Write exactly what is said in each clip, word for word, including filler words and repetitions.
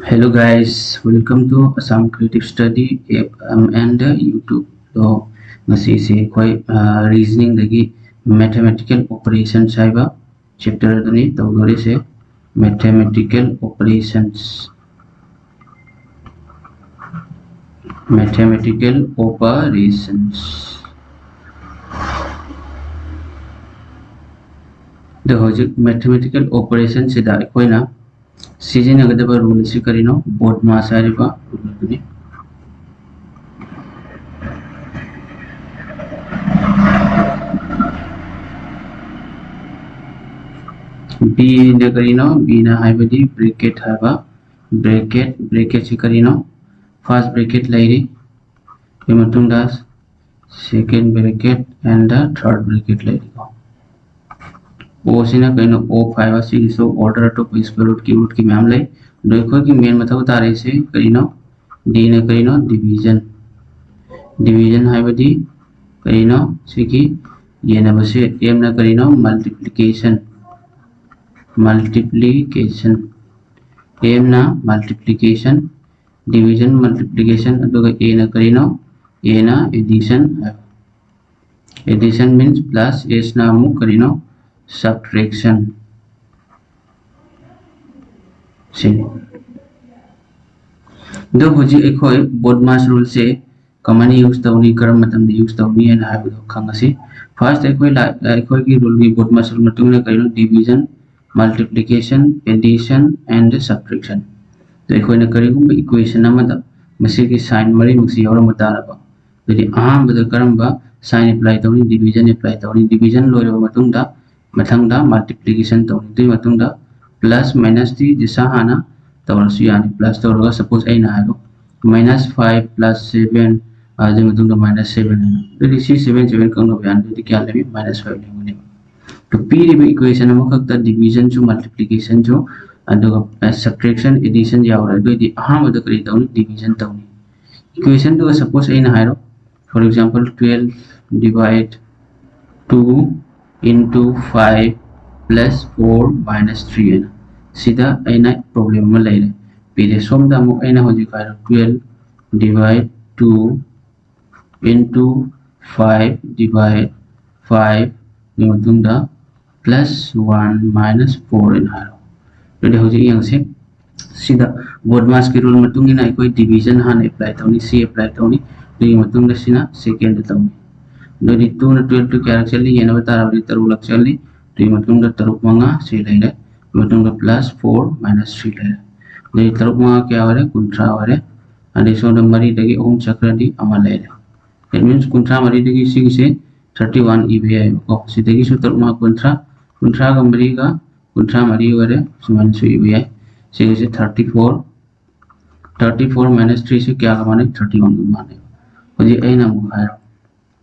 Hello guys, welcome to Assam Creative Study app, um, and uh, YouTube. ꯑꯗꯣ ꯉꯁꯤꯁꯦ ꯑꯩꯈꯣꯏ ꯔꯤꯖꯅꯤꯡꯗꯒꯤ mathematical ꯑꯣꯄꯔꯦꯁꯟꯁ ꯍꯥꯏꯕ chapter ꯑꯗꯨꯅꯤ ꯇꯧꯗꯣꯔꯤꯁꯦ꯫ Mathematical operations, mathematical operations. ꯑꯗꯣ ꯍꯧꯖꯤꯛ ꯃꯦꯊꯃꯦꯇꯤꯀꯦꯜ ꯑꯣꯄꯔꯦꯁꯟꯁꯤꯗ ꯑꯩꯈꯣꯏꯅ ꯁꯤꯖꯤꯟꯅꯒꯗꯕ ꯔꯨꯜ ꯑꯁꯤ ꯀꯔꯤꯅꯣ? ꯕꯣꯗꯃꯥꯁ ꯍꯥꯏꯔꯤꯕ ꯔꯨꯜ ꯑꯗꯨꯅꯤ꯫ ꯕꯤꯅ ꯀꯔꯤꯅꯣ? ꯕꯤꯅ ꯍꯥꯏꯕꯗꯤ ꯕ꯭ꯔꯦꯀꯦꯠ ꯍꯥꯏꯕ꯫ ꯕ꯭ꯔꯦꯀꯦꯠ, ꯕ꯭ꯔꯦꯀꯦꯠꯁꯤ ꯀꯔꯤꯅꯣ? ꯐꯥꯔꯁ ꯕ꯭ꯔꯦꯀꯦꯠ ꯂꯩꯔꯤ, ꯑꯗꯨꯒꯤ ꯃꯇꯨꯡꯗ second bracket and the third bracket ꯂꯩꯔꯤꯀꯣ꯫ ꯑꯣ ꯁꯤꯅ ꯀꯩꯅꯣ? ꯑꯣꯐ ꯍꯥꯏꯕ꯫ ꯁꯤꯒꯤꯁꯨ ꯑꯣꯔꯗꯔ ꯑꯇꯣꯞꯄ ꯁ꯭ꯀ꯭ꯋꯦꯔ ꯔꯨꯠꯀꯤ, ꯔꯨꯠꯀꯤ ꯃꯌꯥꯝ ꯂꯩ꯫ ꯑꯗꯣ ꯑꯩꯈꯣꯏꯒꯤ ꯃꯦꯟ ꯃꯊꯧ ꯇꯥꯔꯤꯁꯦ ꯀꯔꯤꯅꯣ? ꯗꯤꯅ ꯀꯔꯤꯅꯣ? ꯗꯤꯚꯤꯖꯟ꯫ ꯗꯤꯚꯤꯖꯟ ꯍꯥꯏꯕꯗꯤ ꯀꯔꯤꯅꯣ? ꯁꯤꯒꯤ ꯌꯦꯟꯅꯕꯁꯦ ꯑꯦꯝꯅ ꯀꯔꯤꯅꯣ? ꯃꯜꯇꯤꯄ꯭ꯂꯤꯀꯦꯁꯟ꯫ ꯃꯜꯇꯤꯄ꯭ꯂꯤꯀꯦꯁꯟ꯫ ꯑꯦꯝꯅ ꯃꯜꯇꯤꯄ꯭ꯂꯤꯀꯦꯁꯟ, ꯗꯤꯚꯤꯖꯟ, ꯃꯜꯇꯤꯄ꯭ꯂꯤꯀꯦꯁꯟ, ꯑꯗꯨꯒ ꯑꯦꯅ ꯀꯔꯤꯅꯣ? ꯑꯦꯅ ꯑꯦꯗꯤꯁꯟ꯫ ꯑꯦꯗꯤꯁꯟ ꯃꯤꯟꯁ ꯄ꯭ꯂꯁ, ꯑꯦꯁꯅ ꯑꯃꯨꯛ ꯀꯔꯤꯅꯣ? ꯁꯕꯇ꯭ꯔꯦꯛꯁꯟ꯫ ꯁꯤꯅꯤ꯫ ꯑꯗꯣ ꯍꯧꯖꯤꯛ ꯑꯩꯈꯣꯏ ꯕꯣꯗꯃꯥꯁ ꯔꯨꯜꯁꯦ ꯀꯃꯥꯏꯅ ꯌꯨꯁ ꯇꯧꯅꯤ, ꯀꯔꯝꯕ ꯃꯇꯝꯗ ꯌꯨꯁ ꯇꯧꯅꯤ ꯍꯥꯏꯅ ꯍꯥꯏꯕꯗꯣ ꯈꯪꯉꯁꯤ꯫ ꯐꯥꯔꯁ ꯑꯩꯈꯣꯏ ꯂꯥ-, ꯑꯩꯈꯣꯏꯒꯤ ꯔꯨꯜꯒꯤ ꯕꯣꯗꯃꯥꯁ ꯔꯨꯜ ꯃꯇꯨꯡ ꯏꯟꯅ ꯀꯔꯤꯅꯣ? Division, multiplication, addition and subtraction꯫ ꯑꯗꯣ ꯑꯩꯈꯣꯏꯅ ꯀꯔꯤꯒꯨꯝꯕ ꯏꯀ꯭ꯋꯦꯁꯟ ꯑꯃꯗ ꯃꯁꯤꯒꯤ ꯁꯥꯏꯟ ꯃꯔꯤꯃꯛꯁꯤ ꯌꯥꯎꯔꯝꯕ ꯇꯥꯔꯕ, ꯑꯗꯨꯗꯤ ꯑꯍꯥꯟꯕꯗ ꯀꯔꯝꯕ ꯁꯥꯏꯟ ꯑꯦꯄ꯭ꯂꯥꯏ ꯇꯧꯅꯤ? ꯗꯤꯚꯤꯖꯟ ꯑꯦꯄ꯭ꯂꯥꯏ ꯇꯧꯅꯤ꯫ ꯗꯤꯚꯤꯖꯟ ꯂꯣꯏꯔꯕ ꯃꯇꯨꯡꯗ ꯃꯊꯪꯗ ꯃꯜꯇꯤꯄ꯭ꯂꯤꯀꯦꯁꯟ ꯇꯧꯅꯤ꯫ ꯑꯗꯨꯒꯤ ꯃꯇꯨꯡꯗ ꯄ꯭ꯂꯁ ꯃꯥꯏꯅꯁꯇꯤ ꯗꯤꯁꯥ ꯍꯥꯟꯅ ꯇꯧꯔꯁꯨ ꯌꯥꯅꯤ꯫ ꯄ꯭ꯂꯁ ꯇꯧꯔꯒ ꯁꯄꯣꯁ ꯑꯩꯅ ꯍꯥꯏꯔꯣ, minus five plus seven, ꯑꯗꯨꯒꯤ ꯃꯇꯨꯡꯗ minus seven ꯍꯥꯏꯅ, ꯑꯗꯨꯗꯤ ꯁꯤ seven, seven ꯀꯛꯅꯕ ꯌꯥꯅꯤ꯫ ꯑꯗꯨꯗꯤ ꯀꯌꯥ ꯂꯩꯔꯤ? Minus five ꯂꯩꯔꯝꯒꯅꯦꯕ꯫ ꯑꯗꯣ ꯄꯤꯔꯤꯕ ꯏꯀ꯭ꯋꯦꯁꯟ ꯑꯃꯈꯛꯇ ꯗꯤꯚꯤꯖꯟꯁꯨ, ꯃꯜꯇꯤꯄ꯭ꯂꯤꯀꯦꯁꯟꯁꯨ, ꯑꯗꯨꯒ ꯁꯕꯇ꯭ꯔꯦꯛꯁꯟ, ꯑꯦꯗꯤꯁꯟ ꯌꯥꯎꯔꯦ꯫ ꯑꯗꯨꯑꯣꯏꯗꯤ ꯑꯍꯥꯟꯕꯗ ꯀꯔꯤ ꯇꯧꯅꯤ? ꯗꯤꯚꯤꯖꯟ ꯇꯧꯅꯤ꯫ ꯏꯀ꯭ꯋꯦꯁꯟꯗꯨꯒ ꯁꯄꯣꯁ ꯑꯩꯅ ꯍꯥꯏꯔꯣ, for example, twelve divide two into five plus four minus three ꯍꯥꯏꯅ꯫ ꯁꯤꯗ ꯑꯩꯅ ꯄ꯭ꯔꯣꯕ꯭ꯂꯦꯝ ꯑꯃ ꯂꯩꯔꯦ꯫ ꯄꯤꯔꯦ꯫ ꯁꯣꯝꯗ ꯑꯃꯨꯛ ꯑꯩꯅ ꯍꯧꯖꯤꯛ ꯍꯥꯏꯔꯣ, twelve divide two into five divide five ꯒꯤ ꯃꯇꯨꯡꯗ plus one minus four ꯍꯥꯏꯅ ꯍꯥꯏꯔꯣ꯫ ꯑꯗꯨꯗꯤ ꯍꯧꯖꯤꯛ ꯌꯦꯡꯁꯤ, ꯁꯤꯗ ꯕꯣꯗꯃꯥꯁꯀꯤ ꯔꯨꯜ ꯃꯇꯨꯡ ꯏꯟꯅ ꯑꯩꯈꯣꯏ ꯗꯤꯚꯤꯖꯟ ꯍꯥꯟꯅ ꯑꯦꯄ꯭ꯂꯥꯏ ꯇꯧꯅꯤ, ꯁꯤ ꯑꯦꯄ꯭ꯂꯥꯏ ꯇꯧꯅꯤ꯫ ꯑꯗꯨꯒꯤ ꯃꯇꯨꯡꯗ ꯁꯤꯅ ꯁꯦꯀꯦꯟꯗ ꯇꯧꯅꯤ꯫ ꯑꯗꯨꯗꯤ two ꯅ twelve ꯇꯨ ꯀꯌꯥꯔꯛ ꯆꯠꯂꯤ ꯌꯦꯡꯅꯕ ꯇꯥꯔꯕꯗꯤ ꯇꯔꯨꯛꯂꯛ ꯆꯠꯂꯤ꯫ ꯑꯗꯨꯒꯤ ꯃꯇꯨꯡꯗ ꯇꯔꯨꯛ ꯃꯉꯥ ꯁꯤ ꯂꯩꯔꯦ꯫ ꯑꯗꯨꯒꯤ ꯃꯇꯨꯡꯗ plus four minus three ꯂꯩꯔꯦ꯫ ꯑꯗꯨꯗꯤ ꯇꯔꯨꯛ ꯃꯉꯥ ꯀꯌꯥ ꯑꯣꯏꯔꯦ? ꯀꯨꯟꯊ꯭ꯔꯥ ꯑꯣꯏꯔꯦ꯫ ꯑꯗꯩ ꯁꯣꯝꯗ ꯃꯔꯤꯗꯒꯤ ꯑꯍꯨꯝ ꯆꯠꯈ꯭ꯔꯗꯤ ꯑꯃ ꯂꯩꯔꯦ꯫ That means ꯀꯨꯟꯊ꯭ꯔꯥ ꯃꯔꯤꯗꯒꯤ ꯁꯤꯒꯤꯁꯦ thirty one ꯏꯕ ꯌꯥꯏꯕꯀꯣ꯫ ꯁꯤꯗꯒꯤꯁꯨ ꯇꯔꯨꯛ ꯃꯉꯥ ꯀꯨꯟꯊ꯭ꯔꯥ, ꯀꯨꯟꯊ꯭ꯔꯥꯒ ꯃꯔꯤꯒ ꯀꯨꯟꯊ꯭ꯔꯥ ꯃꯔꯤ ꯑꯣꯏꯔꯦ꯫ ꯁꯨꯃꯥꯏꯅꯁꯨ ꯏꯕ ꯌꯥꯏ꯫ ꯁꯤꯒꯤꯁꯦ thirty four, thirty four minus three ꯁꯤ ꯀꯌꯥꯒ ꯃꯥꯟꯅꯩ? Thirty one ꯒ ꯃꯥꯟꯅꯩ꯫ ꯍꯧꯖꯤꯛ ꯑꯩꯅ ꯑꯃꯨꯛ ꯍꯥꯏꯔꯣ꯫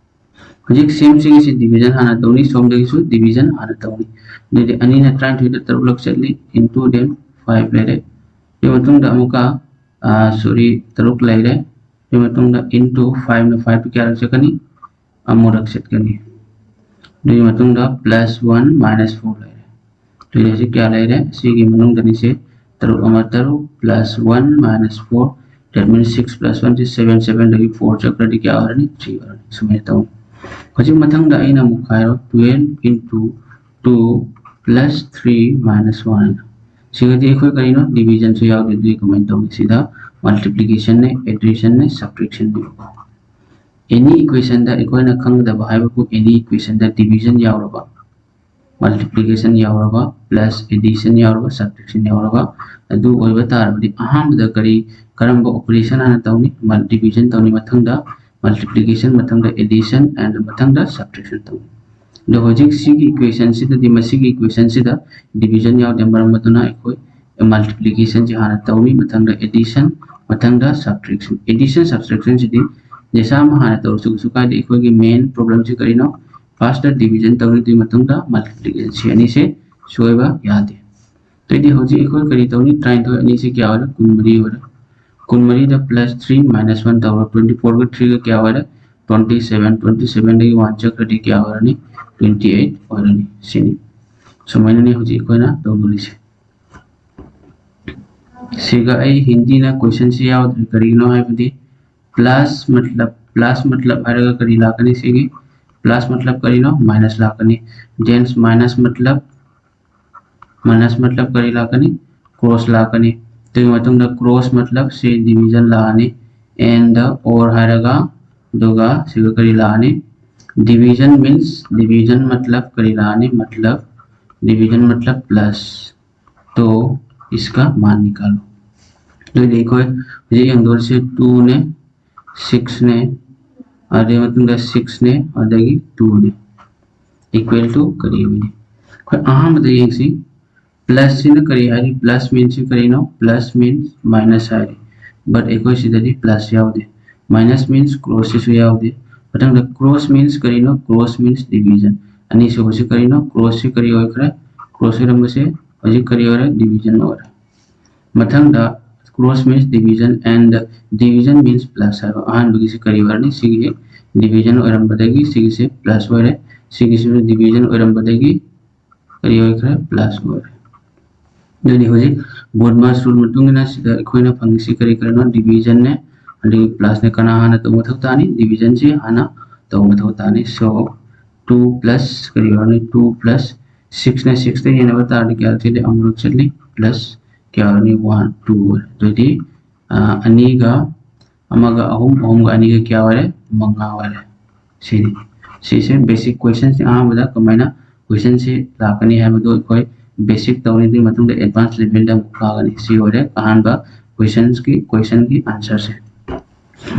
ꯍꯧꯖꯤꯛ ꯁꯦꯝ ꯁꯤꯒꯤꯁꯤ ꯗꯤꯚꯤꯖꯟ ꯍꯥꯟꯅ ꯇꯧꯅꯤ, ꯁꯣꯝꯗꯒꯤꯁꯨ ꯗꯤꯚꯤꯖꯟ ꯍꯥꯟꯅ ꯇꯧꯅꯤ꯫ ꯑꯗꯨꯗꯤ ꯑꯅꯤꯅ ꯇꯔꯥꯅꯤꯊꯣꯏꯗ ꯇꯔꯨꯛꯂꯛ ꯆꯠꯂꯤ, into then five ꯂꯩꯔꯦ꯫ ꯑꯗꯨꯒꯤ ꯃꯇꯨꯡꯗ ꯑꯃꯨꯛꯀ, sorry, ꯇꯔꯨꯛ ꯂꯩꯔꯦ꯫ ꯑꯗꯨꯒꯤ ꯃꯇꯨꯡꯗ into five ꯅ five ꯇꯨ ꯀꯌꯥꯔꯛ ꯆꯠꯀꯅꯤ? ꯑꯃꯨꯔꯛ ꯆꯠꯀꯅꯤ꯫ ꯑꯗꯨꯒꯤ ꯃꯇꯨꯡꯗ plus one minus four ꯂꯩꯔꯦ꯫ ꯑꯗꯨꯗꯤ ꯍꯧꯖꯤꯛ ꯀꯌꯥ ꯂꯩꯔꯦ? ꯁꯤꯒꯤ ꯃꯅꯨꯡꯗꯅꯤꯁꯦ ꯇꯔꯨꯛ ꯑꯃ ꯇꯔꯨꯛ plus one minus four, that means six plus one ꯁꯤ seven, seven ꯗꯒꯤ four ꯆꯠꯈ꯭ꯔꯗꯤ ꯀꯌꯥ ꯑꯣꯏꯔꯅꯤ? Three ꯑꯣꯏꯔꯅꯤ꯫ ꯁꯨꯃꯥꯏꯅ ꯇꯧꯅꯤ꯫ ꯍꯧꯖꯤꯛ ꯃꯊꯪꯗ ꯑꯩꯅ ꯑꯃꯨꯛ ꯍꯥꯏꯔꯣ, twelve into two plus three minus one ꯍꯥꯏꯅ꯫ ꯁꯤꯒꯗꯤ ꯑꯩꯈꯣꯏ ꯀꯔꯤꯅꯣ? ꯗꯤꯚꯤꯖꯟꯁꯨ ꯌꯥꯎꯗꯦ꯫ ꯑꯗꯨꯗꯤ ꯀꯃꯥꯏꯅ ꯇꯧꯅꯤ? ꯁꯤꯗ multiplication ꯅꯦ, addition ꯅꯦ, subtraction ꯅꯦ꯫ Any equation ꯗ ꯑꯩꯈꯣꯏꯅ ꯈꯪꯒꯗꯕ ꯍꯥꯏꯕꯕꯨ any equation ꯗ division ꯌꯥꯎꯔꯕ, multiplication ꯌꯥꯎꯔꯕ, plus addition ꯌꯥꯎꯔꯕ, subtraction ꯌꯥꯎꯔꯕ, ꯑꯗꯨ ꯑꯣꯏꯕ ꯇꯥꯔꯕꯗꯤ ꯑꯍꯥꯟꯕꯗ ꯀꯔꯤ, ꯀꯔꯝꯕ operation ꯍꯥꯟꯅ ꯇꯧꯅꯤ? Mul-, division ꯇꯧꯅꯤ, ꯃꯊꯪꯗ multiplication, ꯃꯊꯪꯗ addition and ꯃꯊꯪꯗ subtraction ꯇꯧꯅꯤ꯫ ꯑꯗꯣ ꯍꯧꯖꯤꯛ ꯁꯤꯒꯤ equation ꯁꯤꯗꯗꯤ, ꯃꯁꯤꯒꯤ equation ꯁꯤꯗ division ꯌꯥꯎꯗꯦ, ꯃꯔꯝ ꯑꯗꯨꯅ ꯑꯩꯈꯣꯏ multiplication ꯁꯤ ꯍꯥꯟꯅ ꯇꯧꯅꯤ, ꯃꯊꯪꯗ addition, ꯃꯊꯪꯗ subtraction꯫ Addition, subtraction ꯁꯤꯗꯤ ꯖꯦꯁꯥ ꯑꯃ ꯍꯥꯟꯅ ꯇꯧꯔꯁꯨ ꯀꯩꯁꯨ ꯀꯥꯏꯗꯦ꯫ ꯑꯩꯈꯣꯏꯒꯤ main problem ꯁꯤ ꯀꯔꯤꯅꯣ? First ꯗ division ꯇꯧꯅꯤ, ꯑꯗꯨꯒꯤ ꯃꯇꯨꯡꯗ multiplication꯫ ꯁꯤ ꯑꯅꯤꯁꯦ ꯁꯣꯏꯕ ꯌꯥꯗꯦ꯫ ꯑꯗꯩꯗꯤ ꯍꯧꯖꯤꯛ ꯑꯩꯈꯣꯏ ꯀꯔꯤ ꯇꯧꯅꯤ? ꯇꯔꯥꯅꯤꯊꯣꯏ ꯑꯅꯤꯁꯤ ꯀꯌꯥ ꯑꯣꯏꯔꯦ? ꯀꯨꯟꯃꯔꯤ ꯑꯣꯏꯔꯦ꯫ ꯀꯨꯟꯃꯔꯤꯗ plus three minus one ꯇꯧꯔꯣ, twenty four ꯒ three ꯒ ꯀꯌꯥ ꯑꯣꯏꯔꯦ? Twenty seven꯫ Twenty seven ꯗꯒꯤ one ꯆꯠꯈ꯭ꯔꯗꯤ ꯀꯌꯥ ꯑꯣꯏꯔꯅꯤ? Twenty eight ꯑꯣꯏꯔꯅꯤ꯫ ꯁꯤꯅꯤ꯫ ꯁꯨꯃꯥꯏꯅꯅꯤ ꯍꯧꯖꯤꯛ ꯑꯩꯈꯣꯏꯅ ꯇꯧꯗꯣꯔꯤꯁꯦ꯫ ꯁꯤꯒ ꯑꯩ ꯍꯤꯟꯗꯤꯅ ꯀꯣꯏꯁꯟꯁꯤ ꯌꯥꯎꯗ꯭ꯔꯦ꯫ ꯀꯔꯤꯒꯤꯅꯣ ꯍꯥꯏꯕꯗꯤ plus ꯃꯇꯂꯕ, plus ꯃꯇꯂꯕ ꯍꯥꯏꯔꯒ ꯀꯔꯤ ꯂꯥꯛꯀꯅꯤ? ꯁꯤꯒꯤ plus ꯃꯇꯂꯕ ꯀꯔꯤꯅꯣ? Minus ꯂꯥꯛꯀꯅꯤ꯫ Then minus ꯃꯇꯂꯕ, minus ꯃꯇꯂꯕ ꯀꯔꯤ ꯂꯥꯛꯀꯅꯤ? Cross ꯂꯥꯛꯀꯅꯤ꯫ ꯑꯗꯨꯒꯤ ꯃꯇꯨꯡꯗ cross ꯃꯇꯂꯕ ꯁꯤ division ꯂꯥꯛꯑꯅꯤ꯫ And the or ꯍꯥꯏꯔꯒ, ꯑꯗꯨꯒ ꯁꯤꯒ ꯀꯔꯤ ꯂꯥꯛꯑꯅꯤ? Division means, division ꯃꯇꯂꯕ ꯀꯔꯤ ꯂꯥꯛꯑꯅꯤ? ꯃꯇꯂꯕ, division ꯃꯇꯂꯕ plus꯫ तो इसका मान निकालो꯫ ꯑꯗꯨꯗꯤ ꯑꯩꯈꯣꯏ ꯍꯧꯖꯤꯛ ꯌꯦꯡꯗꯣꯔꯤꯁꯦ two ꯅꯦ, six ꯅꯦ, ꯑꯗꯨꯒꯤ ꯃꯇꯨꯡꯗ six ꯅꯦ, ꯑꯗꯒꯤ two ꯅꯦ, equal to ꯀꯔꯤ ꯑꯣꯏꯅꯤ? ꯑꯩꯈꯣꯏ ꯑꯍꯥꯟꯕꯗ ꯌꯦꯡꯁꯤ, plus ꯁꯤꯅ ꯀꯔꯤ ꯍꯥꯏꯔꯤ? Plus means ꯁꯤ ꯀꯔꯤꯅꯣ? Plus means minus ꯍꯥꯏꯔꯤ, but ꯑꯩꯈꯣꯏ ꯁꯤꯗꯗꯤ plus ꯌꯥꯎꯗꯦ꯫ Minus means cross ꯁꯤꯁꯨ ꯌꯥꯎꯗꯦ꯫ ꯃꯊꯪꯗ cross means ꯀꯔꯤꯅꯣ? Cross means division꯫ ꯑꯅꯤꯁꯨꯕꯁꯤ ꯀꯔꯤꯅꯣ? Cross ꯁꯤ ꯀꯔꯤ ꯑꯣꯏꯈ꯭ꯔꯦ? Cross ꯑꯣꯏꯔꯝꯕꯁꯦ ꯍꯧꯖꯤꯛ ꯀꯔꯤ ꯑꯣꯏꯔꯦ? Division ꯑꯣꯏꯔꯦ꯫ ꯃꯊꯪꯗ cross means division and division means plus ꯍꯥꯏꯕ ꯑꯍꯥꯟꯕꯒꯤꯁꯤ ꯀꯔꯤ ꯑꯣꯏꯔꯅꯤ? ꯁꯤꯒꯤ division ꯑꯣꯏꯔꯝꯕꯗꯒꯤ ꯁꯤꯒꯤꯁꯦ plus ꯑꯣꯏꯔꯦ, ꯁꯤꯒꯤꯁꯤꯅ division ꯑꯣꯏꯔꯝꯕꯗꯒꯤ ꯀꯔꯤ ꯑꯣꯏꯈ꯭ꯔꯦ? Plus ꯑꯣꯏꯔꯦ꯫ ꯑꯗꯨꯗꯤ ꯍꯧꯖꯤꯛ BODMAS rule ꯃꯇꯨꯡ ꯏꯟꯅ ꯁꯤꯗ ꯑꯩꯈꯣꯏꯅ ꯐꯪꯉꯤꯁꯤ ꯀꯔꯤ ꯀꯔꯤꯅꯣ? Division ꯅꯦ, ꯑꯗꯒꯤ plus ꯅꯦ꯫ ꯀꯅꯥ ꯍꯥꯟꯅ ꯇꯧꯕ ꯃꯊꯧ ꯇꯥꯅꯤ? Division ꯁꯤ ꯍꯥꯟꯅ ꯇꯧꯕ ꯃꯊꯧ ꯇꯥꯅꯤ꯫ So two plus ꯀꯔꯤ ꯑꯣꯏꯔꯅꯤ? Two plus six ꯅ six ꯇ ꯌꯦꯟꯅꯕ ꯇꯥꯔꯗꯤ ꯀꯌꯥ ꯆꯠꯂꯤ? ꯑꯃꯨꯛ ꯆꯠꯂꯤ꯫ Plus ꯀꯌꯥ ꯑꯣꯏꯔꯅꯤ? One, two ꯑꯣꯏꯔꯦ꯫ ꯑꯗꯨꯗꯤ, ꯑ, ꯑꯅꯤꯒ ꯑꯃꯒ ꯑꯍꯨꯝ, ꯑꯍꯨꯝꯒ ꯑꯅꯤꯒ ꯀꯌꯥ ꯑꯣꯏꯔꯦ? ꯃꯉꯥ ꯑꯣꯏꯔꯦ꯫ ꯁꯤꯅꯤ꯫ ꯁꯤꯁꯦ basic question ꯁꯤ ꯑꯍꯥꯟꯕꯗ ꯀꯃꯥꯏꯅ question ꯁꯤ ꯂꯥꯛꯀꯅꯤ ꯍꯥꯏꯕꯗꯨ ꯑꯩꯈꯣꯏ basic ꯇꯧꯔꯤꯉꯩꯒꯤ ꯃꯇꯨꯡꯗ advance level ꯗ ꯑꯃꯨꯛ ꯀꯥꯒꯅꯤ꯫ ꯁꯤ ꯑꯣꯏꯔꯦ ꯑꯍꯥꯟꯕ questions ꯀꯤ, question ꯒꯤ answer ꯁꯦ꯫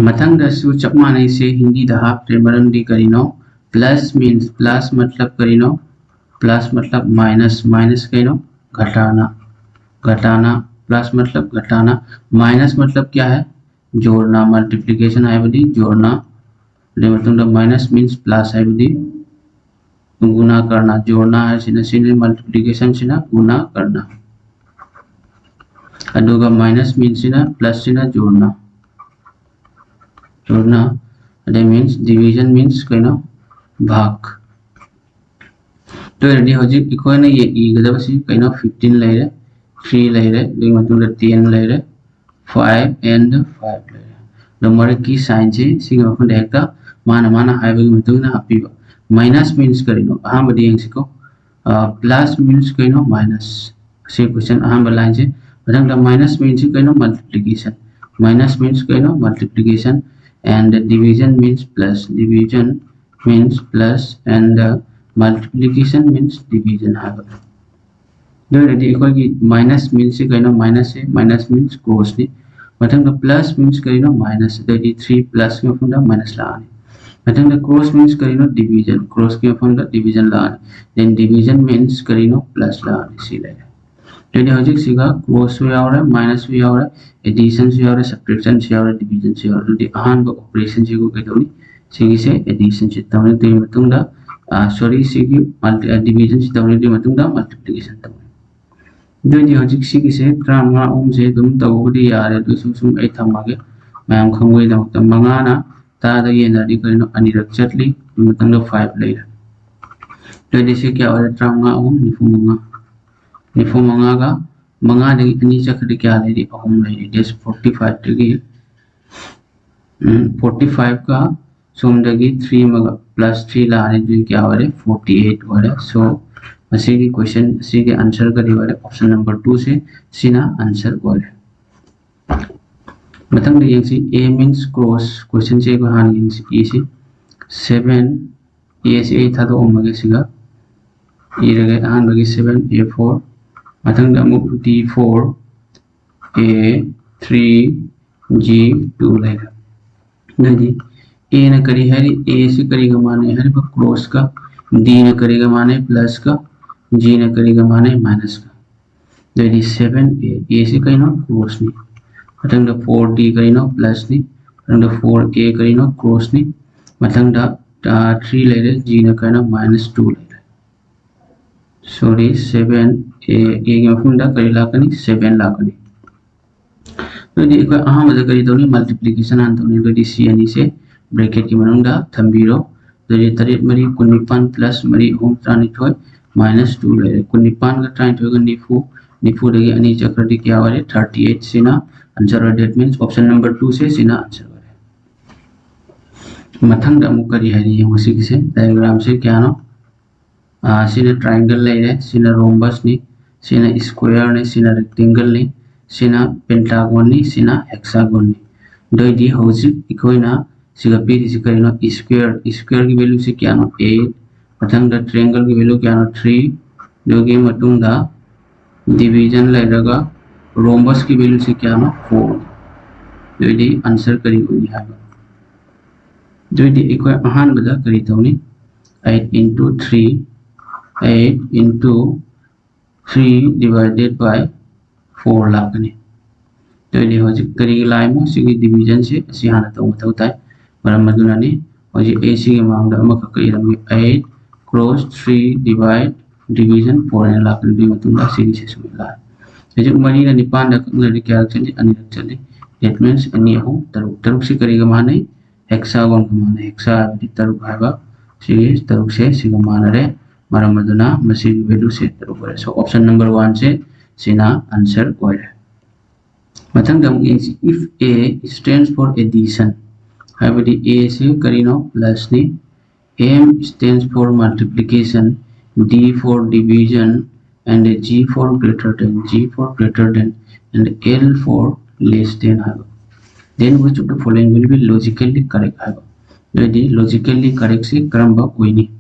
ꯃꯊꯪꯗꯁꯨ ꯆꯞ ꯃꯥꯟꯅꯩ, ꯁꯤ ꯍꯤꯟꯗꯤꯗ ꯍꯥꯞꯇ꯭ꯔꯦ, ꯃꯔꯝꯗꯤ ꯀꯔꯤꯅꯣ? Plus means, plus ꯃꯇꯂꯕ ꯀꯔꯤꯅꯣ? Plus ꯃꯇꯂꯕ minus, minus ꯀꯩꯅꯣ? घटाना, घटाना, plus ꯃꯇꯂꯕ घटाना, minus ꯃꯇꯂꯕ क्या है? जोड़ना, multiplication ꯍꯥꯏꯕꯗꯤ जोड़ना꯫ ꯑꯗꯨꯒꯤ ꯃꯇꯨꯡꯗ minus means plus ꯍꯥꯏꯕꯗꯤ गुणा करना, जोड़ना ꯍꯥꯏꯁꯤꯅ ꯁꯤꯅꯤ, multiplication ꯁꯤꯅ गुणा करना꯫ ꯑꯗꯨꯒ minus means ꯁꯤꯅ, plus ꯁꯤꯅ जोड़ना, जोड़ना꯫ ꯑꯗꯩ means, division means ꯀꯩꯅꯣ? भाग꯫ ꯑꯗꯨ ꯑꯣꯏꯔꯗꯤ ꯍꯧꯖꯤꯛ ꯑꯩꯈꯣꯏꯅ ꯌꯦ-, ꯏꯒꯗꯕꯁꯤ ꯀꯩꯅꯣ? Fifteen ꯂꯩꯔꯦ꯫ three ꯂꯩꯔꯦ, ꯑꯗꯨꯒꯤ ꯃꯇꯨꯡꯗ ten ꯂꯩꯔꯦ, five and five ꯂꯩꯔꯦ꯫ ꯑꯗꯣ ꯃꯔꯛꯀꯤ ꯁꯥꯏꯟꯁꯦ ꯁꯤꯒꯤ ꯃꯐꯝꯗ ꯍꯦꯛꯇ ꯃꯥꯅ ꯃꯥꯅ ꯍꯥꯏꯕꯒꯤ ꯃꯇꯨꯡ ꯏꯟꯅ ꯍꯥꯞꯄꯤꯕ꯫ ꯃꯥꯏꯅꯁ ꯃꯤꯟꯁ ꯀꯔꯤꯅꯣ? ꯑꯍꯥꯟꯕꯗ ꯌꯦꯡꯁꯤꯀꯣ꯫ ꯄ꯭ꯂꯁ ꯃꯤꯟꯁ ꯀꯩꯅꯣ? ꯃꯥꯏꯅꯁ꯫ ꯑꯁꯤ ꯀꯣꯏꯁꯟ ꯑꯍꯥꯟꯕ ꯂꯥꯏꯟꯁꯦ꯫ ꯃꯊꯪꯗ ꯃꯥꯏꯅꯁ ꯃꯤꯟꯁꯁꯤ ꯀꯩꯅꯣ? ꯃꯜꯇꯤꯄ꯭ꯂꯤꯀꯦꯁꯟ꯫ ꯃꯥꯏꯅꯁ ꯃꯤꯟꯁ ꯀꯩꯅꯣ? Multiplication. And division means plus, division means plus, and multiplication means division ꯍꯥꯏꯕ꯫ ꯑꯗꯨ ꯑꯣꯏꯔꯗꯤ ꯑꯩꯈꯣꯏꯒꯤ ꯃꯥꯏꯅꯁ ꯃꯤꯟꯁꯁꯤ ꯀꯩꯅꯣ? ꯃꯥꯏꯅꯁꯁꯦ, ꯃꯥꯏꯅꯁ ꯃꯤꯟꯁ ꯀ꯭ꯔꯣꯁꯅꯤ꯫ ꯃꯊꯪꯗ ꯄ꯭ꯂꯁ ꯃꯤꯟꯁ ꯀꯔꯤꯅꯣ? ꯃꯥꯏꯅꯁ꯫ ꯑꯗꯩꯗꯤ ꯊ꯭ꯔꯤ ꯄ꯭ꯂꯁꯀꯤ ꯃꯐꯝꯗ ꯃꯥꯏꯅꯁ ꯂꯥꯛꯑꯅꯤ꯫ ꯃꯊꯪꯗ ꯀ꯭ꯔꯣꯁ ꯃꯤꯟꯁ ꯀꯔꯤꯅꯣ? ꯗꯤꯚꯤꯖꯟ꯫ ꯀ꯭ꯔꯣꯁꯀꯤ ꯃꯐꯝꯗ ꯗꯤꯚꯤꯖꯟ ꯂꯥꯛꯑꯅꯤ꯫ Then division means ꯀꯔꯤꯅꯣ? ꯄ꯭ꯂꯁ ꯂꯥꯛꯑꯅꯤ꯫ ꯁꯤ ꯂꯩꯔꯦ꯫ ꯑꯗꯨꯗꯤ ꯍꯧꯖꯤꯛꯁꯤꯒ ꯀ꯭ꯔꯣꯁꯁꯨ ꯌꯥꯎꯔꯦ, ꯃꯥꯏꯅꯁꯁꯨ ꯌꯥꯎꯔꯦ, ꯑꯦꯗꯤꯁꯟꯁꯨ ꯌꯥꯎꯔꯦ, ꯁꯕꯇ꯭ꯔꯦꯛꯁꯟꯁꯨ ꯌꯥꯎꯔꯦ, ꯗꯤꯚꯤꯖꯟꯁꯨ ꯌꯥꯎꯔꯦ꯫ ꯑꯗꯨꯗꯤ ꯑꯍꯥꯟꯕ ꯑꯣꯄꯔꯦꯁꯟꯁꯤꯕꯨ ꯀꯩꯗꯧꯅꯤ? ꯁꯤꯒꯤꯁꯦ ꯑꯦꯗꯤꯁꯟꯁꯤ ꯇꯧꯅꯤ꯫ ꯑꯗꯨꯒꯤ ꯃꯇꯨꯡꯗ, ꯁꯣꯔꯤ, ꯁꯤꯒꯤ ꯗꯤꯚꯤꯖꯟꯁꯤ ꯇꯧꯅꯤ꯫ ꯑꯗꯨꯒꯤ ꯃꯇꯨꯡꯗ ꯃꯜꯇꯤꯄ꯭ꯂꯤꯀꯦꯁꯟ ꯇꯧꯅꯤ꯫ ꯑꯗꯨ ꯑꯣꯏꯗꯤ ꯍꯧꯖꯤꯛ ꯁꯤꯒꯤꯁꯦ ꯇꯔꯥꯃꯉꯥ ꯑꯍꯨꯝꯁꯦ ꯑꯗꯨꯝ ꯇꯧꯕꯕꯨꯗꯤ ꯌꯥꯔꯦ, ꯑꯗꯨꯁꯨ ꯁꯨꯝ ꯑꯩ ꯊꯝꯃꯒꯦ ꯃꯌꯥꯝ ꯈꯪꯕꯒꯤꯗꯃꯛꯇ꯫ ꯃꯉꯥꯅ ꯇꯔꯥꯗ ꯌꯦꯟꯅꯔꯗꯤ ꯀꯔꯤꯅꯣ? ꯑꯅꯤꯔꯛ ꯆꯠꯂꯤ꯫ ꯑꯗꯨ ꯃꯇꯨꯡꯗ ꯐꯥꯏꯚ ꯂꯩꯔꯦ꯫ ꯑꯗꯨ ꯑꯣꯏꯗꯤ ꯁꯤ ꯀꯌꯥ ꯑꯣꯏꯔꯦ? ꯇꯔꯥꯃꯉꯥ ꯑꯍꯨꯝ ꯅꯤꯐꯨ ꯃꯉꯥ꯫ ꯅꯤꯐꯨ ꯃꯉꯥꯒ ꯃꯉꯥꯗꯒꯤ ꯑꯅꯤ ꯆꯠꯈ꯭ꯔꯗꯤ ꯀꯌꯥ ꯂꯩꯔꯤ? ꯑꯍꯨꯝ ꯂꯩꯔꯤ꯫ That's forty fiveꯇꯒꯤ forty fiveꯀ ꯁꯣꯝꯗꯒꯤ three ꯑꯃꯒ plus three ꯂꯥꯛꯑꯅꯤ, ꯑꯗꯨꯗꯤ ꯀꯌꯥ ꯑꯣꯏꯔꯦ? Forty eight ꯑꯣꯏꯔꯦ꯫ So ꯃꯁꯤꯒꯤ ꯀꯣꯏꯁꯟ ꯑꯁꯤꯒꯤ ꯑꯟꯁꯔ ꯀꯔꯤ ꯑꯣꯏꯔꯦ? Option number twoꯁꯦ, ꯁꯤꯅ ꯑꯟꯁꯔ ꯑꯣꯏꯔꯦ꯫ ꯃꯊꯪꯗ ꯌꯦꯡꯁꯤ, A means cross꯫ ꯀꯣꯏꯁꯟꯁꯦ ꯑꯩꯈꯣꯏ ꯍꯥꯟꯅ ꯌꯦꯡꯁꯤ꯫ Aꯁꯤ seven, Aꯁꯤ ꯑꯩ ꯊꯥꯗꯣꯛꯑꯝꯃꯒꯦ ꯁꯤꯒ꯫ ꯏꯔꯒꯦ꯫ ꯑꯍꯥꯟꯕꯒꯤ seven, A four, ꯃꯊꯪꯗ ꯑꯃꯨꯛ D four, A three, G two ꯂꯩꯔꯦ꯫ ꯑꯗꯨꯗꯤ Aꯅ ꯀꯔꯤ ꯍꯥꯏꯔꯤ? Aꯁꯤ ꯀꯔꯤꯒ ꯃꯥꯟꯅꯩ ꯍꯥꯏꯔꯤꯕ? ꯀ꯭ꯔꯣꯁꯀ꯫ Dꯅ ꯀꯔꯤꯒ ꯃꯥꯟꯅꯩ? ꯄ꯭ꯂꯁꯀ꯫ Gꯅ ꯀꯔꯤꯒ ꯃꯥꯟꯅꯩ? ꯃꯥꯏꯅꯁꯀ꯫ ꯑꯗꯨꯗꯤ seven A, Aꯁꯤ ꯀꯩꯅꯣ? ꯀ꯭ꯔꯣꯁꯅꯤ꯫ ꯃꯊꯪꯗ four D ꯀꯔꯤꯅꯣ? ꯄ꯭ꯂꯁꯅꯤ꯫ ꯃꯊꯪꯗ four A ꯀꯔꯤꯅꯣ? ꯀ꯭ꯔꯣꯁꯅꯤ꯫ ꯃꯊꯪꯗ three ꯂꯩꯔꯦ, Gꯅ ꯀꯩꯅꯣ? Minus two ꯂꯩꯔꯦ꯫ Sorry, seven, A, Aꯒꯤ ꯃꯐꯝꯗ ꯀꯔꯤ ꯂꯥꯛꯀꯅꯤ? Seven ꯂꯥꯛꯀꯅꯤ꯫ ꯑꯗꯨꯗꯤ ꯑꯩꯈꯣꯏ ꯑꯍꯥꯟꯕꯗ ꯀꯔꯤ ꯇꯧꯅꯤ? Multiplication ꯍꯥꯟꯅ ꯇꯧꯅꯤ꯫ ꯑꯗꯨꯗꯤ ꯁꯤ ꯑꯅꯤꯁꯦ bracketꯀꯤ ꯃꯅꯨꯡꯗ ꯊꯝꯕꯤꯔꯣ꯫ ꯑꯗꯨꯗꯤ ꯇꯔꯦꯠ ꯃꯔꯤ ꯀꯨꯟꯅꯤꯄꯥꯟ plus ꯃꯔꯤ ꯑꯍꯨꯝ ꯇꯔꯥꯅꯤꯊꯣꯏ minus two ꯂꯩꯔꯦ꯫ ꯀꯨꯟꯅꯤꯄꯥꯟꯒ ꯇꯔꯥꯅꯤꯊꯣꯏꯒ ꯅꯤꯐꯨ ꯅꯤꯐꯨꯗꯒꯤ ꯑꯅꯤ ꯆꯠꯈ꯭ꯔꯗꯤ ꯀꯌꯥ ꯑꯣꯏꯔꯦ? Thirty eight꯫ ꯁꯤꯅ answer ꯑꯣꯏꯔꯦ꯫ That means option number two ꯁꯦ ꯁꯤꯅ answer ꯑꯣꯏꯔꯦ꯫ ꯃꯊꯪꯗ ꯑꯃꯨꯛ ꯀꯔꯤ ꯍꯥꯏꯔꯤ ꯌꯦꯡꯉꯣ꯫ ꯁꯤꯒꯤꯁꯦ diagram ꯁꯦ ꯀꯌꯥꯅꯣ? ꯑꯥ, ꯁꯤꯅ triangle ꯂꯩꯔꯦ, ꯁꯤꯅ rhombus ꯅꯤ, ꯁꯤꯅ square ꯅꯤ, ꯁꯤꯅ rectangle ꯅꯤ, ꯁꯤꯅ pentagon ꯅꯤ, ꯁꯤꯅ hexagon ꯅꯤ꯫ ꯑꯗꯨ ꯑꯣꯏꯗꯤ ꯍꯧꯖꯤꯛ ꯑꯩꯈꯣꯏꯅ ꯁꯤꯒ ꯄꯤꯔꯤꯁꯤ ꯀꯔꯤꯅꯣ? Square, square ꯒꯤ value ꯁꯤ ꯀꯌꯥꯅꯣ? Eight꯫ ꯃꯊꯪꯗ triangle ꯒꯤ value ꯀꯌꯥꯅꯣ? Three꯫ ꯑꯗꯨꯒꯤ ꯃꯇꯨꯡꯗ division ꯂꯩꯔꯒ rhombus ꯀꯤ value ꯁꯤ ꯀꯌꯥꯅꯣ? Four꯫ ꯑꯗꯨ ꯑꯣꯏꯗꯤ answer ꯀꯔꯤ ꯑꯣꯏꯅꯤ ꯍꯥꯏꯕ? ꯑꯗꯨ ꯑꯣꯏꯗꯤ ꯑꯩꯈꯣꯏ ꯑꯍꯥꯟꯕꯗ ꯀꯔꯤ ꯇꯧꯅꯤ? Eight into three, eight into three divided by four ꯂꯥꯛꯀꯅꯤ꯫ ꯑꯗꯨ ꯑꯣꯏꯗꯤ ꯍꯧꯖꯤꯛ ꯀꯔꯤꯒꯤ ꯂꯥꯛꯏꯅꯣ? ꯁꯤꯒꯤ division ꯁꯦ ꯑꯁꯤ ꯍꯥꯟꯅ ꯇꯧꯕ ꯃꯊꯧ ꯇꯥꯏ꯫ ꯃꯔꯝ ꯑꯗꯨꯅꯅꯤ ꯍꯧꯖꯤꯛ ꯑꯩ ꯁꯤꯒꯤ ꯃꯃꯥꯡꯗ ꯑꯃꯈꯛꯀ ꯏꯔꯝꯃꯤ, eight cross three divide division four ꯍꯥꯏꯅ ꯂꯥꯛꯀꯅꯤ꯫ ꯑꯗꯨꯒꯤ ꯃꯇꯨꯡꯗ ꯑꯁꯤꯒꯤꯁꯦ ꯁꯨꯃꯥꯏꯅ ꯂꯥꯛꯑꯦ꯫ ꯍꯧꯖꯤꯛ ꯃꯔꯤꯅ ꯅꯤꯄꯥꯟꯗ ꯀꯛꯅꯔꯗꯤ ꯀꯌꯥꯔꯛ ꯆꯠꯂꯤ? ꯑꯅꯤꯔꯛ ꯆꯠꯂꯤ꯫ That means ꯑꯅꯤ, ꯑꯍꯨꯝ, ꯇꯔꯨꯛ꯫ ꯇꯔꯨꯛꯁꯤ ꯀꯔꯤꯒ ꯃꯥꯟꯅꯩ? Hexagon ꯒ ꯃꯥꯟꯅꯩ꯫ Hexa ꯍꯥꯏꯕꯗꯤ ꯇꯔꯨꯛ ꯍꯥꯏꯕ꯫ ꯁꯤꯒꯤ ꯇꯔꯨꯛꯁꯦ ꯁꯤꯒ ꯃꯥꯟꯅꯔꯦ꯫ ꯃꯔꯝ ꯑꯗꯨꯅ ꯃꯁꯤꯒꯤ value ꯁꯦ ꯇꯔꯨꯛ ꯑꯣꯏꯔꯦ꯫ So option number one ꯁꯦ ꯁꯤꯅ answer ꯑꯣꯏꯔꯦ꯫ ꯃꯊꯪꯗ ꯑꯃꯨꯛ ꯌꯦꯡꯁꯤ, if A stands for addition, ꯍꯥꯏꯕꯗꯤ A ꯁꯤ ꯀꯔꯤꯅꯣ? Plus ꯅꯤ꯫ M stands for multiplication, D for division, and G for greater than, G for greater than, and L for less than ꯍꯥꯏꯕ꯫ Then which of the following will be logically correct ꯍꯥꯏꯕ꯫ ꯑꯗꯨꯗꯤ logically correct ꯁꯤ ꯀꯔꯝꯕ ꯑꯣꯏꯅꯤ?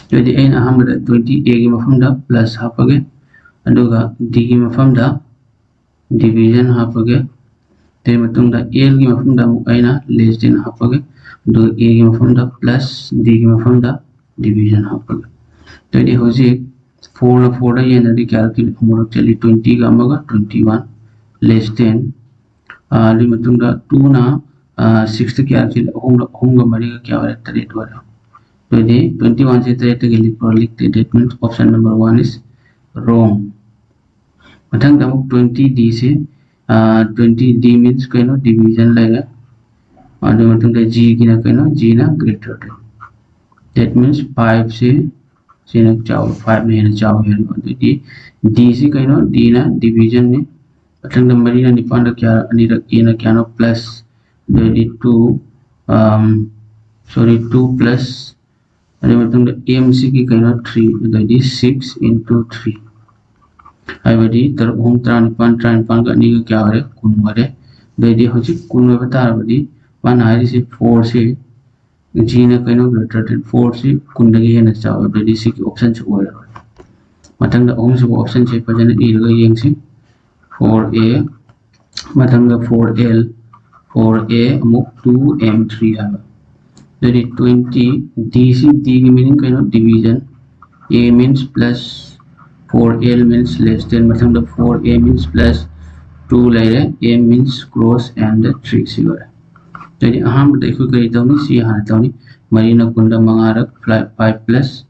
ꯑꯗꯨꯗꯤ ꯑꯩꯅ ꯑꯍꯥꯟꯕꯗ twenty A ꯒꯤ ꯃꯐꯝꯗ plus ꯍꯥꯞꯄꯒꯦ, ꯑꯗꯨꯒ D ꯒꯤ ꯃꯐꯝꯗ division ꯍꯥꯞꯄꯒꯦ꯫ ꯑꯗꯨꯒꯤ ꯃꯇꯨꯡꯗ L ꯒꯤ ꯃꯐꯝꯗ ꯑꯃꯨꯛ ꯑꯩꯅ less than ꯍꯥꯞꯄꯒꯦ, ꯑꯗꯨꯒ A ꯒꯤ ꯃꯐꯝꯗ plus, D ꯒꯤ ꯃꯐꯝꯗ division ꯍꯥꯞꯄꯒꯦ꯫ ꯑꯗꯨꯗꯤ ꯍꯧꯖꯤꯛ four ꯅ four ꯗ ꯌꯦꯟꯅꯔꯗꯤ ꯀꯌꯥꯔꯛ ꯆꯠꯂꯤ? ꯑꯃꯨꯔꯛ ꯆꯠꯂꯤ, twenty ꯒ ꯑꯃꯒ twenty one, less than, ꯑꯥ, ꯑꯗꯨꯒꯤ ꯃꯇꯨꯡꯗ two ꯅ, ꯑꯥ, six ꯇ ꯀꯌꯥꯔꯛ ꯆꯠꯂꯤ? ꯑꯍꯨꯝꯂꯛ, ꯑꯍꯨꯝꯒ ꯃꯔꯤꯒ ꯀꯌꯥ ꯑꯣꯏꯔꯦ? ꯇꯔꯦꯠ ꯑꯣꯏꯔꯦ꯫ ꯑꯗꯨꯗꯤ twenty one say ꯇꯔꯦꯠꯇꯒꯤ ꯂꯤꯛꯄ꯭ꯔꯣ? ꯂꯤꯛꯇꯦ꯫ That means option number one is wrong꯫ ꯃꯊꯪꯗ ꯑꯃꯨꯛ twenty D ꯁꯦ, ꯑꯥ, twenty D means ꯀꯩꯅꯣ? Division ꯂꯩꯔꯦ꯫ ꯑꯗꯨ ꯃꯇꯨꯡꯗ G ꯒꯤꯅ ꯀꯩꯅꯣ? G ꯅ greater than꯫ That means five ꯁꯦ ꯁꯤꯅ ꯆꯥꯎꯕ, five ꯅ ꯍꯦꯟꯅ ꯆꯥꯎꯋꯤ ꯍꯥꯏꯔꯤꯕ꯫ ꯑꯗꯨꯗꯤ D ꯁꯤ ꯀꯩꯅꯣ? D ꯅ division ꯅꯤ꯫ ꯃꯊꯪꯗ ꯃꯔꯤꯅ ꯅꯤꯄꯥꯟꯗ ꯀꯌꯥ? ꯑꯅꯤꯔꯛ A ꯅ ꯀꯌꯥꯅꯣ? Plus, ꯑꯗꯨꯗꯤ two, um, sorry, two plus, ꯑꯗꯨꯒꯤ ꯃꯇꯨꯡꯗ M ꯁꯤꯒꯤ ꯀꯩꯅꯣ? Three, ꯑꯗꯨꯗꯤ six into three꯫ ꯍꯥꯏꯕꯗꯤ ꯇꯔꯨꯛ ꯑꯍꯨꯝ ꯇꯔꯥꯅꯤꯄꯥꯟ, ꯇꯔꯥꯅꯤꯄꯥꯟꯒ ꯑꯅꯤꯒ ꯀꯌꯥ ꯑꯣꯏꯔꯦ? ꯀꯨꯟ ꯑꯣꯏꯔꯦ꯫ ꯑꯗꯨꯗꯤ ꯍꯧꯖꯤꯛ ꯀꯨꯟ ꯑꯣꯏꯕ ꯇꯥꯔꯕꯗꯤ ꯃꯥꯅ ꯍꯥꯏꯔꯤꯁꯦ four ꯁꯤ, G ꯅ ꯀꯩꯅꯣ? Greater than four ꯁꯤ ꯀꯨꯟꯗꯒꯤ ꯍꯦꯟꯅ ꯆꯥꯎꯋꯦ꯫ ꯑꯗꯨꯗꯤ ꯁꯤꯒꯤ option ꯁꯤ ꯑꯣꯏꯔꯔꯣꯏ꯫ ꯃꯊꯪꯗ ꯑꯍꯨꯝꯁꯨꯕ option ꯁꯦ ꯐꯖꯅ ꯏꯔꯒ ꯌꯦꯡꯁꯤ꯫ Four A, ꯃꯊꯪꯗ four L, four A ꯑꯃꯨꯛ two M three ꯍꯥꯏꯕ꯫ ꯑꯗꯨꯗꯤ twenty, D ꯁꯤ, D ꯒꯤ meaning ꯀꯩꯅꯣ? Division. A means plus, four L means less than, ꯃꯊꯪꯗ four A means plus two ꯂꯩꯔꯦ, M means cross and three ꯁꯤ ꯂꯣꯏꯔꯦ꯫ ꯑꯗꯨꯗꯤ ꯑꯍꯥꯟꯕꯗ ꯑꯩꯈꯣꯏ ꯀꯔꯤ ꯇꯧꯅꯤ? ꯁꯤ ꯍꯥꯟꯅ ꯇꯧꯅꯤ꯫ ꯃꯔꯤꯅ ꯀꯨꯟꯗ ꯃꯉꯥꯔꯛ, five plus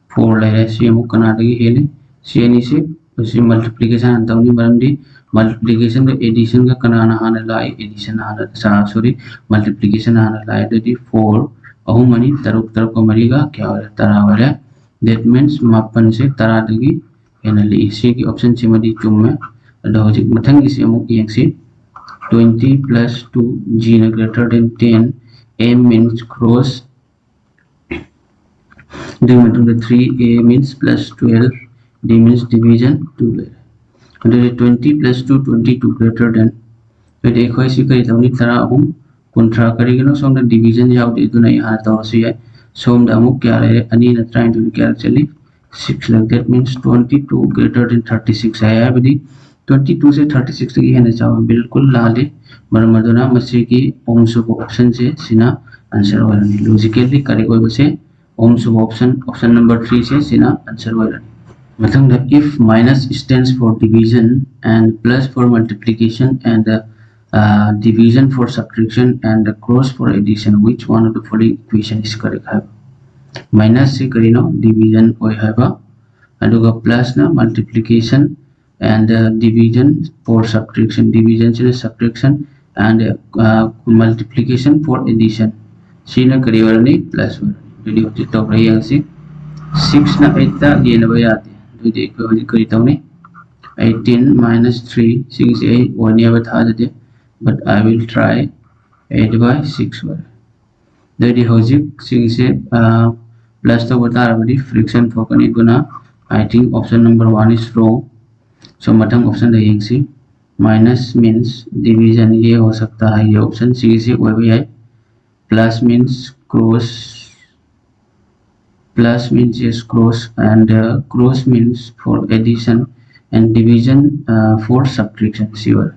four ꯂꯩꯔꯦ꯫ ꯁꯤ ꯑꯃꯨꯛ ꯀꯅꯥꯗꯒꯤ ꯍꯦꯜꯂꯤ? ꯁꯤ ꯑꯅꯤꯁꯤ, ꯁꯤ multiplication ꯍꯥꯟꯅ ꯇꯧꯅꯤ, ꯃꯔꯝꯗꯤ multiplication ꯒ addition ꯒ ꯀꯅꯥꯅ ꯍꯥꯟꯅ ꯂꯥꯛꯏ? Addition ꯍꯥꯟꯅ, sorry, multiplication ꯍꯥꯟꯅ ꯂꯥꯛꯑꯦ꯫ ꯑꯗꯨꯗꯤ four, ꯑꯍꯨꯝ ꯑꯅꯤ ꯇꯔꯨꯛ, ꯇꯔꯨꯛꯀ ꯃꯔꯤꯒ ꯀꯌꯥ ꯑꯣꯏꯔꯦ? ꯇꯔꯥ ꯑꯣꯏꯔꯦ꯫ That means ꯃꯥꯄꯟꯁꯦ ꯇꯔꯥꯗꯒꯤ ꯍꯦꯟꯅ ꯂꯤꯛꯏ꯫ ꯁꯤꯒꯤ option ꯁꯤꯃꯗꯤ ꯆꯨꯝꯃꯦ꯫ ꯑꯗꯣ ꯍꯧꯖꯤꯛ ꯃꯊꯪꯒꯤꯁꯤ ꯑꯃꯨꯛ ꯌꯦꯡꯁꯤ꯫ Twenty plus two, G ꯅ greater than ten, M means cross, ꯑꯗꯨꯒꯤ ꯃꯇꯨꯡꯗ three A means plus twelve, D means division, two ꯂꯩꯔꯦ꯫ ꯑꯗꯨꯗꯤ twenty plus two, twenty two greater than, ꯑꯗꯨꯗꯤ ꯑꯩꯈꯣꯏ ꯁꯤ ꯀꯔꯤ ꯇꯧꯅꯤ? ꯇꯔꯥ ꯑꯍꯨꯝ, ꯀꯨꯟꯊ꯭ꯔꯥ꯫ ꯀꯔꯤꯒꯤꯅꯣ? ꯁꯣꯝꯗ division ꯌꯥꯎꯗꯦ, ꯑꯗꯨꯅ ꯑꯩ ꯍꯥꯟꯅ ꯇꯧꯔꯁꯨ ꯌꯥꯏ꯫ ꯁꯣꯝꯗ ꯑꯃꯨꯛ ꯀꯌꯥ ꯂꯩꯔꯦ? ꯑꯅꯤꯅ ꯇꯔꯥꯅꯤꯊꯣꯏꯗ ꯀꯌꯥ ꯆꯠꯂꯤ? Six ꯂꯩ꯫ That means twenty two greater than thirty six ꯍꯥꯏ ꯍꯥꯏꯕꯗꯤ twenty two ꯁꯦ thirty six ꯇꯒꯤ ꯍꯦꯟꯅ ꯆꯥꯎꯕ꯫ ꯕꯤꯜꯀꯨꯜ ꯂꯥꯜꯂꯤ꯫ ꯃꯔꯝ ꯑꯗꯨꯅ ꯃꯁꯤꯒꯤ ꯑꯍꯨꯝꯁꯨꯕ option ꯁꯦ ꯁꯤꯅ answer ꯑꯣꯏꯔꯅꯤ꯫ Logically correct ꯑꯣꯏꯕꯁꯦ ꯑꯍꯨꯝꯁꯨꯕ option, option number three ꯁꯦ ꯁꯤꯅ answer ꯑꯣꯏꯔꯅꯤ꯫ ꯃꯊꯪꯗ, if minus stands for division and plus for multiplication and, uh, division for subtraction and cross for addition, which one of the following equation is correct ꯍꯥꯏꯕ꯫ Minus ꯁꯤ ꯀꯔꯤꯅꯣ? Division ꯑꯣꯏ ꯍꯥꯏꯕ꯫ ꯑꯗꯨꯒ plus ꯅ multiplication and, uh, division for subtraction, division ꯁꯤꯅ subtraction and, uh, multiplication for addition꯫ ꯁꯤꯅ ꯀꯔꯤ ꯑꯣꯏꯔꯅꯤ? Plus ꯑꯣꯏꯔꯅꯤ꯫ ꯑꯗꯨꯗꯤ ꯍꯧꯖꯤꯛ ꯇꯧꯔ ꯌꯦꯡꯁꯤ꯫ Six ꯅ eight ꯇ ꯌꯦꯟꯅꯕ ꯌꯥꯗꯦ꯫ ꯑꯗꯨꯗꯤ ꯑꯩꯈꯣꯏ ꯍꯧꯖꯤꯛ ꯀꯔꯤ ꯇꯧꯅꯤ? Eighteen minus three, ꯁꯤꯒꯤꯁꯦ ꯑꯩ ꯑꯣꯏꯅꯦꯕ ꯊꯥꯖꯗꯦ, but I will try eight by six ꯑꯣꯏꯔꯦ꯫ ꯑꯗꯨꯗꯤ ꯍꯧꯖꯤꯛ ꯁꯤꯒꯤꯁꯦ plus ꯇꯧꯕ ꯇꯥꯔꯕꯗꯤ fraction ꯊꯣꯛꯀꯅꯤ꯫ ꯑꯗꯨꯅ I think option number one is wrong. So ꯃꯊꯪ option ꯗ ꯌꯦꯡꯁꯤ꯫ Minus means division, ये हो सकता है, ये option ꯁꯤꯒꯤꯁꯦ ꯑꯣꯏꯕ ꯌꯥꯏ꯫ Plus means cross, plus means, yes, cross, and cross means for addition and division for subtraction ꯁꯤ ꯑꯣꯏꯔꯦ꯫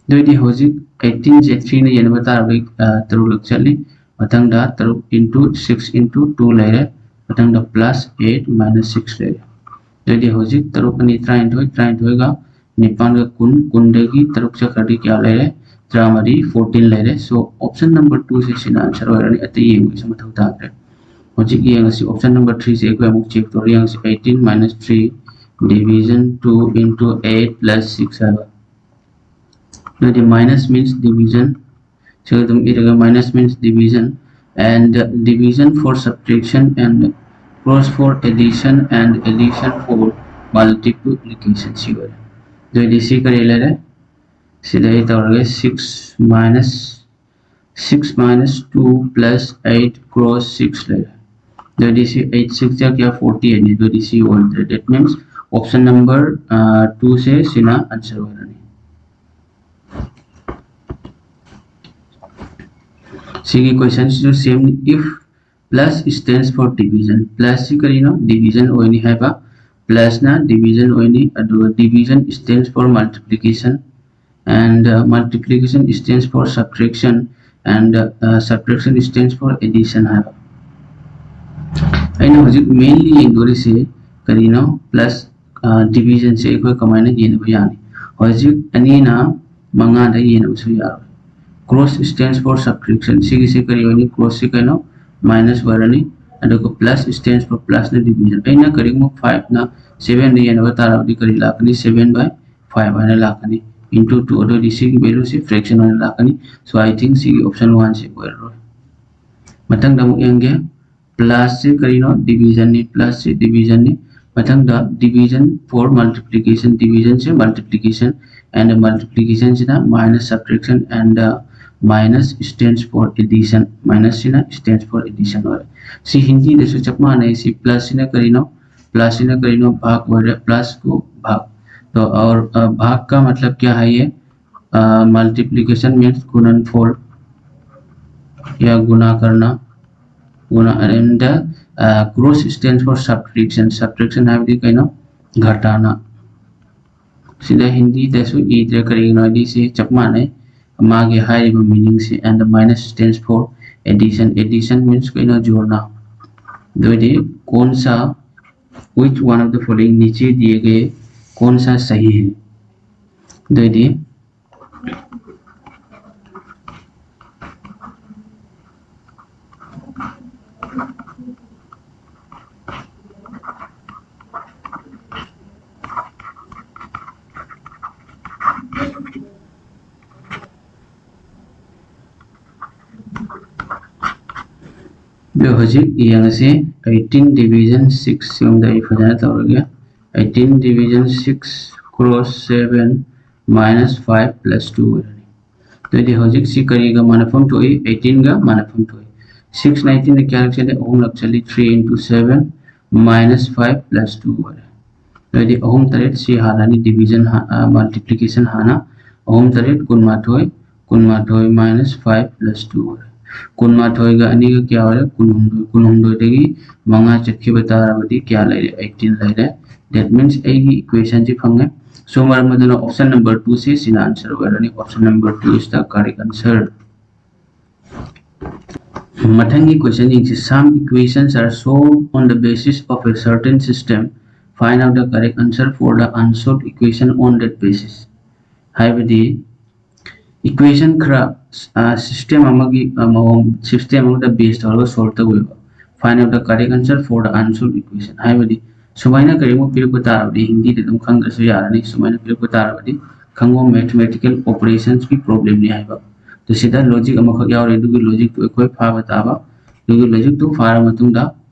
ꯑꯗꯨꯑꯣꯏꯗꯤ ꯍꯧꯖꯤꯛ eighteen ꯁꯦ three ꯅ ꯌꯦꯟꯅꯕ ꯇꯥꯔꯕꯗꯤ ꯇꯔꯨꯛꯂꯛ ꯆꯠꯂꯤ꯫ ꯃꯊꯪꯗ ꯇꯔꯨꯛ into six into two ꯂꯩꯔꯦ꯫ ꯃꯊꯪꯗ plus eight minus six ꯂꯩꯔꯦ꯫ ꯑꯗꯨꯑꯣꯏꯗꯤ ꯍꯧꯖꯤꯛ ꯇꯔꯨꯛ ꯑꯅꯤ ꯇꯔꯥꯅꯤꯊꯣꯏ, ꯇꯔꯥꯅꯤꯊꯣꯏꯒ ꯅꯤꯄꯥꯟꯒ ꯀꯨꯟ, ꯀꯨꯟꯗꯒꯤ ꯇꯔꯨꯛ ꯆꯠꯈ꯭ꯔꯗꯤ ꯀꯌꯥ ꯂꯩꯔꯦ? ꯇꯔꯥꯃꯔꯤ, fourteen ꯂꯩꯔꯦ꯫ So option number two ꯁꯦ ꯁꯤꯅ answer ꯑꯣꯏꯔꯅꯤ, ꯑꯇꯩ ꯌꯦꯡꯕꯒꯤꯁꯨ ꯃꯊꯧ ꯇꯥꯗ꯭ꯔꯦ꯫ ꯍꯧꯖꯤꯛ ꯌꯦꯡꯉꯁꯤ option number three ꯁꯦ ꯑꯩꯈꯣꯏ ꯑꯃꯨꯛ check ꯇꯧꯔ ꯌꯦꯡꯉꯁꯤ꯫ Eighteen minus three division two into eight plus six ꯍꯥꯏꯕ꯫ ꯑꯗꯨꯗꯤ minus means division, ꯁꯤꯒ ꯑꯗꯨꯝ ꯏꯔꯒ minus means division and division for subtraction and cross for addition and addition for multiplication ꯁꯤ ꯑꯣꯏꯔꯦ꯫ ꯑꯗꯨꯑꯣꯏꯗꯤ ꯁꯤ ꯀꯔꯤ ꯂꯩꯔꯦ? ꯁꯤꯗ ꯑꯩ ꯇꯧꯔꯒꯦ, six minus six minus two plus eight cross six ꯂꯩꯔꯦ꯫ ꯑꯗꯨꯑꯣꯏꯗꯤ ꯁꯤ eight six ꯖꯥ ꯀꯌꯥ? Forty eight ꯅꯤ꯫ ꯑꯗꯨꯑꯣꯏꯗꯤ ꯁꯤ ꯑꯣꯏꯗ꯭ꯔꯦ꯫ That means option number two ꯁꯦ ꯁꯤꯅ answer ꯑꯣꯏꯔꯅꯤ꯫ ꯁꯤꯒꯤ question ꯁꯤꯁꯨ same ꯅꯤ꯫ If plus stands for division, plus ꯁꯤ ꯀꯔꯤꯅꯣ? Division ꯑꯣꯏꯅꯤ ꯍꯥꯏꯕ꯫ Plus ꯅ division ꯑꯣꯏꯅꯤ, ꯑꯗꯨꯒ division stands for multiplication and multiplication stands for subtraction and subtraction stands for addition ꯍꯥꯏꯕ꯫ ꯑꯩꯅ ꯍꯧꯖꯤꯛ mainly ꯌꯦꯡꯗꯣꯔꯤꯁꯦ ꯀꯔꯤꯅꯣ? Plus division ꯁꯦ ꯑꯩꯈꯣꯏ ꯀꯃꯥꯏꯅ ꯌꯦꯟꯅꯕ ꯌꯥꯅꯤ? ꯍꯧꯖꯤꯛ ꯑꯅꯤꯅ ꯃꯉꯥꯗ ꯌꯦꯟꯅꯕꯁꯨ ꯌꯥꯔꯣꯏ꯫ Cross stands for subtraction, ꯁꯤꯒꯤꯁꯦ ꯀꯔꯤ ꯑꯣꯏꯅꯤ? Cross ꯁꯤ ꯀꯩꯅꯣ? Minus ꯑꯣꯏꯔꯅꯤ꯫ ꯑꯗꯨꯒ plus stands for plus ꯅ division꯫ ꯑꯩꯅ ꯀꯔꯤꯒꯨꯝꯕ five ꯅ seven ꯗ ꯌꯦꯟꯅꯕ ꯇꯥꯔꯕꯗꯤ ꯀꯔꯤ ꯂꯥꯛꯀꯅꯤ? Seven by five ꯍꯥꯏꯅ ꯂꯥꯛꯀꯅꯤ, into two꯫ ꯑꯗꯨꯑꯣꯏꯗꯤ ꯁꯤꯒꯤ value ꯁꯤ fraction ꯑꯣꯏꯅ ꯂꯥꯛꯀꯅꯤ꯫ So I think ꯁꯤꯒꯤ option one ꯁꯤ ꯑꯣꯏꯔꯔꯣꯏ꯫ ꯃꯊꯪꯗ ꯑꯃꯨꯛ ꯌꯦꯡꯒꯦ꯫ Plus ꯁꯤ ꯀꯔꯤꯅꯣ? Division ꯅꯤ꯫ Plus ꯁꯤ division ꯅꯤ꯫ ꯃꯊꯪꯗ division for multiplication, division say multiplication, and multiplication ꯁꯤꯅ minus subtraction and minus stands for addition, minus ꯁꯤꯅ stands for addition ꯑꯣꯏꯔꯦ꯫ ꯁꯤ ꯍꯤꯟꯗꯤꯗꯁꯨ ꯆꯞ ꯃꯥꯟꯅꯩ꯫ ꯁꯤ plus ꯁꯤꯅ ꯀꯔꯤꯅꯣ? Plus ꯁꯤꯅ ꯀꯔꯤꯅꯣ? ꯚꯥꯒ ꯑꯣꯏꯔꯦ, plus ꯀꯣ ꯚꯥꯒ꯫ तो और भाग का मतलब क्या है? ये multiplication means गुणनफल या गुणा करना, गुणा, and cross stands for subtraction, subtraction ꯍꯥꯏꯕꯗꯤ ꯀꯩꯅꯣ? घटाना꯫ ꯁꯤꯗ ꯍꯤꯟꯗꯤꯗꯁꯨ ꯏꯗ꯭ꯔꯦ, ꯀꯔꯤꯒꯤꯅꯣ ꯍꯥꯏꯗꯤ ꯁꯤ ꯆꯞ ꯃꯥꯟꯅꯩ꯫ ꯃꯥꯒꯤ ꯍꯥꯏꯔꯤꯕ meaning ꯁꯤ, and minus stands for addition, addition means ꯀꯩꯅꯣ? जोड़ना꯫ ꯑꯗꯨ ꯑꯣꯏꯗꯤ कौन सा, which one of the following, नीचे दिए गए कौन सा सही है? ꯑꯗꯨ ꯑꯣꯏꯗꯤ ꯑꯗꯨ ꯍꯧꯖꯤꯛ ꯌꯦꯡꯉꯁꯤ, eighteen division six ꯁꯤꯔꯣꯝꯗ ꯑꯩ ꯐꯖꯅ ꯇꯧꯔꯒꯦ꯫ Eighteen division six cross seven minus five plus two ꯑꯣꯏꯔꯅꯤ꯫ ꯑꯗꯨꯑꯣꯏꯗꯤ ꯍꯧꯖꯤꯛ ꯁꯤ ꯀꯔꯤꯒ ꯃꯥꯟꯅꯐꯝ ꯊꯣꯛꯏ? Eighteen ꯒ ꯃꯥꯟꯅꯐꯝ ꯊꯣꯛꯏ꯫ Six ꯅ eighteen ꯗ ꯀꯌꯥꯔꯛ ꯆꯠꯂꯤ? ꯑꯍꯨꯝꯂꯛ ꯆꯠꯂꯤ꯫ Three into seven minus five plus two ꯑꯣꯏꯔꯦ꯫ ꯑꯗꯨꯑꯣꯏꯗꯤ ꯑꯍꯨꯝ ꯇꯔꯦꯠ ꯁꯤ ꯍꯥꯟꯅꯅꯤ, division ꯍꯥ-, ꯑ, multiplication ꯍꯥꯟꯅ꯫ ꯑꯍꯨꯝ ꯇꯔꯦꯠ ꯀꯨꯟꯃꯥꯊꯣꯏ, ꯀꯨꯟꯃꯥꯊꯣꯏ minus five plus two ꯑꯣꯏꯔꯦ꯫ ꯀꯨꯟꯃꯥꯊꯣꯏꯒ ꯑꯅꯤꯒ ꯀꯌꯥ ꯑꯣꯏꯔꯦ? ꯀꯨꯟꯍꯨꯝꯗꯣꯏ꯫ ꯀꯨꯟꯍꯨꯝꯗꯣꯏꯗꯒꯤ ꯃꯉꯥ ꯆꯠꯈꯤꯕ ꯇꯥꯔꯕꯗꯤ ꯀꯌꯥ ꯂꯩꯔꯦ? Eighteen ꯂꯩꯔꯦ꯫ That means ꯑꯩꯒꯤ equation ꯁꯤ ꯐꯪꯉꯦ꯫ So ꯃꯔꯝ ꯑꯗꯨꯅ option number two ꯁꯤ ꯁꯤꯅ answer ꯑꯣꯏꯔꯅꯤ꯫ Option number two is the correct answer꯫ ꯃꯊꯪꯒꯤ question ꯌꯦꯡꯁꯤ꯫ Some equations are solved on the basis of a certain system. Find out the correct answer for the unsolved equation on that basis. ꯍꯥꯏꯕꯗꯤ equation ꯈꯔ, ꯑ, system ꯑꯃꯒꯤ, ꯑ, ꯃꯑꯣꯡ, system ꯑꯃꯗ base ꯇꯧꯔꯒ solve ꯇꯧꯋꯦꯕ꯫ Find out the correct answer for the unsolved equation꯫ ꯍꯥꯏꯕꯗꯤ ꯁꯨꯃꯥꯏꯅ ꯀꯔꯤꯒꯨꯝꯕ ꯄꯤꯔꯛꯄ ꯇꯥꯔꯕꯗꯤ, ꯍꯤꯟꯗꯤꯗ ꯑꯗꯨꯝ ꯈꯪꯗ꯭ꯔꯁꯨ ꯌꯥꯔꯅꯤ꯫ ꯁꯨꯃꯥꯏꯅ ꯄꯤꯔꯛꯄ ꯇꯥꯔꯕꯗꯤ ꯈꯪꯉꯣ, mathematical operationsꯀꯤ problemꯅꯤ ꯍꯥꯏꯕ꯫ ꯑꯗꯨ ꯁꯤꯗ logic ꯑꯃꯈꯛ ꯌꯥꯎꯔꯤ, ꯑꯗꯨꯒꯤ logicꯇꯨ ꯑꯩꯈꯣꯏ ꯐꯥꯕ ꯇꯥꯕ꯫ ꯑꯗꯨꯒꯤ ꯂꯣꯖꯤꯛꯇꯨ ꯐꯥꯔ ꯃꯇꯨꯡꯗ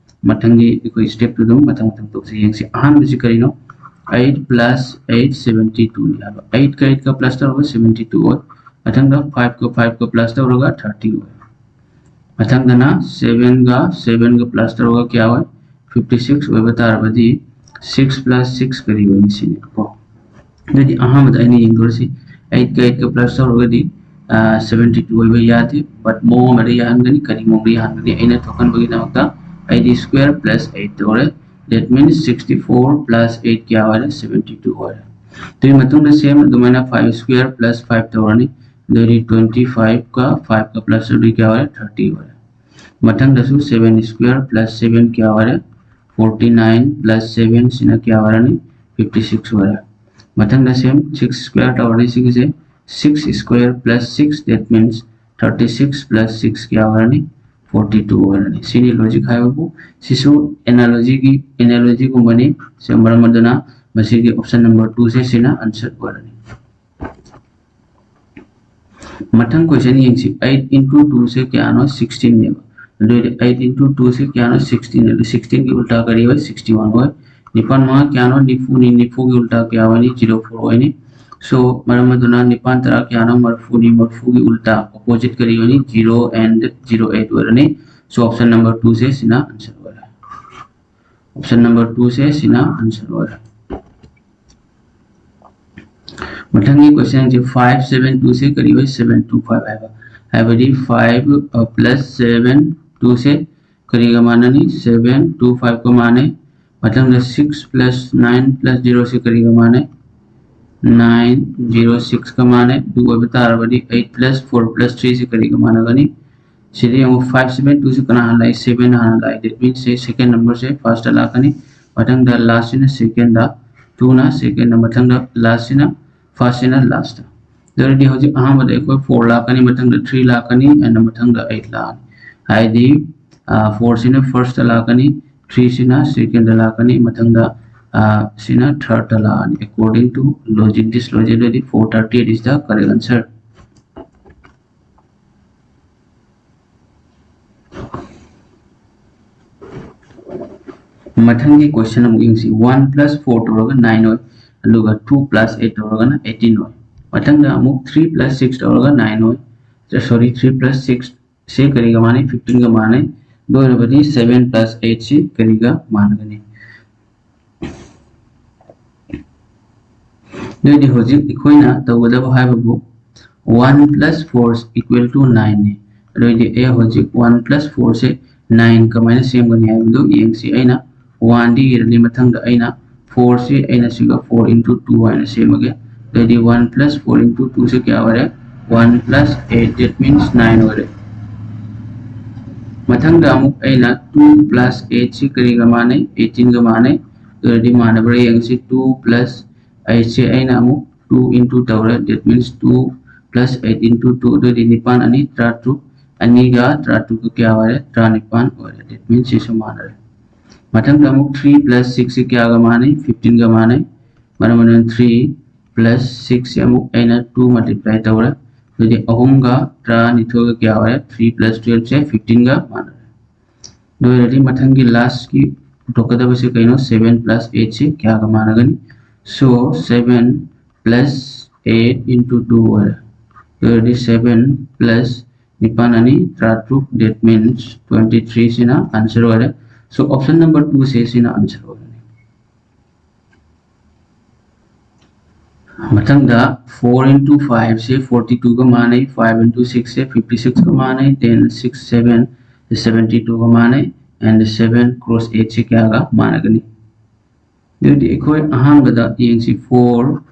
ꯃꯊꯪꯒꯤ ꯑꯩꯈꯣꯏ ꯁ꯭ꯇꯦꯞꯇꯨ ꯑꯗꯨꯝ ꯃꯊꯪ ꯃꯊꯪ ꯇꯧꯁꯤ꯫ ꯌꯦꯡꯁꯤ꯫ ꯑꯍꯥꯟꯕꯁꯤ ꯀꯔꯤꯅꯣ? Eight plus eight seventy two ꯅꯤ ꯍꯥꯏꯕ꯫ Eightꯀ eightꯀ plus ꯇꯧꯔꯒ seventy two ꯑꯣꯏ꯫ ꯃꯊꯪꯗ fiveꯀ fiveꯀ plus ꯇꯧꯔꯒ thirty ꯑꯣꯏ꯫ ꯃꯊꯪꯗꯅ sevenꯒ sevenꯒ plus ꯇꯧꯔꯒ ꯀꯌꯥ ꯑꯣꯏ? Fifty six ꯑꯣꯏꯕ ꯇꯥꯔꯕꯗꯤ six plus six ꯀꯔꯤ ꯑꯣꯏꯅꯤ ꯁꯤꯅꯦꯕꯀꯣ꯫ ꯑꯗꯨꯗꯤ ꯑꯍꯥꯟꯕꯗ ꯑꯩꯅ ꯌꯦꯡꯗꯣꯔꯤꯁꯤ eightꯀ eightꯀ plus ꯇꯧꯔꯒꯗꯤ seventy two ꯑꯣꯏꯕ ꯌꯥꯗꯦ꯫ But ꯃꯑꯣꯡ ꯑꯃꯗ ꯌꯥꯍꯟꯒꯅꯤ꯫ ꯀꯔꯤ ꯃꯑꯣꯡꯗ ꯌꯥꯍꯟꯒꯅꯤ? ꯑꯩꯅ ꯊꯣꯛꯍꯟꯕꯒꯤꯗꯃꯛꯇ eight square plus eight ꯇꯧꯔꯦ꯫ That means sixty four plus eight ꯀꯌꯥ ꯑꯣꯏꯔꯦ? Seventy two ꯑꯣꯏꯔꯦ꯫ ꯑꯗꯨꯒꯤ ꯃꯇꯨꯡꯗ same ꯑꯗꯨꯃꯥꯏꯅ five square plus five ꯇꯧꯔꯅꯤ꯫ ꯑꯗꯨꯗꯤ twenty fiveꯀ fiveꯀ plus ꯇꯧꯔꯗꯤ ꯀꯌꯥ ꯑꯣꯏꯔꯦ? Thirty ꯑꯣꯏꯔꯦ꯫ ꯃꯊꯪꯗꯁꯨ seven square plus seven ꯀꯌꯥ ꯑꯣꯏꯔꯦ? Forty nine plus seven ꯁꯤꯅ ꯀꯌꯥ ꯑꯣꯏꯔꯅꯤ? Fifty six ꯑꯣꯏꯔꯦ꯫ ꯃꯊꯪꯗ same six square ꯇꯧꯔꯅꯤ ꯁꯤꯒꯤꯁꯦ꯫ Six square plus six, that means thirty six plus six ꯀꯌꯥ ꯑꯣꯏꯔꯅꯤ? Forty two ꯑꯣꯏꯔꯅꯤ꯫ ꯁꯤꯅꯤ logic ꯍꯥꯏꯕꯕꯨ꯫ ꯁꯤꯁꯨ analogyꯒꯤ analogyꯒꯨꯝꯕꯅꯤ꯫ ꯁꯤ ꯃꯔꯝ ꯑꯗꯨꯅ ꯃꯁꯤꯒꯤ option number twoꯁꯦ ꯁꯤꯅ answer ꯑꯣꯏꯔꯅꯤ꯫ ꯃꯊꯪ question ꯌꯦꯡꯁꯤ꯫ Eight into twoꯁꯦ ꯀꯌꯥꯅꯣ? Sixteenꯅꯦꯕ꯫ ꯑꯗꯨ ꯑꯣꯏꯔꯗꯤ eight into twoꯁꯦ ꯀꯌꯥꯅꯣ? Sixteen꯫ ꯑꯗꯨ sixteenꯒꯤ ꯎꯜꯇꯥ ꯀꯔꯤ ꯑꯣꯏ? Sixty one ꯑꯣꯏ꯫ ꯅꯤꯄꯥꯟ ꯃꯉꯥ ꯀꯌꯥꯅꯣ? ꯅꯤꯐꯨꯅꯤ꯫ ꯅꯤꯐꯨꯒꯤ ꯎꯜꯇꯥ ꯀꯌꯥ ꯑꯣꯏꯅꯤ? Zero four ꯑꯣꯏꯅꯤ꯫ So ꯃꯔꯝ ꯑꯗꯨꯅ ꯅꯤꯄꯥꯟ ꯇꯔꯥ ꯀꯌꯥꯅꯣ? ꯃꯔꯤꯐꯨꯅꯤ꯫ ꯃꯔꯤꯐꯨꯒꯤ ꯎꯜꯇꯥ, opposite ꯀꯔꯤ ꯑꯣꯏꯅꯤ? Zero and zero eight ꯑꯣꯏꯔꯅꯤ꯫ So option number twoꯁꯦ ꯁꯤꯅ answer ꯑꯣꯏꯔꯦ꯫ Option number twoꯁꯦ ꯁꯤꯅ answer ꯑꯣꯏꯔꯦ꯫ ꯃꯊꯪꯒꯤ questionꯁꯦ five seven twoꯁꯦ ꯀꯔꯤ ꯑꯣꯏ? Seven two five ꯍꯥꯏꯕ꯫ ꯍꯥꯏꯕꯗꯤ five plus seven twoꯁꯦ ꯀꯔꯤꯒ ꯃꯥꯟꯅꯅꯤ? Seven two fiveꯀ ꯃꯥꯟꯅꯩ꯫ ꯃꯊꯪꯗ six plus nine plus zeroꯁꯦ ꯀꯔꯤꯒ ꯃꯥꯟꯅꯩ? Nine zero sixꯀ ꯃꯥꯟꯅꯩ꯫ ꯑꯗꯨ ꯑꯣꯏꯕ ꯇꯥꯔꯕꯗꯤ eight plus four plus threeꯁꯦ ꯀꯔꯤꯒ ꯃꯥꯟꯅꯒꯅꯤ? ꯁꯤꯗ ꯌꯦꯡꯉꯨ, five seven twoꯁꯦ ꯀꯅꯥ ꯍꯥꯟꯅ ꯂꯥꯛꯏ? Seven ꯍꯥꯟꯅ ꯂꯥꯛꯏ꯫ That means ꯁꯦ second numberꯁꯦ firstꯇ ꯂꯥꯛꯀꯅꯤ, ꯃꯊꯪꯗ lastꯁꯤꯅ secondꯗ, twoꯅ secondꯗ, ꯃꯊꯪꯗ lastꯁꯤꯅ firstꯁꯤꯅ lastꯇ꯫ ꯑꯗꯨ ꯑꯣꯏꯔꯗꯤ ꯍꯧꯖꯤꯛ ꯑꯍꯥꯟꯕꯗ ꯑꯩꯈꯣꯏ four ꯂꯥꯛꯀꯅꯤ, ꯃꯊꯪꯗ three ꯂꯥꯛꯀꯅꯤ, and ꯃꯊꯪꯗ eight ꯂꯥꯛꯑꯅꯤ꯫ ꯍꯥꯏꯗꯤ fourꯁꯤꯅ firstꯇ ꯂꯥꯛꯀꯅꯤ, threeꯁꯤꯅ secondꯗ ꯂꯥꯛꯀꯅꯤ, ꯃꯊꯪꯗ ꯁꯤꯅ thirdꯇ ꯂꯥꯛꯑꯅꯤ꯫ According to logic, this logic, four thirty eight is the correct answer. ꯃꯊꯪꯒꯤ question ꯑꯃꯨꯛ ꯌꯦꯡꯁꯤ꯫ One plus four ꯇꯧꯔꯒ nine ꯑꯣꯏ, ꯑꯗꯨꯒ two plus eight ꯇꯧꯔꯒꯅ eighteen ꯑꯣꯏ꯫ ꯃꯊꯪꯗ ꯑꯃꯨꯛ three plus six ꯇꯧꯔꯒ nine ꯑꯣꯏ, sorry, three plus six ꯁꯤ ꯀꯔꯤꯒ ꯃꯥꯟꯅꯩ? Fifteen ꯒ ꯃꯥꯟꯅꯩ꯫ ꯑꯗꯨ ꯑꯣꯏꯔꯕꯗꯤ seven plus eight ꯁꯤ ꯀꯔꯤꯒ ꯃꯥꯟꯅꯒꯅꯤ? ꯑꯗꯨꯑꯣꯏꯗꯤ ꯍꯧꯖꯤꯛ ꯑꯩꯈꯣꯏꯅ ꯇꯧꯒꯗꯕ ꯍꯥꯏꯕꯕꯨ one plus four equal to nine ꯅꯤ꯫ ꯑꯗꯨꯑꯣꯏꯗꯤ ꯑꯩ ꯍꯧꯖꯤꯛ one plus four ꯁꯦ nine ꯀꯃꯥꯏꯅ ꯁꯦꯝꯒꯅꯤ ꯍꯥꯏꯕꯗꯨ ꯌꯦꯡꯁꯤ꯫ ꯑꯩꯅ one ꯗꯤ ꯏꯔꯅꯤ, ꯃꯊꯪꯗ ꯑꯩꯅ four ꯁꯤ ꯑꯩꯅ ꯁꯤꯒ four into two ꯍꯥꯏꯅ ꯁꯦꯝꯃꯒꯦ꯫ ꯑꯗꯨꯑꯣꯏꯗꯤ one plus four into two ꯁꯤ ꯀꯌꯥ ꯑꯣꯏꯔꯦ? One plus eight, that means nine ꯑꯣꯏꯔꯦ꯫ ꯃꯊꯪꯗ ꯑꯃꯨꯛ ꯑꯩꯅ two plus eight ꯁꯤ ꯀꯔꯤꯒ ꯃꯥꯟꯅꯩ? Eighteen ꯒ ꯃꯥꯟꯅꯩ꯫ ꯑꯗꯨ ꯑꯣꯏꯔꯗꯤ ꯃꯥꯟꯅꯕ꯭ꯔꯥ ꯌꯦꯡꯁꯤ꯫ Two plus eight ꯁꯦ ꯑꯩꯅ ꯑꯃꯨꯛ two into ꯇꯧꯔꯦ, that means two plus eight into two, ꯑꯗꯨ ꯑꯣꯏꯔꯗꯤ ꯅꯤꯄꯥꯟ ꯑꯅꯤ ꯇꯔꯥꯇꯔꯨꯛ, ꯑꯅꯤꯒ ꯇꯔꯥꯇꯔꯨꯛꯀ ꯀꯌꯥ ꯑꯣꯏꯔꯦ? ꯇꯔꯥꯅꯤꯄꯥꯟ ꯑꯣꯏꯔꯦ, that means ꯁꯤꯁꯨ ꯃꯥꯟꯅꯔꯦ꯫ ꯃꯊꯪꯗ ꯑꯃꯨꯛ three plus six ꯁꯤ ꯀꯌꯥꯒ ꯃꯥꯟꯅꯩ? Fifteen ꯒ ꯃꯥꯟꯅꯩ꯫ ꯃꯔꯝ ꯑꯗꯨꯅ three plus six ꯁꯤ ꯑꯃꯨꯛ ꯑꯩꯅ two multiply ꯇꯧꯔꯦ, ꯑꯗꯨꯗꯤ ꯑꯍꯨꯝꯒ ꯇꯔꯥꯅꯤꯊꯣꯏꯒ ꯀꯌꯥ ꯑꯣꯏꯔꯦ? Three plus twelve ꯁꯦ fifteen ꯒ ꯃꯥꯟꯅꯔꯦ꯫ ꯑꯗꯨ ꯑꯣꯏꯔꯗꯤ ꯃꯊꯪꯒꯤ last ꯀꯤ ꯄꯨꯊꯣꯛꯀꯗꯕꯁꯦ ꯀꯩꯅꯣ? Seven plus eight ꯁꯤ ꯀꯌꯥꯒ ꯃꯥꯟꯅꯒꯅꯤ? So seven plus eight into two ꯑꯣꯏꯔꯦ꯫ ꯑꯗꯨ ꯑꯣꯏꯔꯗꯤ seven plus ꯅꯤꯄꯥꯟ ꯑꯅꯤ ꯇꯔꯥꯇꯔꯨꯛ, that means twenty three ꯁꯤꯅ answer ꯑꯣꯏꯔꯦ꯫ So option number two ꯁꯦ ꯁꯤꯅ answer ꯑꯣꯏꯔꯅꯤ꯫ ꯃꯊꯪꯗ four into five ꯁꯦ forty two ꯒ ꯃꯥꯟꯅꯩ, five into six ꯁꯦ fifty six ꯒ ꯃꯥꯟꯅꯩ, then six seven seventy two ꯒ ꯃꯥꯟꯅꯩ, and seven cross eight ꯁꯦ ꯀꯌꯥꯒ ꯃꯥꯟꯅꯒꯅꯤ? ꯑꯗꯨꯗꯤ ꯑꯩꯈꯣꯏ ꯑꯍꯥꯟꯕꯗ ꯌꯦꯡꯁꯤ, four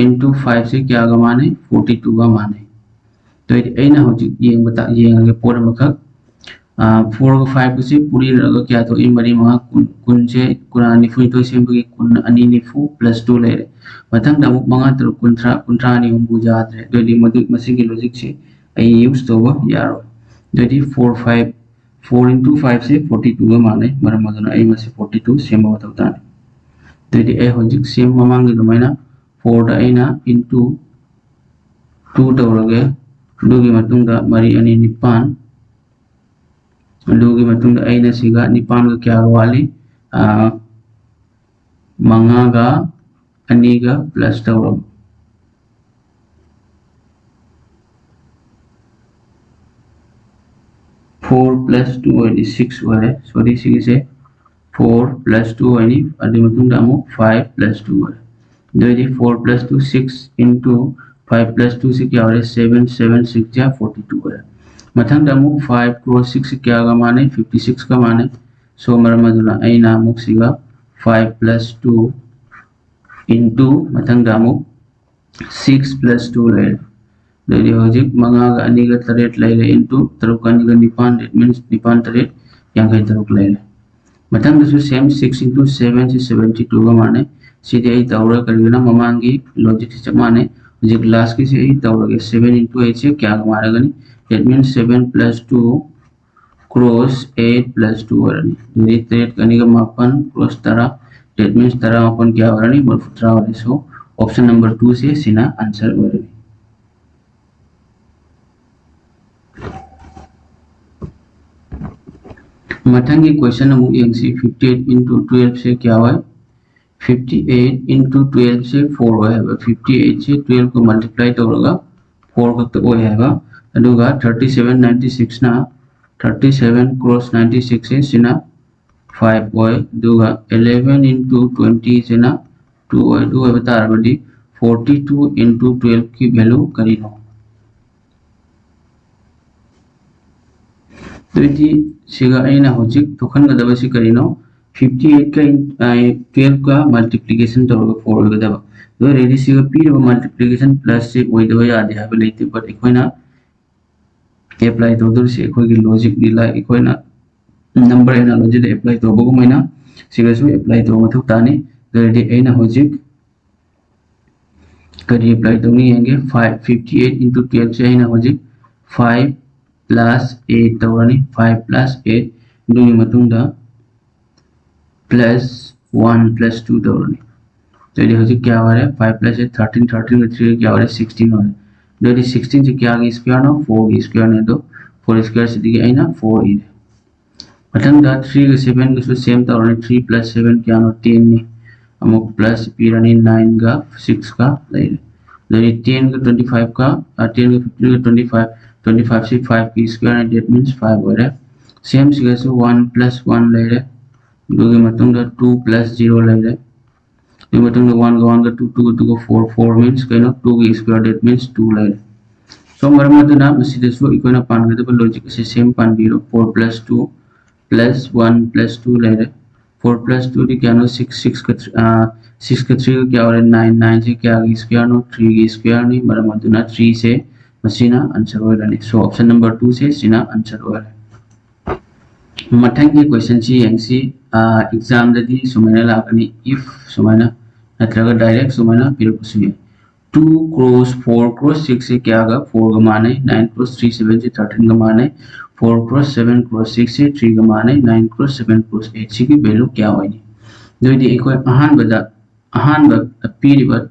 into five ꯁꯦ ꯀꯌꯥꯒ ꯃꯥꯟꯅꯩ? Forty two ꯒ ꯃꯥꯟꯅꯩ꯫ ꯑꯗꯨ ꯑꯣꯏꯔꯗꯤ ꯑꯩꯅ ꯍꯧꯖꯤꯛ ꯌꯦꯡꯕ ꯇꯥ-, ꯌꯦꯡꯉꯒꯦ ꯄꯣꯠ ꯑꯃꯈꯛ꯫ ꯑꯥ, four ꯒ five ꯒꯁꯦ ꯄꯨꯔꯤꯅꯔꯒ ꯀꯌꯥ ꯊꯣꯛꯏ? ꯃꯔꯤ ꯃꯉꯥ ꯀꯨꯟ꯫ ꯀꯨꯟꯁꯦ ꯀꯨꯟ ꯅꯤꯐꯨꯅꯤꯊꯣꯏ ꯁꯦꯝꯕꯒꯤ ꯀꯨꯟ ꯑꯅꯤ ꯅꯤꯐꯨ plus two ꯂꯩꯔꯦ꯫ ꯃꯊꯪꯗ ꯑꯃꯨꯛ ꯃꯉꯥ ꯇꯔꯨꯛ ꯀꯨꯟꯊ꯭ꯔꯥ, ꯀꯨꯟꯊ꯭ꯔꯥ ꯑꯅꯤ ꯑꯍꯨꯝꯕꯨ ꯌꯥꯗ꯭ꯔꯦ꯫ ꯑꯗꯨ ꯑꯣꯏꯔꯗꯤ ꯃꯗꯨ, ꯃꯁꯤꯒꯤ logic ꯁꯦ ꯑꯩ use ꯇꯧꯕ ꯌꯥꯔꯣꯏ꯫ ꯑꯗꯨ ꯑꯣꯏꯔꯗꯤ four five, four into five ꯁꯦ forty two ꯒ ꯃꯥꯟꯅꯩ꯫ ꯃꯔꯝ ꯑꯗꯨꯅ ꯑꯩ ꯃꯁꯤ forty two ꯁꯦꯝꯕ ꯃꯊꯧ ꯇꯥꯅꯤ꯫ ꯑꯗꯨ ꯑꯣꯏꯔꯗꯤ ꯑꯩ ꯍꯧꯖꯤꯛ same ꯃꯃꯥꯡꯒꯤ ꯑꯗꯨꯃꯥꯏꯅ four ꯗ ꯑꯩꯅ into two ꯇꯧꯔꯒꯦ꯫ ꯑꯗꯨꯒꯤ ꯃꯇꯨꯡꯗ ꯃꯔꯤ ꯑꯅꯤ ꯅꯤꯄꯥꯟ꯫ ꯑꯗꯨꯒꯤ ꯃꯇꯨꯡꯗ ꯑꯩꯅ ꯁꯤꯒ ꯅꯤꯄꯥꯟꯒ ꯀꯌꯥꯒ ꯋꯥꯠꯂꯤ? ꯃꯉꯥꯒ ꯑꯅꯤꯒ plus ꯇꯧꯔꯕ, four plus two ꯑꯣꯏꯔꯗꯤ six ꯑꯣꯏꯔꯦ꯫ Sorry, ꯁꯤꯒꯤꯁꯦ four plus two ꯑꯣꯏꯅꯤ꯫ ꯑꯗꯨꯒꯤ ꯃꯇꯨꯡꯗ ꯑꯃꯨꯛ five plus two ꯑꯣꯏꯔꯦ꯫ ꯑꯗꯨ ꯑꯣꯏꯔꯗꯤ four plus two, six into five plus two ꯁꯤ ꯀꯌꯥ ꯑꯣꯏꯔꯦ? Seven, seven six ꯖꯥ forty two ꯑꯣꯏꯔꯦ꯫ ꯃꯊꯪꯗ ꯑꯃꯨꯛ five cross six ꯁꯤ ꯀꯌꯥꯒ ꯃꯥꯟꯅꯩ? Fifty six ꯀ ꯃꯥꯟꯅꯩ꯫ So, ꯃꯔꯝ ꯑꯗꯨꯅ ꯑꯩꯅ ꯑꯃꯨꯛ ꯁꯤꯒ five plus two into ꯃꯊꯪꯗ ꯑꯃꯨꯛ six plus two ꯂꯩꯔꯦ꯫ ꯑꯗꯩꯗꯤ ꯍꯧꯖꯤꯛ ꯃꯉꯥꯒ ꯑꯅꯤꯒ ꯇꯔꯦꯠ ꯂꯩꯔꯦ, into ꯇꯔꯨꯛꯀ ꯑꯅꯤꯒ ꯅꯤꯄꯥꯟ, that means ꯅꯤꯄꯥꯟ ꯇꯔꯦꯠ ꯌꯥꯡꯈꯩ ꯇꯔꯨꯛ ꯂꯩꯔꯦ꯫ ꯃꯊꯪꯗꯁꯨ same, six into seven ꯁꯤ seventy two ꯒ ꯃꯥꯟꯅꯩ꯫ ꯁꯤꯗꯤ ꯑꯩ ꯇꯧꯔꯣꯏ, ꯀꯔꯤꯒꯤꯅꯣ ꯃꯃꯥꯡꯒꯤ logic ꯁꯤ ꯆꯞ ꯃꯥꯟꯅꯩ꯫ ꯍꯧꯖꯤꯛ last ꯀꯤꯁꯤ ꯑꯩ ꯇꯧꯔꯒꯦ꯫ Seven into eight ꯁꯦ ꯀꯌꯥꯒ ꯃꯥꯟꯅꯒꯅꯤ? That means seven plus two cross eight plus two ꯑꯣꯏꯔꯅꯤ꯫ ꯑꯗꯨꯗꯤ ꯇꯔꯦꯠꯀ ꯑꯅꯤꯒ ꯃꯥꯄꯟ cross ꯇꯔꯥ, that means ꯇꯔꯥ ꯃꯥꯄꯟ ꯀꯌꯥ ꯑꯣꯏꯔꯅꯤ? ꯃꯔꯤꯐꯨ ꯇꯔꯥ ꯑꯣꯏꯔꯅꯤ꯫ So, option number two ꯁꯦ ꯁꯤꯅ answer ꯑꯣꯏꯔꯅꯤ꯫ ꯃꯊꯪꯒꯤ question ꯑꯃꯨꯛ ꯌꯦꯡꯁꯤ꯫ Fifty eight into twelve ꯁꯦ ꯀꯌꯥ ꯑꯣꯏ? Fifty eight into twelve ꯁꯦ four ꯑꯣꯏ ꯍꯥꯏꯕ꯫ Fifty eight ꯁꯦ twelve ꯀ multiply ꯇꯧꯔꯒ four ꯈꯛꯇ ꯑꯣꯏ ꯍꯥꯏꯕ꯫ ꯑꯗꯨꯒ thirty seven ninety six ꯅ, thirty seven cross ninety six ꯁꯦ ꯁꯤꯅ five ꯑꯣꯏ꯫ ꯑꯗꯨꯒ eleven into twenty ꯁꯤꯅ two ꯑꯣꯏ꯫ ꯑꯗꯨ ꯑꯣꯏꯕ ꯇꯥꯔꯕꯗꯤ forty two into twelve ꯀꯤ value ꯀꯔꯤꯅꯣ? ꯑꯗꯨꯗꯤ ꯁꯤꯒ ꯑꯩꯅ ꯍꯧꯖꯤꯛ ꯊꯣꯛꯍꯟꯒꯗꯕꯁꯤ ꯀꯔꯤꯅꯣ? Fifty eight ꯀ twelve ꯀ multiplication ꯇꯧꯔꯒ four ꯑꯣꯏꯒꯗꯕ꯫ ꯑꯗꯨ ꯑꯣꯏꯔꯗꯤ ꯁꯤꯒ ꯄꯤꯔꯤꯕ multiplication plus ꯁꯤ ꯑꯣꯏꯗꯕ ꯌꯥꯗꯦ ꯍꯥꯏꯕ ꯂꯩꯇꯦ, but ꯑꯩꯈꯣꯏꯅ apply ꯇꯧꯗꯣꯔꯤꯁꯤ ꯑꯩꯈꯣꯏꯒꯤ logic ꯅꯤ, like ꯑꯩꯈꯣꯏꯅ number analogy ꯗ apply ꯇꯧꯕꯒꯨꯝ ꯑꯣꯏꯅ ꯁꯤꯒꯁꯨ apply ꯇꯧꯕ ꯃꯊꯧ ꯇꯥꯅꯤ꯫ ꯑꯗꯨ ꯑꯣꯏꯔꯗꯤ ꯑꯩꯅ ꯍꯧꯖꯤꯛ ꯀꯔꯤ apply ꯇꯧꯅꯤ ꯌꯦꯡꯒꯦ꯫ Five, fifty eight into twelve ꯁꯦ ꯑꯩꯅ ꯍꯧꯖꯤꯛ five plus eight ꯇꯧꯔꯅꯤ꯫ Five plus eight, ꯑꯗꯨꯒꯤ ꯃꯇꯨꯡꯗ plus one plus two ꯇꯧꯔꯅꯤ꯫ ꯑꯗꯨꯗꯤ ꯍꯧꯖꯤꯛ ꯀꯌꯥ ꯑꯣꯏꯔꯦ? Five plus eight, thirteen, thirteen ꯒ three ꯒ ꯀꯌꯥ ꯑꯣꯏꯔꯦ? Sixteen ꯑꯣꯏꯔꯦ꯫ ꯑꯗꯨꯗꯤ sixteen ꯁꯤ ꯀꯌꯥꯒꯤ square ꯅꯣ? Four ꯒꯤ square ꯅꯤ꯫ ꯑꯗꯣ four square ꯁꯤꯗꯒꯤ ꯑꯩꯅ four ꯏꯔꯦ꯫ ꯃꯊꯪꯗ three ꯒ seven ꯒꯁꯨ same ꯇꯧꯔꯅꯤ꯫ Three plus seven ꯀꯌꯥꯅꯣ? Ten ꯅꯤ꯫ ꯑꯃꯨꯛ plus ꯄꯤꯔꯅꯤ, nine ꯒ six ꯀ ꯂꯩꯔꯦ꯫ ꯑꯗꯩꯗꯤ ten ꯒ twenty five ꯀ, ten ꯒ fifteen ꯒ twenty five, twenty five ꯁꯤ five ꯀꯤ square ꯅꯤ, that means five ꯑꯣꯏꯔꯦ꯫ Same ꯁꯤꯒꯁꯨ one plus one ꯂꯩꯔꯦ꯫ ꯑꯗꯨꯒꯤ ꯃꯇꯨꯡꯗ two plus zero ꯂꯩꯔꯦ꯫ ꯑꯗꯨꯒꯤ ꯃꯇꯨꯡꯗ one ꯒ one ꯒ two, two ꯒ two ꯒ four, four means ꯀꯩꯅꯣ? Two ꯒꯤ square, that means two ꯂꯩꯔꯦ꯫ So ꯃꯔꯝ ꯑꯗꯨꯅ ꯃꯁꯤꯗꯁꯨ ꯑꯩꯈꯣꯏꯅ ꯄꯥꯟꯒꯗꯕ logic ꯑꯁꯤ same ꯄꯥꯟꯕꯤꯔꯣ꯫ Four plus two plus one plus two ꯂꯩꯔꯦ꯫ Four plus two ꯗꯤ ꯀꯌꯥꯅꯣ? Six, six ꯀ six ꯀ three ꯒ ꯀꯌꯥ ꯑꯣꯏꯔꯦ? Nine꯫ Nine ꯁꯦ ꯀꯌꯥꯒꯤ square ꯅꯣ? Three ꯒꯤ square ꯅꯤ꯫ ꯃꯔꯝ ꯑꯗꯨꯅ three ꯁꯦ ꯃꯁꯤꯅ answer ꯑꯣꯏꯔꯅꯤ꯫ So option number two ꯁꯦ ꯁꯤꯅ answer ꯑꯣꯏꯔꯦ꯫ ꯃꯊꯪꯒꯤ question ꯁꯤ ꯌꯦꯡꯁꯤ꯫ Exam ꯗꯗꯤ ꯁꯨꯃꯥꯏꯅ ꯂꯥꯛꯀꯅꯤ, if ꯁꯨꯃꯥꯏꯅ ꯅꯠꯇ꯭ꯔꯒ direct ꯁꯨꯃꯥꯏꯅ ꯄꯤꯔꯛꯄꯁꯨ ꯌꯥꯏ꯫ Two cross four cross six ꯁꯦ ꯀꯌꯥꯒ? Four ꯒ ꯃꯥꯟꯅꯩ꯫ Nine cross three seven ꯁꯦ thirteen ꯒ ꯃꯥꯟꯅꯩ꯫ Four cross seven cross six ꯁꯦ three ꯒ ꯃꯥꯟꯅꯩ꯫ Nine cross seven cross eight ꯁꯤꯒꯤ value ꯀꯌꯥ ꯑꯣꯏꯅꯤ? ꯑꯗꯨꯑꯣꯏꯗꯤ ꯑꯩꯈꯣꯏ ꯑꯍꯥꯟꯕꯗ, ꯑꯍꯥꯟꯕ ꯄꯤꯔꯤꯕ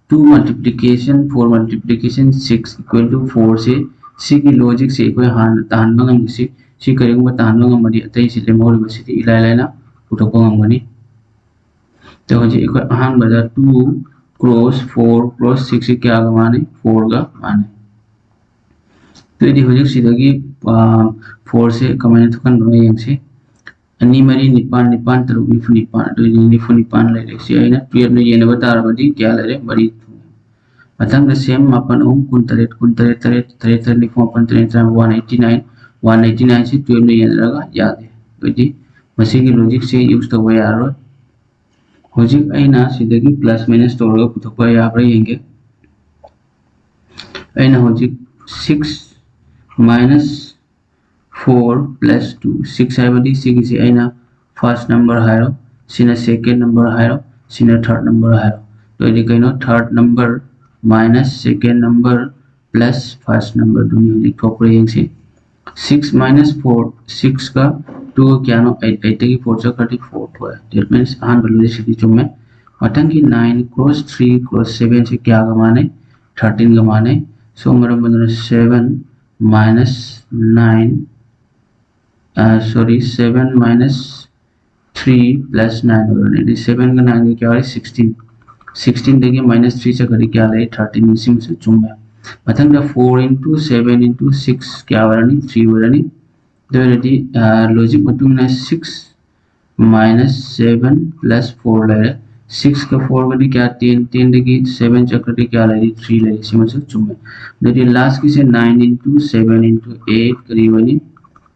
two multiplication four multiplication six equal to four ꯁꯦ, ꯁꯤꯒꯤ logic ꯁꯦ ꯑꯩꯈꯣꯏ ꯍꯥꯟꯅ ꯇꯥꯍꯟꯕ ꯉꯝꯒꯁꯤ꯫ ꯁꯤ ꯀꯔꯤꯒꯨꯝꯕ ꯇꯥꯍꯟꯕ ꯉꯝꯃꯗꯤ ꯑꯇꯩꯁꯤ ꯂꯦꯝꯍꯧꯔꯤꯕꯁꯤꯗꯤ ꯏꯂꯥꯏ ꯂꯥꯏꯅ ꯄꯨꯊꯣꯛꯄ ꯉꯝꯒꯅꯤ꯫ ꯑꯗꯣ ꯍꯧꯖꯤꯛ ꯑꯩꯈꯣꯏ ꯑꯍꯥꯟꯕꯗ two cross four cross six ꯁꯤ ꯀꯌꯥꯒ ꯃꯥꯟꯅꯩ? Four ꯒ ꯃꯥꯟꯅꯩ꯫ ꯑꯗꯨꯑꯣꯏꯗꯤ ꯍꯧꯖꯤꯛ ꯁꯤꯗꯒꯤ four ꯁꯦ ꯀꯃꯥꯏꯅ ꯊꯣꯛꯍꯟꯕꯅꯣ ꯌꯦꯡꯁꯤ꯫ ꯑꯅꯤ ꯃꯔꯤ ꯅꯤꯄꯥꯟ, ꯅꯤꯄꯥꯟ ꯇꯔꯨꯛ ꯅꯤꯐꯨ ꯅꯤꯄꯥꯟ, ꯑꯗꯨꯑꯣꯏꯗꯤ ꯅꯤꯐꯨ ꯅꯤꯄꯥꯟ ꯂꯩꯔꯦ꯫ ꯁꯤ ꯑꯩꯅ twelve ꯅ ꯌꯦꯟꯅꯕ ꯇꯥꯔꯕꯗꯤ ꯀꯌꯥ ꯂꯩꯔꯦ? ꯃꯔꯤ ꯊꯣꯛꯑꯦ꯫ ꯃꯊꯪꯗ same ꯃꯥꯄꯟ ꯑꯍꯨꯝ ꯀꯨꯟꯇꯔꯦꯠ, ꯀꯨꯟꯇꯔꯦꯠ ꯇꯔꯦꯠ, ꯇꯔꯦꯠ ꯇꯔꯦꯠ ꯅꯤꯐꯨ ꯃꯥꯄꯟ, ꯇꯔꯦꯠ ꯇꯔꯥ one eighty nine, one eighty nine ꯁꯤ twelve ꯅ ꯌꯦꯟꯅꯔꯒ ꯌꯥꯗꯦ꯫ ꯑꯗꯨꯑꯣꯏꯗꯤ ꯃꯁꯤꯒꯤ logic ꯁꯦ use ꯇꯧꯕ ꯌꯥꯔꯔꯣꯏ꯫ ꯍꯧꯖꯤꯛ ꯑꯩꯅ ꯁꯤꯗꯒꯤ plus minus ꯇꯧꯔꯒ ꯄꯨꯊꯣꯛꯄ ꯌꯥꯕ꯭ꯔꯥ ꯌꯦꯡꯒꯦ꯫ ꯑꯩꯅ ꯍꯧꯖꯤꯛ six minus four plus two, six ꯍꯥꯏꯕꯗꯤ ꯁꯤꯒꯤꯁꯤ ꯑꯩꯅ first number ꯍꯥꯏꯔꯣ, ꯁꯤꯅ second number ꯍꯥꯏꯔꯣ, ꯁꯤꯅ third number ꯍꯥꯏꯔꯣ꯫ ꯑꯗꯨ ꯑꯣꯏꯔꯗꯤ ꯀꯩꯅꯣ? Third number minus second number plus first number ꯗꯨꯅꯤ ꯍꯧꯖꯤꯛ ꯊꯣꯛꯄ꯭ꯔꯥ ꯌꯦꯡꯁꯤ꯫ Six minus four, six ꯀ two ꯒ ꯀꯌꯥꯅꯣ? Eight꯫ Eight ꯇꯒꯤ four ꯆꯠꯈ꯭ꯔꯗꯤ four ꯊꯣꯛꯑꯦ꯫ That means ꯑꯍꯥꯟꯕ logic ꯁꯤꯗꯤ ꯆꯨꯝꯃꯦ꯫ ꯃꯊꯪꯒꯤ nine cross three cross seven ꯁꯤ ꯀꯌꯥꯒ ꯃꯥꯟꯅꯩ? Thirteen ꯒ ꯃꯥꯟꯅꯩ꯫ So ꯃꯔꯝ ꯑꯗꯨꯅ seven minus nine sorry, seven minus three plus nine ꯑꯣꯏꯔꯅꯤ꯫ ꯑꯗꯩ sevenꯒ nineꯒ ꯀꯌꯥ ꯑꯣꯏꯔꯦ? Sixteen꯫ Sixteenꯗꯒꯤ minus three ꯆꯠꯈ꯭ꯔꯗꯤ ꯀꯌꯥ ꯂꯩ? Thirteen꯫ ꯁꯤꯃꯁꯨ ꯆꯨꯝꯃꯦ꯫ ꯃꯊꯪꯗ four into seven into six ꯀꯌꯥ ꯑꯣꯏꯔꯅꯤ? Three ꯑꯣꯏꯔꯅꯤ꯫ ꯑꯗꯨ ꯑꯣꯏꯔꯗꯤ logic ꯃꯇꯨꯡ ꯏꯟꯅ six minus seven plus four ꯂꯩꯔꯦ꯫ Sixꯀ fourꯒꯗꯤ ꯀꯌꯥ? Ten꯫ Tenꯗꯒꯤ seven ꯆꯠꯈ꯭ꯔꯗꯤ ꯀꯌꯥ ꯂꯩꯔꯤ? Three ꯂꯩꯔꯤ꯫ ꯁꯤꯃꯁꯨ ꯆꯨꯝꯃꯦ꯫ ꯑꯗꯨꯗꯤ lastꯀꯤꯁꯦ nine into seven into eight ꯀꯔꯤ ꯑꯣꯏꯅꯤ?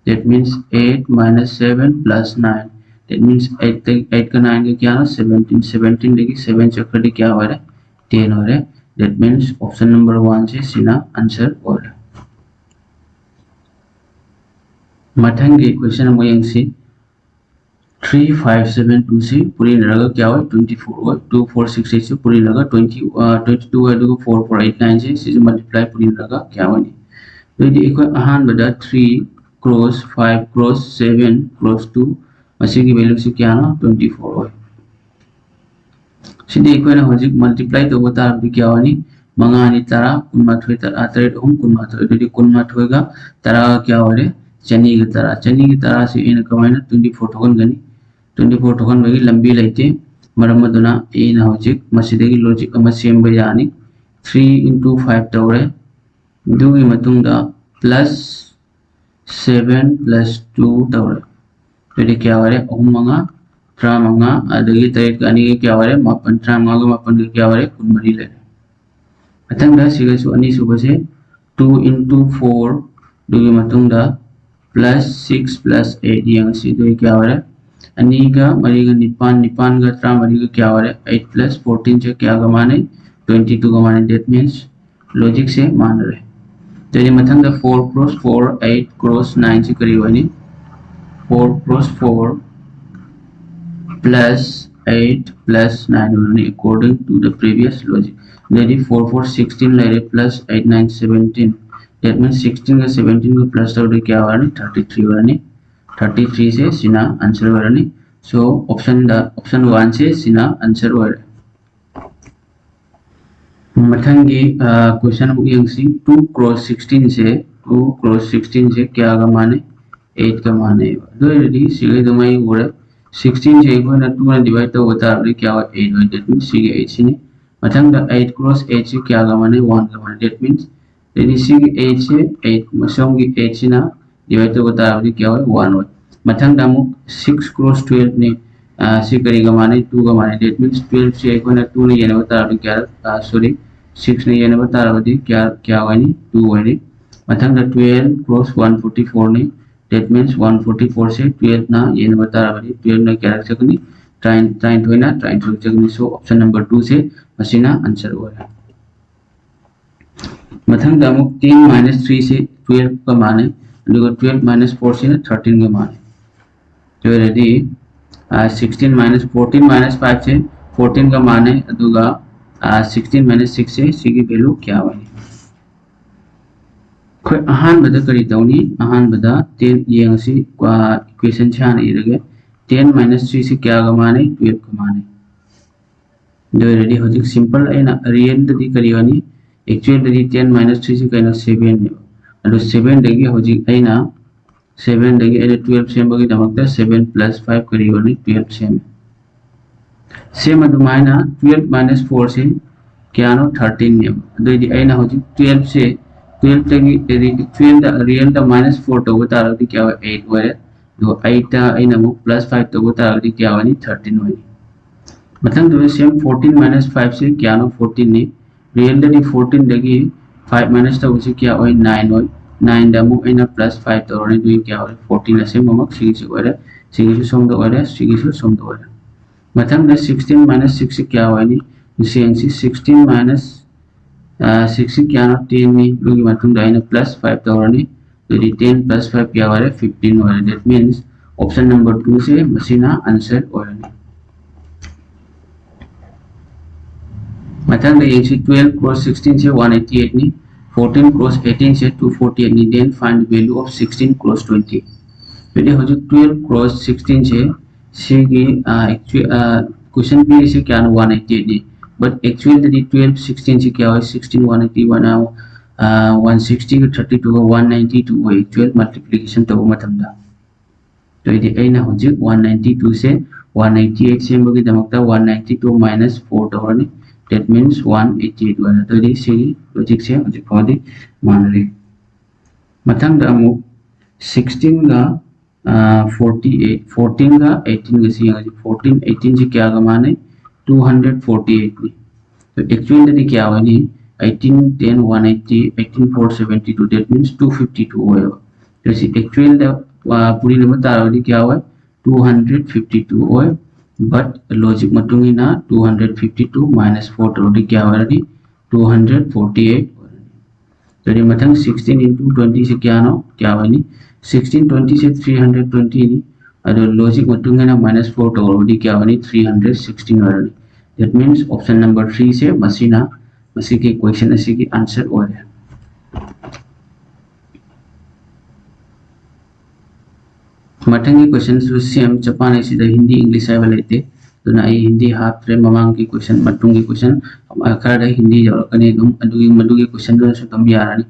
That means eight minus seven plus nine꯫ That means eight, eightꯀ nineꯒ ꯀꯌꯥꯅꯣ? Seventeen꯫ Seventeenꯗꯒꯤ seven ꯆꯠꯈ꯭ꯔꯗꯤ ꯀꯌꯥ ꯑꯣꯏꯔꯦ? Ten ꯑꯣꯏꯔꯦ꯫ That means option number oneꯁꯦ ꯁꯤꯅ answer ꯑꯣꯏꯔꯦ꯫ ꯃꯊꯪꯒꯤ question ꯑꯃꯨꯛ ꯌꯦꯡꯁꯤ꯫ Three five seven twoꯁꯤ ꯄꯨꯔꯤꯅꯔꯒ ꯀꯌꯥ ꯑꯣꯏ? Twenty four ꯑꯣꯏ꯫ Two four six eightꯁꯤ ꯄꯨꯔꯤꯅꯔꯒ twenty, twenty two ꯑꯣꯏ꯫ ꯑꯗꯨꯒ four four eight nineꯁꯦ ꯁꯤꯁꯨ multiply ꯄꯨꯔꯤꯅꯔꯒ ꯀꯌꯥ ꯑꯣꯏꯅꯤ? ꯑꯗꯨꯗꯤ ꯑꯩꯈꯣꯏ ꯑꯍꯥꯟꯕꯗ three cross five cross seven cross two, ꯃꯁꯤꯒꯤ valueꯁꯤ ꯀꯌꯥꯅꯣ? Twenty four ꯑꯣꯏ꯫ ꯁꯤꯗꯤ ꯑꯩꯈꯣꯏꯅ ꯍꯧꯖꯤꯛ multiply ꯇꯧꯕ ꯇꯥꯔꯕꯗꯤ ꯀꯌꯥ ꯑꯣꯏꯅꯤ? ꯃꯉꯥꯅꯤ ꯇꯔꯥ, ꯀꯨꯟꯃꯥꯊꯣꯏ ꯇꯔꯥ, ꯇꯔꯦꯠ ꯑꯍꯨꯝ ꯀꯨꯟꯃꯥꯊꯣꯏ꯫ ꯑꯗꯨꯗꯤ ꯀꯨꯟꯃꯥꯊꯣꯏꯒ ꯇꯔꯥꯒ ꯀꯌꯥ ꯑꯣꯏꯔꯦ? ꯆꯅꯤꯒ ꯇꯔꯥ꯫ ꯆꯅꯤꯒ ꯇꯔꯥꯁꯤ ꯑꯩꯅ ꯀꯃꯥꯏꯅ twenty four ꯊꯣꯛꯍꯟꯒꯅꯤ? Twenty four ꯊꯣꯛꯍꯟꯕꯒꯤ ꯂꯝꯕꯤ ꯂꯩꯇꯦ꯫ ꯃꯔꯝ ꯑꯗꯨꯅ ꯑꯩꯅ ꯍꯧꯖꯤꯛ ꯃꯁꯤꯗꯒꯤ logic ꯑꯃ ꯁꯦꯝꯕ ꯌꯥꯅꯤ꯫ Three into five ꯇꯧꯔꯦ꯫ ꯑꯗꯨꯒꯤ ꯃꯇꯨꯡꯗ plus seven plus two ꯇꯧꯔꯦ꯫ ꯑꯗꯨꯗꯤ ꯀꯌꯥ ꯑꯣꯏꯔꯦ? ꯑꯍꯨꯝ ꯃꯉꯥ ꯇꯔꯥꯃꯉꯥ, ꯑꯗꯒꯤ ꯇꯔꯦꯠꯀ ꯑꯅꯤꯒ ꯀꯌꯥ ꯑꯣꯏꯔꯦ? ꯃꯥꯄꯟ꯫ ꯇꯔꯥꯃꯉꯥꯒ ꯃꯥꯄꯟꯒ ꯀꯌꯥ ꯑꯣꯏꯔꯦ? ꯀꯨꯟꯃꯔꯤ ꯂꯩꯔꯦ꯫ ꯃꯊꯪꯗ ꯁꯤꯒꯁꯨ ꯑꯅꯤꯁꯨꯕꯁꯦ two into four, ꯑꯗꯨꯒꯤ ꯃꯇꯨꯡꯗ plus six plus eight ꯌꯦꯡꯉꯁꯤ꯫ ꯑꯗꯨꯗꯤ ꯀꯌꯥ ꯑꯣꯏꯔꯦ? ꯑꯅꯤꯒ ꯃꯔꯤꯒ ꯅꯤꯄꯥꯟ, ꯅꯤꯄꯥꯟꯒ ꯇꯔꯥꯃꯔꯤꯒ ꯀꯌꯥ ꯑꯣꯏꯔꯦ? Eight plus fourteenꯁꯦ ꯀꯌꯥꯒ ꯃꯥꯟꯅꯩ? Twenty twoꯒ ꯃꯥꯟꯅꯩ꯫ That means logicꯁꯦ ꯃꯥꯟꯅꯔꯦ꯫ ꯑꯗꯨꯗꯤ ꯃꯊꯪꯗ four cross four, eight cross nineꯁꯤ ꯀꯔꯤ ꯑꯣꯏꯅꯤ? Four cross four plus eight plus nine ꯑꯣꯏꯔꯅꯤ, according to the previous logic꯫ ꯑꯗꯩꯗꯤ four four sixteen ꯂꯩꯔꯦ, plus eight nine seventeen꯫ That means sixteenꯒ seventeenꯒ plus ꯇꯧꯔꯗꯤ ꯀꯌꯥ ꯑꯣꯏꯔꯅꯤ? Thirty three ꯑꯣꯏꯔꯅꯤ꯫ Thirty threeꯁꯦ ꯁꯤꯅ answer ꯑꯣꯏꯔꯅꯤ꯫ So optionꯗ, option oneꯁꯦ ꯁꯤꯅ answer ꯑꯣꯏꯔꯦ꯫ ꯃꯊꯪꯒꯤ question ꯑꯃꯨꯛ ꯌꯦꯡꯁꯤ꯫ Two cross sixteenꯁꯦ, two cross sixteenꯁꯦ ꯀꯌꯥꯒ ꯃꯥꯟꯅꯩ? ꯑꯩꯠꯀ ꯃꯥꯟꯅꯩꯕ꯫ ꯑꯗꯨ ꯑꯣꯏꯔꯗꯤ ꯁꯤꯒ ꯑꯗꯨꯝ ꯑꯩ ꯎꯔꯦ꯫ ꯁꯤꯛꯁꯇꯤꯟꯁꯦ ꯑꯩꯈꯣꯏꯅ ꯇꯨꯅ ꯗꯤꯚꯥꯏꯠ ꯇꯧꯕ ꯇꯥꯔꯒꯗꯤ ꯀꯌꯥ ꯑꯣꯏ? ꯑꯩꯠ ꯑꯣꯏ꯫ That means ꯁꯤꯒꯤ ꯑꯩꯠꯁꯤꯅꯤ꯫ ꯃꯊꯪꯗ ꯑꯩꯠ ꯀ꯭ꯔꯣꯁ ꯑꯩꯠꯁꯤ ꯀꯌꯥꯒ ꯃꯥꯟꯅꯩ? ꯋꯥꯟꯒ ꯃꯥꯟꯅꯩ꯫ That means ꯑꯗꯩꯗꯤ ꯁꯤꯒꯤ ꯑꯩꯠꯁꯦ ꯑꯩꯠ, ꯃꯁꯣꯝꯒꯤ ꯑꯩꯠꯁꯤꯅ ꯗꯤꯚꯥꯏꯠ ꯇꯧꯕ ꯇꯥꯔꯒꯗꯤ ꯀꯌꯥ ꯑꯣꯏ? ꯋꯥꯟ ꯑꯣꯏ꯫ ꯃꯊꯪꯗ ꯑꯃꯨꯛ ꯁꯤꯛꯁ ꯀ꯭ꯔꯣꯁ ꯇꯨꯌꯦꯜꯐꯅꯤ꯫ ꯁꯤ ꯀꯔꯤꯒ ꯃꯥꯟꯅꯩ? ꯇꯨꯒ ꯃꯥꯟꯅꯩ꯫ That means ꯇꯨꯌꯦꯜꯐꯁꯤ ꯑꯩꯈꯣꯏꯅ ꯇꯨꯅ ꯌꯦꯟꯅꯕ ꯇꯥꯔꯒꯗꯤ ꯀꯌꯥ? ꯁꯣꯔꯤ, ꯁꯤꯛꯁꯅ ꯌꯦꯟꯅꯕ ꯇꯥꯔꯒꯗꯤ ꯀꯌꯥ ꯀꯌꯥ ꯑꯣꯏꯅꯤ? ꯇꯨ ꯑꯣꯏꯅꯤ꯫ ꯃꯊꯪꯗ ꯇꯨꯌꯦꯜꯐ ꯀ꯭ꯔꯣꯁ ꯋꯥꯟ ꯐꯣꯔꯇꯤ ꯐꯣꯔꯅꯤ꯫ That means ꯋꯥꯟ ꯐꯣꯔꯇꯤ ꯐꯣꯔꯁꯦ ꯇꯨꯌꯦꯜꯐꯅ ꯌꯦꯟꯅꯕ ꯇꯥꯔꯒꯗꯤ ꯇꯨꯌꯦꯜꯐꯅ ꯀꯌꯥꯔꯛ ꯆꯠꯀꯅꯤ? ꯇꯔꯥꯅꯤꯊꯣꯏꯅ ꯇꯔꯥꯅꯤꯊꯣꯏ ꯆꯠꯀꯅꯤ꯫ So option number two ꯁꯦ ꯃꯁꯤꯅ answer ꯑꯣꯏꯔꯦ꯫ ꯃꯊꯪꯗ ꯑꯃꯨꯛ ten minus threeꯁꯦ ꯇꯨꯌꯦꯜꯐꯀ ꯃꯥꯟꯅꯩ, ꯑꯗꯨꯒ ꯇꯨꯌꯦꯜꯐ minus fourꯁꯤꯅ ꯊꯥꯔꯇꯤꯟꯒ ꯃꯥꯟꯅꯩ꯫ ꯑꯗꯨ ꯑꯣꯏꯔꯗꯤ ꯁꯤꯛꯁꯇꯤꯟ minus fourteen minus fiveꯁꯦ ꯐꯣꯔꯇꯤꯟꯒ ꯃꯥꯟꯅꯩ, ꯑꯗꯨꯒ ꯁꯤꯛꯁꯇꯤꯟ minus sixꯁꯦ ꯁꯤꯒꯤ value ꯀꯌꯥ ꯑꯣꯏꯅꯤ? ꯑꯩꯈꯣꯏ ꯑꯍꯥꯟꯕꯗ ꯀꯔꯤ ꯇꯧꯅꯤ? ꯑꯍꯥꯟꯕꯗ ten ꯌꯦꯡꯉꯁꯤ꯫ Equationꯁꯦ ꯍꯥꯟꯅ ꯏꯔꯒꯦ꯫ Ten minus threeꯁꯤ ꯀꯌꯥꯒ ꯃꯥꯟꯅꯩ? ꯇꯨꯌꯦꯜꯐꯀ ꯃꯥꯟꯅꯩ꯫ ꯑꯗꯨ ꯑꯣꯏꯔꯗꯤ ꯍꯧꯖꯤꯛ simple ꯑꯩꯅ realꯗꯗꯤ ꯀꯔꯤ ꯑꯣꯏꯅꯤ? Actualꯗꯗꯤ ten minus threeꯁꯤ ꯀꯩꯅꯣ? Sevenꯅꯦꯕ꯫ ꯑꯗꯨ sevenꯗꯒꯤ ꯍꯧꯖꯤꯛ ꯑꯩꯅ sevenꯗꯒꯤ ꯑꯩꯅ ꯇꯨꯌꯦꯜꯐ ꯁꯦꯝꯕꯒꯤꯗꯃꯛꯇ seven plus five ꯀꯔꯤ ꯑꯣꯏꯅꯤ? ꯇꯨꯌꯦꯜꯐ ꯁꯦꯝꯃꯦ꯫ Same ꯑꯗꯨꯃꯥꯏꯅ ꯇꯨꯌꯦꯜꯐ minus fourꯁꯤ ꯀꯌꯥꯅꯣ? ꯊꯥꯔꯇꯤꯟꯅꯦꯕ꯫ ꯑꯗꯨꯑꯣꯏꯗꯤ ꯑꯩꯅ ꯍꯧꯖꯤꯛ ꯇꯨꯌꯦꯜꯐꯁꯦ ꯇꯨꯌꯦꯜꯐꯇꯒꯤ ꯇꯨꯌꯦꯜꯐꯇ realꯗ minus four ꯇꯧꯕ ꯇꯥꯔꯒꯗꯤ ꯀꯌꯥ ꯑꯣꯏ? ꯑꯩꯠ ꯑꯣꯏꯔꯦ꯫ ꯑꯗꯨꯒ ꯑꯩꯠꯇ ꯑꯩꯅ ꯑꯃꯨꯛ plus five ꯇꯧꯕ ꯇꯥꯔꯒꯗꯤ ꯀꯌꯥ ꯑꯣꯏꯅꯤ? ꯊꯥꯔꯇꯤꯟ ꯑꯣꯏꯅꯤ꯫ ꯃꯊꯪꯗꯨꯗ same fourteen minus fiveꯁꯦ ꯀꯌꯥꯅꯣ? ꯐꯣꯔꯇꯤꯟꯅꯤ꯫ Realꯗꯗꯤ ꯐꯣꯔꯇꯤꯟꯗꯒꯤ five minus ꯇꯧꯕꯁꯤ ꯀꯌꯥ ꯑꯣꯏ? ꯅꯥꯏꯟ ꯑꯣꯏ꯫ ꯅꯥꯏꯟꯗ ꯑꯃꯨꯛ ꯑꯩꯅ plus five ꯇꯧꯔꯅꯤ, ꯑꯗꯨꯒꯤ ꯀꯌꯥ ꯑꯣꯏꯔꯦ? ꯐꯣꯔꯇꯤꯟ꯫ ꯑꯁꯦꯡꯕꯃꯛ ꯁꯤꯒꯤꯁꯨ ꯑꯣꯏꯔꯦ, ꯁꯤꯒꯤꯁꯨ ꯁꯣꯝꯗ ꯑꯣꯏꯔꯦ, ꯁꯤꯒꯤꯁꯨ ꯁꯣꯝꯗ ꯑꯣꯏꯔꯦ꯫ ꯃꯊꯪꯗ sixteen minus sixꯁꯤ ꯀꯌꯥ ꯑꯣꯏꯅꯤ? ꯌꯦꯡꯁꯤ꯫ Sixteen minus sixꯁꯤ ꯀꯌꯥꯅꯣ? Tenꯅꯤ꯫ ꯑꯗꯨꯒꯤ ꯃꯇꯨꯡꯗ ꯑꯩꯅ plus five ꯇꯧꯔꯅꯤ꯫ ꯑꯗꯨꯗꯤ ten plus five ꯀꯌꯥ ꯑꯣꯏꯔꯦ? Fifteen ꯑꯣꯏꯔꯦ꯫ That means option number twoꯁꯦ ꯃꯁꯤꯅ answer ꯑꯣꯏꯔꯅꯤ꯫ ꯃꯊꯪꯗ ꯌꯦꯡꯁꯤ, twelve cross sixteenꯁꯦ one eighty eightꯅꯤ, fourteen cross eighteenꯁꯦ two forty eightꯅꯤ, then find the value of sixteen cross twenty꯫ ꯑꯗꯨꯗꯤ ꯍꯧꯖꯤꯛ twelve cross sixteenꯁꯦ ꯁꯤꯒꯤ question ꯄꯤꯔꯤꯁꯦ ꯀꯌꯥꯅꯣ? One eighty eightꯅꯤ꯫ But actualꯗꯗꯤ twelve sixteenꯁꯦ ꯀꯌꯥ ꯑꯣꯏ? Sixteen one eighty one꯫ One ꯁꯤꯛꯁꯇꯤꯒ ꯊꯥꯔꯇꯤ ꯇꯨꯒ ꯋꯥꯟ ꯅꯥꯏꯟꯇꯤ ꯇꯨ ꯑꯣꯏ, twelve multiplication ꯇꯧꯕ ꯃꯇꯝꯗ꯫ ꯑꯗꯨꯑꯣꯏꯗꯤ ꯑꯩꯅ ꯍꯧꯖꯤꯛ ꯋꯥꯟ ꯅꯥꯏꯟꯇꯤ ꯇꯨꯁꯦ ꯋꯥꯟ ꯑꯩꯠꯇꯤ ꯑꯩꯠ ꯁꯦꯝꯕꯒꯤꯗꯃꯛꯇ one ninety two minus four ꯇꯧꯔꯅꯤ꯫ That means one eighty eight ꯑꯣꯏꯔꯦ꯫ ꯑꯗꯨꯑꯣꯏꯗꯤ ꯁꯤꯒꯤ ꯂꯣꯖꯤꯛꯁꯦ ꯍꯧꯖꯤꯛ ꯐꯥꯎꯗꯤ ꯃꯥꯟꯅꯔꯤ꯫ ꯃꯊꯪꯗ ꯑꯃꯨꯛ ꯁꯤꯛꯁꯇꯤꯟꯒ ꯐꯣꯔꯇꯤ ꯑꯩꯠ, ꯐꯣꯔꯇꯤꯟꯒ ꯑꯩꯠꯇꯤꯟꯒꯁꯤ ꯌꯦꯡꯉꯁꯤ꯫ ꯐꯣꯔꯇꯤꯟ ꯑꯩꯠꯇꯤꯟꯁꯤ ꯀꯌꯥꯒ ꯃꯥꯟꯅꯩ? ꯇꯨ ꯍꯟꯗ꯭ꯔꯦꯠ ꯐꯣꯔꯇꯤ ꯑꯩꯠꯅꯤ꯫ ꯑꯗꯣ ꯑꯦꯛꯆꯨꯋꯦꯜꯗꯗꯤ ꯀꯌꯥ ꯑꯣꯏꯅꯤ? Eighteen ten one eighty, eighteen four seventy two, that means two fifty two ꯑꯣꯏꯌꯦꯕ꯫ ꯑꯗꯣ ꯁꯤ ꯑꯦꯛꯆꯨꯋꯦꯜꯗ ꯄꯨꯔꯤꯅꯕ ꯇꯥꯔꯒꯗꯤ ꯀꯌꯥ ꯑꯣꯏ? ꯇꯨ ꯍꯟꯗ꯭ꯔꯦꯠ ꯐꯤꯐꯇꯤ ꯇꯨ ꯑꯣꯏ꯫ But ꯂꯣꯖꯤꯛ ꯃꯇꯨꯡ ꯏꯟꯅ two hundred fifty two minus four ꯇꯧꯔꯗꯤ ꯀꯌꯥ ꯑꯣꯏꯔꯅꯤ? ꯇꯨ ꯍꯟꯗ꯭ꯔꯦꯠ ꯐꯣꯔꯇꯤ ꯑꯩꯠ ꯑꯣꯏꯔꯅꯤ꯫ ꯑꯗꯨꯗꯤ ꯃꯊꯪ ꯁꯤꯛꯁꯇꯤꯟ ꯏꯟꯇꯨ ꯇ꯭ꯋꯦꯟꯇꯤꯁꯦ ꯀꯌꯥꯅꯣ? ꯀꯌꯥ ꯑꯣꯏꯅꯤ? ꯁꯤꯛꯁꯇꯤꯟ ꯇ꯭ꯋꯦꯟꯇꯤꯁꯦ ꯊ꯭ꯔꯤ ꯍꯟꯗ꯭ꯔꯦꯠ ꯇ꯭ꯋꯦꯟꯇꯤꯅꯤ꯫ ꯑꯗꯣ ꯂꯣꯖꯤꯛ ꯃꯇꯨꯡ ꯏꯟꯅ ꯃꯥꯏꯅꯁ ꯐꯣꯔ ꯇꯧꯔꯕꯗꯤ ꯀꯌꯥ ꯑꯣꯏꯅꯤ? ꯊ꯭ꯔꯤ ꯍꯟꯗ꯭ꯔꯦꯠ ꯁꯤꯛꯁꯇꯤꯟ ꯑꯣꯏꯔꯅꯤ꯫ That means option number three ꯁꯦ ꯃꯁꯤꯅ ꯃꯁꯤꯒꯤ question ꯑꯁꯤꯒꯤ answer ꯑꯣꯏꯔꯦ꯫ ꯃꯊꯪꯒꯤ questionꯁꯨ same ꯆꯞ ꯃꯥꯟꯅꯩ꯫ ꯁꯤꯗ ꯍꯤꯟꯗꯤ, ꯏꯪꯂꯤꯁ ꯍꯥꯏꯕ ꯂꯩꯇꯦ, ꯑꯗꯨꯅ ꯑꯩ ꯍꯤꯟꯗꯤ ꯍꯥꯞꯇ꯭ꯔꯦ꯫ ꯃꯃꯥꯡꯒꯤ question, ꯃꯇꯨꯡꯒꯤ question, ꯑ, ꯈꯔꯗ ꯍꯤꯟꯗꯤ ꯌꯧꯔꯛꯀꯅꯤ ꯑꯗꯨꯝ, ꯑꯗꯨꯒꯤ, ꯃꯗꯨꯒꯤ questionꯗꯨꯅꯁꯨ ꯑꯗꯨꯝ ꯌꯥꯔꯅꯤ꯫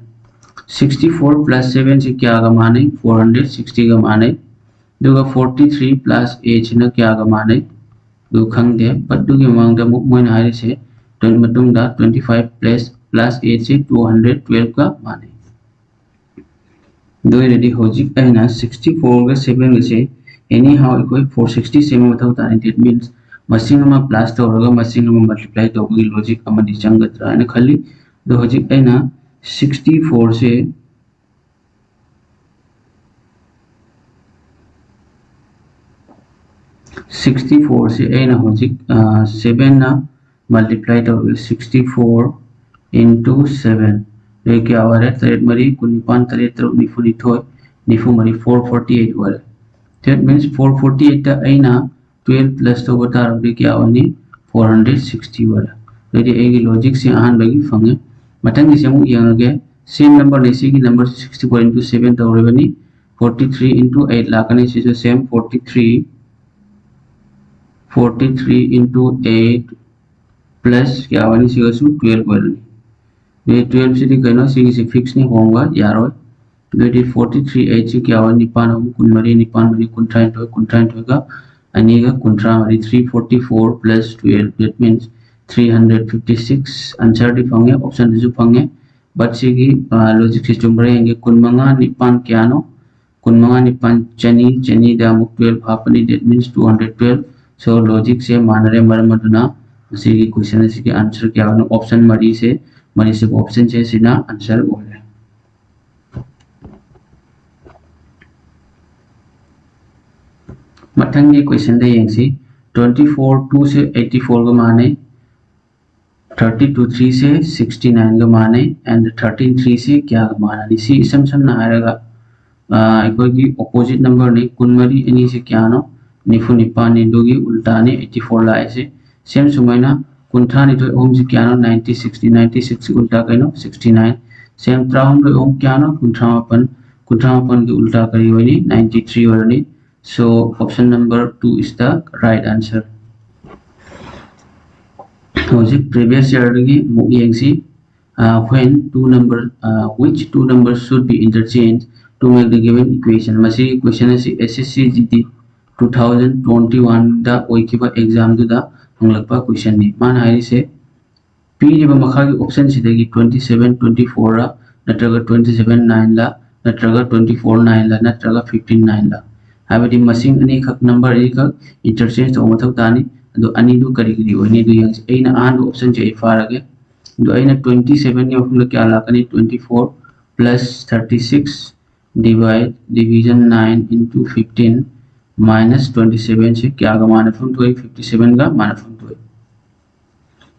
ꯁꯤꯛꯁꯇꯤ ꯐꯣꯔ ꯄ꯭ꯂꯁ ꯁꯕꯦꯟꯁꯤ ꯀꯌꯥꯒ ꯃꯥꯟꯅꯩ? ꯐꯣꯔ ꯍꯟꯗ꯭ꯔꯦꯠ ꯁꯤꯛꯁꯇꯤꯒ ꯃꯥꯟꯅꯩ꯫ ꯑꯗꯨꯒ ꯐꯣꯔꯇꯤ ꯊ꯭ꯔꯤ ꯄ꯭ꯂꯁ ꯑꯩꯠꯁꯤꯅ ꯀꯌꯥꯒ ꯃꯥꯟꯅꯩ? ꯑꯗꯨ ꯈꯪꯗꯦ꯫ But ꯑꯗꯨꯒꯤ ꯃꯃꯥꯡꯗ ꯑꯃꯨꯛ ꯃꯣꯏꯅ ꯍꯥꯏꯔꯤꯁꯦ, ꯇ꯭ꯋꯦꯟ-, ꯃꯇꯨꯡꯗ ꯇ꯭ꯋꯦꯟꯇꯤ ꯐꯥꯏꯚ ꯄ꯭ꯂꯁ, ꯄ꯭ꯂꯁ ꯑꯩꯠꯁꯤ ꯇꯨ ꯍꯟꯗ꯭ꯔꯦꯠ ꯇꯨꯋꯦꯜꯐꯀ ꯃꯥꯟꯅꯩ꯫ ꯑꯗꯨ ꯑꯣꯏꯔꯗꯤ ꯍꯧꯖꯤꯛ ꯑꯩꯅ ꯁꯤꯛꯁꯇꯤ ꯐꯣꯔꯒ ꯁꯕꯦꯟꯒꯁꯦ anyhow ꯑꯩꯈꯣꯏ ꯐꯣꯔ ꯁꯤꯛꯁꯇꯤ ꯁꯦꯝꯕ ꯃꯊꯧ ꯇꯥꯔꯦ꯫ That means ꯃꯁꯤꯡ ꯑꯃ ꯄ꯭ꯂꯁ ꯇꯧꯔꯒ ꯃꯁꯤꯡ ꯑꯃ ꯃꯜꯇꯤꯄ꯭ꯂꯥꯏ ꯇꯧꯕꯒꯤ ꯂꯣꯖꯤꯛ ꯑꯃꯗꯤ ꯆꯪꯒꯗ꯭ꯔꯥ ꯍꯥꯏꯅ ꯈꯜꯂꯤ꯫ ꯑꯗꯣ ꯍꯧꯖꯤꯛ ꯑꯩꯅ ꯁꯤꯛꯁꯇꯤ ꯐꯣꯔꯁꯦ, ꯁꯤꯛꯁꯇꯤ ꯐꯣꯔꯁꯦ ꯑꯩꯅ ꯍꯧꯖꯤꯛ, ꯑ, ꯁꯕꯦꯟꯅ ꯃꯜꯇꯤꯄ꯭ꯂꯥꯏ ꯇꯧꯔꯒ ꯁꯤꯛꯁꯇꯤ ꯐꯣꯔ ꯏꯟꯇꯨ ꯁꯕꯦꯟ, ꯑꯗꯨꯗꯤ ꯀꯌꯥ ꯑꯣꯏꯔꯦ? ꯇꯔꯦꯠ ꯃꯔꯤ ꯀꯨꯟꯅꯤꯄꯥꯟ, ꯇꯔꯦꯠ ꯇꯔꯨꯛ ꯅꯤꯐꯨꯅꯤꯊꯣꯏ, ꯅꯤꯐꯨ ꯃꯔꯤ, ꯐꯣꯔ ꯐꯣꯔꯇꯤ ꯑꯩꯠ ꯑꯣꯏꯔꯦ꯫ That means ꯐꯣꯔ ꯐꯣꯔꯇꯤ ꯑꯩꯠꯇ ꯑꯩꯅ ꯇꯨꯋꯦꯜꯐ ꯄ꯭ꯂꯁ ꯇꯧꯕ ꯇꯥꯔꯕꯗꯤ ꯀꯌꯥ ꯑꯣꯏꯅꯤ? ꯐꯣꯔ ꯍꯟꯗ꯭ꯔꯦꯠ ꯁꯤꯛꯁꯇꯤ ꯑꯣꯏꯔꯦ꯫ ꯑꯗꯨꯗꯤ ꯑꯩꯒꯤ ꯂꯣꯖꯤꯛꯁꯦ ꯑꯍꯥꯟꯕꯒꯤ ꯐꯪꯉꯦ꯫ ꯃꯊꯪꯒꯤꯁꯦ ꯑꯃꯨꯛ ꯌꯦꯡꯉꯒꯦ꯫ ꯁꯦꯝ ꯅꯝꯕꯔꯅꯤ, ꯁꯤꯒꯤ ꯅꯝꯕꯔꯁꯤ ꯁꯤꯛꯁꯇꯤ ꯐꯣꯔ ꯏꯟꯇꯨ ꯁꯕꯦꯟ ꯇꯧꯔꯕꯅꯤ꯫ ꯐꯣꯔꯇꯤ ꯊ꯭ꯔꯤ ꯏꯟꯇꯨ ꯑꯩꯠ ꯂꯥꯛꯀꯅꯤ꯫ ꯁꯤꯁꯨ same forty three, forty three into eight plus ꯀꯌꯥ ꯑꯣꯏꯅꯤ? ꯁꯤꯒꯁꯨ ꯇꯨꯋꯦꯜꯐ ꯑꯣꯏꯔꯅꯤ꯫ ꯑꯗꯨꯗꯤ twelve ꯁꯤꯗꯤ ꯀꯩꯅꯣ? ꯁꯤꯒꯤꯁꯤ fix ꯅꯤ, ꯍꯣꯡꯕ ꯌꯥꯔꯣꯏ꯫ ꯑꯗꯨꯗꯤ forty three eight ꯁꯤ ꯀꯌꯥ ꯑꯣꯏ? ꯅꯤꯄꯥꯟ ꯑꯍꯨꯝ ꯀꯨꯟꯃꯔꯤ, ꯅꯤꯄꯥꯟ ꯃꯔꯤ ꯀꯨꯟꯊ꯭ꯔꯥꯅꯤꯊꯣꯏ, ꯀꯨꯟꯊ꯭ꯔꯥꯅꯤꯊꯣꯏꯒ ꯑꯅꯤꯒ ꯀꯨꯟꯊ꯭ꯔꯥ ꯃꯔꯤ, three forty four plus twelve, that means three hundred fifty six꯫ Answer ꯗꯤ ꯐꯪꯉꯦ, option ꯗꯁꯨ ꯐꯪꯉꯦ꯫ But ꯁꯤꯒꯤ ꯂꯣꯖꯤꯛꯁꯤ ꯆꯨꯝꯕ꯭ꯔꯥ ꯌꯦꯡꯒꯦ꯫ ꯀꯨꯟꯃꯉꯥ ꯅꯤꯄꯥꯟ ꯀꯌꯥꯅꯣ? ꯀꯨꯟꯃꯉꯥ ꯅꯤꯄꯥꯟ ꯆꯅꯤ, ꯆꯅꯤꯗ ꯑꯃꯨꯛ twelve ꯍꯥꯞꯄꯅꯤ, that means two hundred twelve꯫ So ꯂꯣꯖꯤꯛꯁꯦ ꯃꯥꯟꯅꯔꯦ, ꯃꯔꯝ ꯑꯗꯨꯅ ꯃꯁꯤꯒꯤ question ꯑꯁꯤꯒꯤ answer ꯀꯌꯥꯅꯣ? Option ꯃꯔꯤꯁꯦ, ꯃꯔꯤꯁꯤꯕꯨ option ꯁꯦ ꯁꯤꯅ answer ꯑꯣꯏꯔꯦ꯫ ꯃꯊꯪꯒꯤ question ꯗ ꯌꯦꯡꯁꯤ꯫ Twenty four two ꯁꯦ eighty four ꯒ ꯃꯥꯟꯅꯩ, thirty two three ꯁꯦ sixty nine ꯒ ꯃꯥꯟꯅꯩ, and thirteen three ꯁꯦ ꯀꯌꯥꯒ ꯃꯥꯟꯅꯅꯤ? ꯁꯤ ꯏꯁꯝ ꯁꯝꯅ ꯍꯥꯏꯔꯒ, ꯑ, ꯑꯩꯈꯣꯏꯒꯤ opposite number ꯅꯤ꯫ ꯀꯨꯟꯃꯔꯤ ꯑꯅꯤꯁꯦ ꯀꯌꯥꯅꯣ? ꯅꯤꯐꯨ ꯅꯤꯄꯥꯟꯅꯤ, ꯑꯗꯨꯒꯤ ꯎꯜꯇꯥꯅꯤ eighty four ꯂꯥꯛꯏꯁꯦ꯫ Same ꯁꯨꯃꯥꯏꯅ ꯀꯨꯟꯊ꯭ꯔꯥꯅꯤꯊꯣꯏ ꯑꯍꯨꯝꯁꯤ ꯀꯌꯥꯅꯣ? Ninety six ꯅꯤ꯫ Ninety six ꯎꯜꯇꯥ ꯀꯩꯅꯣ? Sixty nine꯫ Same ꯇꯔꯥꯍꯨꯝꯗꯣꯏ ꯑꯍꯨꯝ ꯀꯌꯥꯅꯣ? ꯀꯨꯟꯊ꯭ꯔꯥ ꯃꯥꯄꯟ꯫ ꯀꯨꯟꯊ꯭ꯔꯥ ꯃꯥꯄꯟꯒꯤ ꯎꯜꯇꯥ ꯀꯔꯤ ꯑꯣꯏꯅꯤ? Ninety three ꯑꯣꯏꯔꯅꯤ꯫ So option number two is the right answer꯫ ꯍꯧꯖꯤꯛ previous year ꯗꯒꯤ ꯑꯃꯨꯛ ꯌꯦꯡꯁꯤ꯫ Uh, when two number, uh, which two numbers should be interchanged to make the given equation? ꯃꯁꯤꯒꯤ question ꯑꯁꯤ S S C G D two thousand twenty one ꯗ ꯑꯣꯏꯈꯤꯕ exam ꯗꯨꯗ ꯍꯪꯂꯛꯄ question ꯅꯤ꯫ ꯃꯥꯅ ꯍꯥꯏꯔꯤꯁꯦ, ꯄꯤꯔꯤꯕ ꯃꯈꯥꯒꯤ option ꯁꯤꯗꯒꯤ twenty seven twenty four ꯔ, ꯅꯠꯇ꯭ꯔꯒ twenty seven nine ꯂ, ꯅꯠꯇ꯭ꯔꯒ twenty four nine ꯂ, ꯅꯠꯇ꯭ꯔꯒ fifteen nine ꯂ? ꯍꯥꯏꯕꯗꯤ ꯃꯁꯤꯡ ꯑꯅꯤꯈꯛ, number ꯑꯅꯤꯈꯛ interchange ꯇꯧꯕ ꯃꯊꯧ ꯇꯥꯅꯤ꯫ ꯑꯗꯣ ꯑꯅꯤꯗꯨ ꯀꯔꯤ ꯀꯔꯤ ꯑꯣꯏꯅꯤ? ꯑꯗꯨ ꯌꯦꯡꯁꯤ꯫ ꯑꯩꯅ ꯑꯍꯥꯟꯕ option ꯁꯦ ꯑꯩ ꯐꯥꯔꯒꯦ꯫ ꯑꯗꯣ ꯑꯩꯅ twenty seven ꯒꯤ ꯃꯐꯝꯗ ꯀꯌꯥ ꯂꯥꯛꯀꯅꯤ? Twenty four plus thirty six divide division nine into fifteen minus twenty seven ꯁꯤ ꯀꯌꯥꯒ ꯃꯥꯟꯅꯐꯝ ꯊꯣꯛꯏ? Fifty seven ꯒ ꯃꯥꯟꯅꯐꯝ ꯊꯣꯛꯏ꯫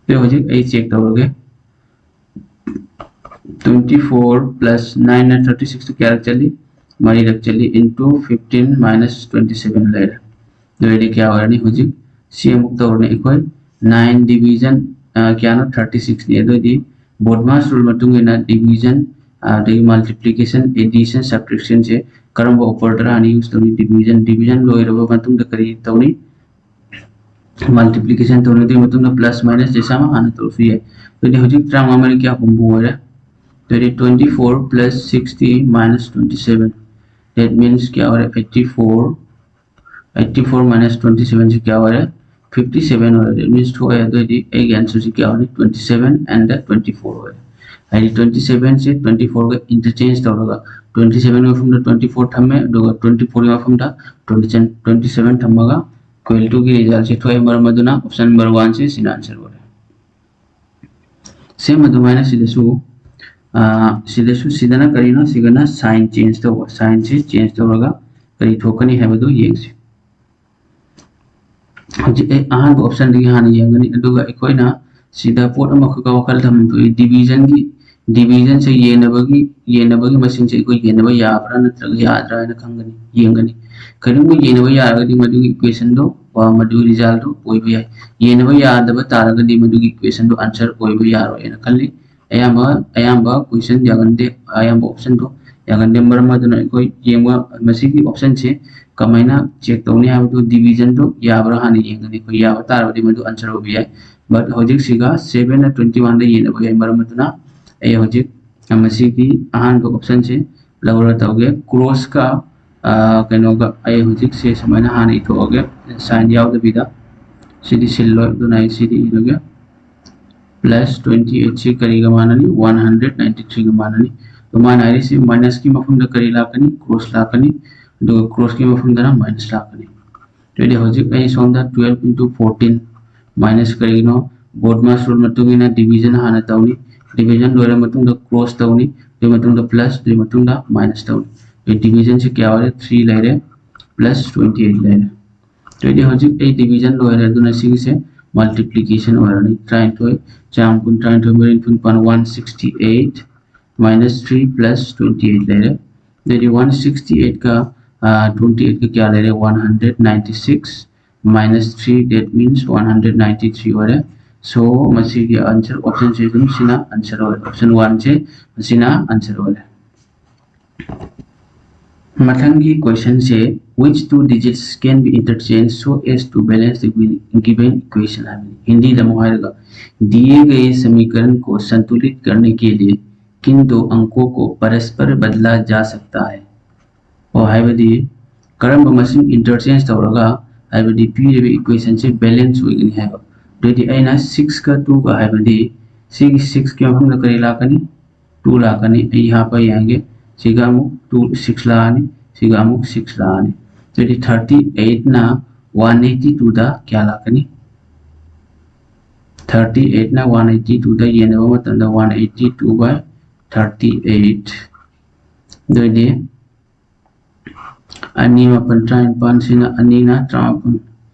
ꯑꯗꯨ ꯍꯧꯖꯤꯛ ꯑꯩ check ꯇꯧꯔꯒꯦ꯫ Twenty four plus nine ꯅ thirty six ꯇꯨ ꯀꯌꯥꯔꯛ ꯆꯠꯂꯤ? ꯃꯔꯤꯔꯛ ꯆꯠꯂꯤ, into fifteen minus twenty seven ꯂꯩꯔꯦ꯫ ꯑꯗꯨ ꯑꯣꯏꯔꯗꯤ ꯀꯌꯥ ꯑꯣꯏꯔꯅꯤ? ꯍꯧꯖꯤꯛ ꯁꯤ ꯑꯃꯨꯛ ꯇꯧꯔꯅꯤ ꯑꯩꯈꯣꯏ꯫ Nine division, ꯑ, ꯀꯌꯥꯅꯣ? Thirty six ꯅꯤ꯫ ꯑꯗꯨ ꯑꯣꯏꯗꯤ BODMAS rule ꯃꯇꯨꯡ ꯏꯟꯅ division, ꯑ, ꯑꯗꯒꯤ multiplication, addition, subtraction ꯁꯦ ꯀꯔꯝꯕ operator ꯍꯥꯟꯅ use ꯇꯧꯅꯤ? Division꯫ Division ꯂꯣꯏꯔꯕ ꯃꯇꯨꯡꯗ ꯀꯔꯤ ꯇꯧꯅꯤ? ꯃꯜꯇꯤꯄ꯭ꯂꯤꯀꯦꯁꯟ ꯇꯧꯅꯤ꯫ ꯑꯗꯨꯒꯤ ꯃꯇꯨꯡꯗ ꯄ꯭ꯂꯁ ꯃꯥꯏꯅꯁ ꯆꯦꯁꯥ ꯑꯃ ꯍꯥꯟꯅ ꯇꯧꯔꯁꯨ ꯌꯥꯏ꯫ ꯑꯗꯨꯗꯤ ꯍꯧꯖꯤꯛ ꯇꯔꯥꯃꯉꯥ ꯃꯔꯤ ꯀꯌꯥ ꯍꯨꯝꯐꯨ ꯑꯣꯏꯔꯦ? ꯑꯗꯨꯗꯤ twenty four plus sixty minus twenty seven, that means ꯀꯌꯥ ꯑꯣꯏꯔꯦ? Eighty four, eighty four minus twenty seven ꯁꯤ ꯀꯌꯥ ꯑꯣꯏꯔꯦ? Fifty seven ꯑꯣꯏꯔꯦ꯫ That means ꯊꯣꯛꯑꯦ꯫ ꯑꯗꯨꯑꯣꯏꯗꯤ ꯑꯩꯒꯤ ꯑꯟꯁꯔꯁꯤ ꯀꯌꯥ ꯑꯣꯏꯔꯦ? Twenty seven and twenty four ꯑꯣꯏꯔꯦ꯫ ꯍꯥꯏꯗꯤ twenty seven ꯁꯦ twenty four ꯒ interchange ꯇꯧꯔꯒ twenty seven ꯒꯤ ꯃꯐꯝꯗ twenty four ꯊꯝꯃꯦ, ꯑꯗꯨꯒ twenty four ꯒꯤ ꯃꯐꯝꯗ twenty seven ꯊꯝꯃꯒ equal to ꯒꯤ result ꯁꯤ ꯊꯣꯛꯑꯦ꯫ ꯃꯔꯝ ꯑꯗꯨꯅ option number one ꯁꯦ ꯁꯤꯅ answer ꯑꯣꯏꯔꯦ꯫ Same ꯑꯗꯨꯃꯥꯏꯅ ꯁꯤꯗꯁꯨ, ꯑꯥ, ꯁꯤꯗꯁꯨ, ꯁꯤꯗꯅ ꯀꯔꯤꯅꯣ? ꯁꯤꯒꯅ sign change ꯇꯧꯕ, sign ꯁꯤ change ꯇꯧꯔꯒ ꯀꯔꯤ ꯊꯣꯛꯀꯅꯤ ꯍꯥꯏꯕꯗꯨ ꯌꯦꯡꯁꯤ꯫ ꯍꯧꯖꯤꯛ ꯑꯩ ꯑꯍꯥꯟꯕ option ꯗꯒꯤ ꯍꯥꯟꯅ ꯌꯦꯡꯒꯅꯤ, ꯑꯗꯨꯒ ꯑꯩꯈꯣꯏꯅ ꯁꯤꯗ ꯄꯣꯠ ꯑꯃꯈꯛꯀ ꯋꯥꯈꯜ ꯊꯝꯐꯝ ꯊꯣꯛꯏ꯫ Division ꯒꯤ, division ꯁꯦ ꯌꯦꯟꯅꯕꯒꯤ, ꯌꯦꯟꯅꯕꯒꯤ ꯃꯁꯤꯡꯁꯦ ꯑꯩꯈꯣꯏ ꯌꯦꯟꯅꯕ ꯌꯥꯕ꯭ꯔꯥ ꯅꯠꯇ꯭ꯔꯒ ꯌꯥꯗ꯭ꯔꯥ ꯍꯥꯏꯅ ꯈꯪꯒꯅꯤ, ꯌꯦꯡꯒꯅꯤ꯫ ꯀꯔꯤꯒꯨꯝꯕ ꯌꯦꯟꯅꯕ ꯌꯥꯔꯒꯗꯤ ꯃꯗꯨꯒꯤ equation ꯗꯣ, ꯃꯗꯨꯒꯤ result ꯗꯣ ꯑꯣꯏꯕ ꯌꯥꯏ꯫ ꯌꯦꯟꯅꯕ ꯌꯥꯗꯕ ꯇꯥꯔꯒꯗꯤ ꯃꯗꯨꯒꯤ equation ꯗꯣ answer ꯑꯣꯏꯕ ꯌꯥꯔꯣꯏꯅ ꯈꯜꯂꯤ꯫ ꯑꯌꯥꯝꯕ, ꯑꯌꯥꯝꯕ question ꯌꯥꯒꯟꯗꯦ, ꯑꯌꯥꯝꯕ option ꯗꯣ ꯌꯥꯒꯟꯗꯦ꯫ ꯃꯔꯝ ꯑꯗꯨꯅ ꯑꯩꯈꯣꯏ ꯌꯦꯡꯕ, ꯃꯁꯤꯒꯤ option ꯁꯦ ꯀꯃꯥꯏꯅ check ꯇꯧꯅꯤ ꯍꯥꯏꯕꯗꯨ, division ꯗꯨ ꯌꯥꯕ꯭ꯔꯥ ꯍꯥꯟꯅ ꯌꯦꯡꯒꯅꯤ꯫ ꯑꯩꯈꯣꯏ ꯌꯥꯕ ꯇꯥꯔꯕꯗꯤ ꯃꯗꯨ answer ꯑꯣꯏꯕ ꯌꯥꯏ꯫ But ꯍꯧꯖꯤꯛꯁꯤꯒ seven ꯅ twenty one ꯗ ꯌꯦꯟꯅꯕ ꯌꯥꯏ꯫ ꯃꯔꯝ ꯑꯗꯨꯅ ꯑꯩ ꯍꯧꯖꯤꯛ ꯃꯁꯤꯒꯤ ꯑꯍꯥꯟꯕ option ꯁꯦ ꯂꯧꯔ ꯇꯧꯒꯦ꯫ Cross ꯀ, ꯑ, ꯀꯩꯅꯣꯒ ꯑꯩ ꯍꯧꯖꯤꯛꯁꯦ ꯁꯨꯃꯥꯏꯅ ꯍꯥꯟꯅ ꯏꯊꯣꯛꯑꯒꯦ, sign ꯌꯥꯎꯗꯕꯤꯗ꯫ ꯁꯤꯗꯤ ꯁꯤꯜꯂꯣꯏ, ꯑꯗꯨꯅ ꯑꯩ ꯁꯤꯗꯤ ꯏꯔꯒꯦ꯫ Plus twenty eight ꯁꯤ ꯀꯔꯤꯒ ꯃꯥꯟꯅꯅꯤ? One hundred ninety three ꯒ ꯃꯥꯟꯅꯅꯤ꯫ ꯑꯗꯣ ꯃꯥꯅ ꯍꯥꯏꯔꯤꯁꯤ minus ꯀꯤ ꯃꯐꯝꯗ ꯀꯔꯤ ꯂꯥꯛꯀꯅꯤ? Cross ꯂꯥꯛꯀꯅꯤ꯫ ꯑꯗꯨꯒ cross ꯀꯤ ꯃꯐꯝꯗꯅ minus ꯂꯥꯛꯀꯅꯤ꯫ ꯑꯗꯨꯗꯤ ꯍꯧꯖꯤꯛ ꯑꯩ ꯁꯣꯝꯗ twelve into fourteen minus ꯀꯔꯤꯒꯤꯅꯣ? BODMAS rule ꯃꯇꯨꯡ ꯏꯟꯅ division ꯍꯥꯟꯅ ꯇꯧꯅꯤ꯫ Division ꯂꯣꯏꯔ ꯃꯇꯨꯡꯗ cross ꯇꯧꯅꯤ꯫ ꯑꯗꯨꯒꯤ ꯃꯇꯨꯡꯗ plus, ꯑꯗꯨꯒꯤ ꯃꯇꯨꯡꯗ minus ꯇꯧꯅꯤ꯫ ꯑꯗꯨꯗꯤ division ꯁꯤ ꯀꯌꯥ ꯑꯣꯏꯔꯦ? Three ꯂꯩꯔꯦ, plus twenty eight ꯂꯩꯔꯦ꯫ ꯑꯗꯨꯗꯤ ꯍꯧꯖꯤꯛ ꯑꯩ division ꯂꯣꯏꯔꯦ, ꯑꯗꯨꯅ ꯁꯤꯒꯤꯁꯦ multiplication ꯑꯣꯏꯔꯅꯤ꯫ ꯇꯔꯥꯅꯤꯊꯣꯏ, ꯆꯥꯝ ꯀꯨꯟ, ꯇꯔꯥꯅꯤꯊꯣꯏ ꯃꯔꯤ ꯅꯤꯐꯨ ꯅꯤꯄꯥꯟ, one sixty eight minus three plus twenty eight ꯂꯩꯔꯦ꯫ ꯑꯗꯩꯗꯤ one sixty eight ꯀ, ꯑ, twenty eight ꯀ ꯀꯌꯥ ꯂꯩꯔꯦ? One hundred ninety six minus three, that means one hundred ninety three ꯑꯣꯏꯔꯦ꯫ So, ꯃꯁꯤꯒꯤ answer option ꯁꯦ ꯑꯗꯨꯝ ꯁꯤꯅ answer ꯑꯣꯏꯔꯦ꯫ Option one ꯁꯦ ꯃꯁꯤꯅ answer ꯑꯣꯏꯔꯦ꯫ ꯃꯊꯪꯒꯤ question say Which two digits can be interchanged so as to balance the given equation? ꯍꯥꯏꯕꯅꯤ꯫ ꯍꯤꯟꯗꯤꯗ ꯑꯃꯨꯛ ꯍꯥꯏꯔꯒ, दिए गए समीकरण को संतुलित करने के लिए किन दो अंकों को परस्पर बदला जा सकता है? ꯑꯣ, ꯍꯥꯏꯕꯗꯤ ꯀꯔꯝꯕ ꯃꯁꯤꯡ interchange ꯇꯧꯔꯒ, ꯍꯥꯏꯕꯗꯤ ꯄꯤꯔꯤꯕ equation ꯁꯦ balance ꯑꯣꯏꯒꯅꯤ ꯍꯥꯏꯕ꯫ ꯑꯗꯨꯗꯤ ꯑꯩꯅ six ꯀ two ꯒ ꯍꯥꯏꯕꯗꯤ ꯁꯤꯒꯤ six ꯀꯤ ꯃꯐꯝꯗ ꯀꯔꯤ ꯂꯥꯛꯀꯅꯤ? Two ꯂꯥꯛꯀꯅꯤ꯫ ꯑꯩ ꯍꯥꯞꯄ ꯌꯦꯡꯒꯦ꯫ ꯁꯤꯒ ꯑꯃꯨꯛ two, six ꯂꯥꯛꯑꯅꯤ, ꯁꯤꯒ ꯑꯃꯨꯛ six ꯂꯥꯛꯑꯅꯤ꯫ ꯑꯗꯨꯗꯤ thirty eight ꯅ one eighty two ꯗ ꯀꯌꯥ ꯂꯥꯛꯀꯅꯤ? Thirty eight ꯅ one eighty two ꯗ ꯌꯦꯟꯅꯕ ꯃꯇꯝꯗ one eighty two by thirty eight꯫ ꯑꯗꯨꯑꯣꯏꯗꯤ ꯑꯅꯤ ꯃꯥꯄꯟ ꯇꯔꯥꯅꯤꯄꯥꯟ ꯁꯤꯅ ꯑꯅꯤꯅ ꯇꯔꯥꯃꯥꯄꯟ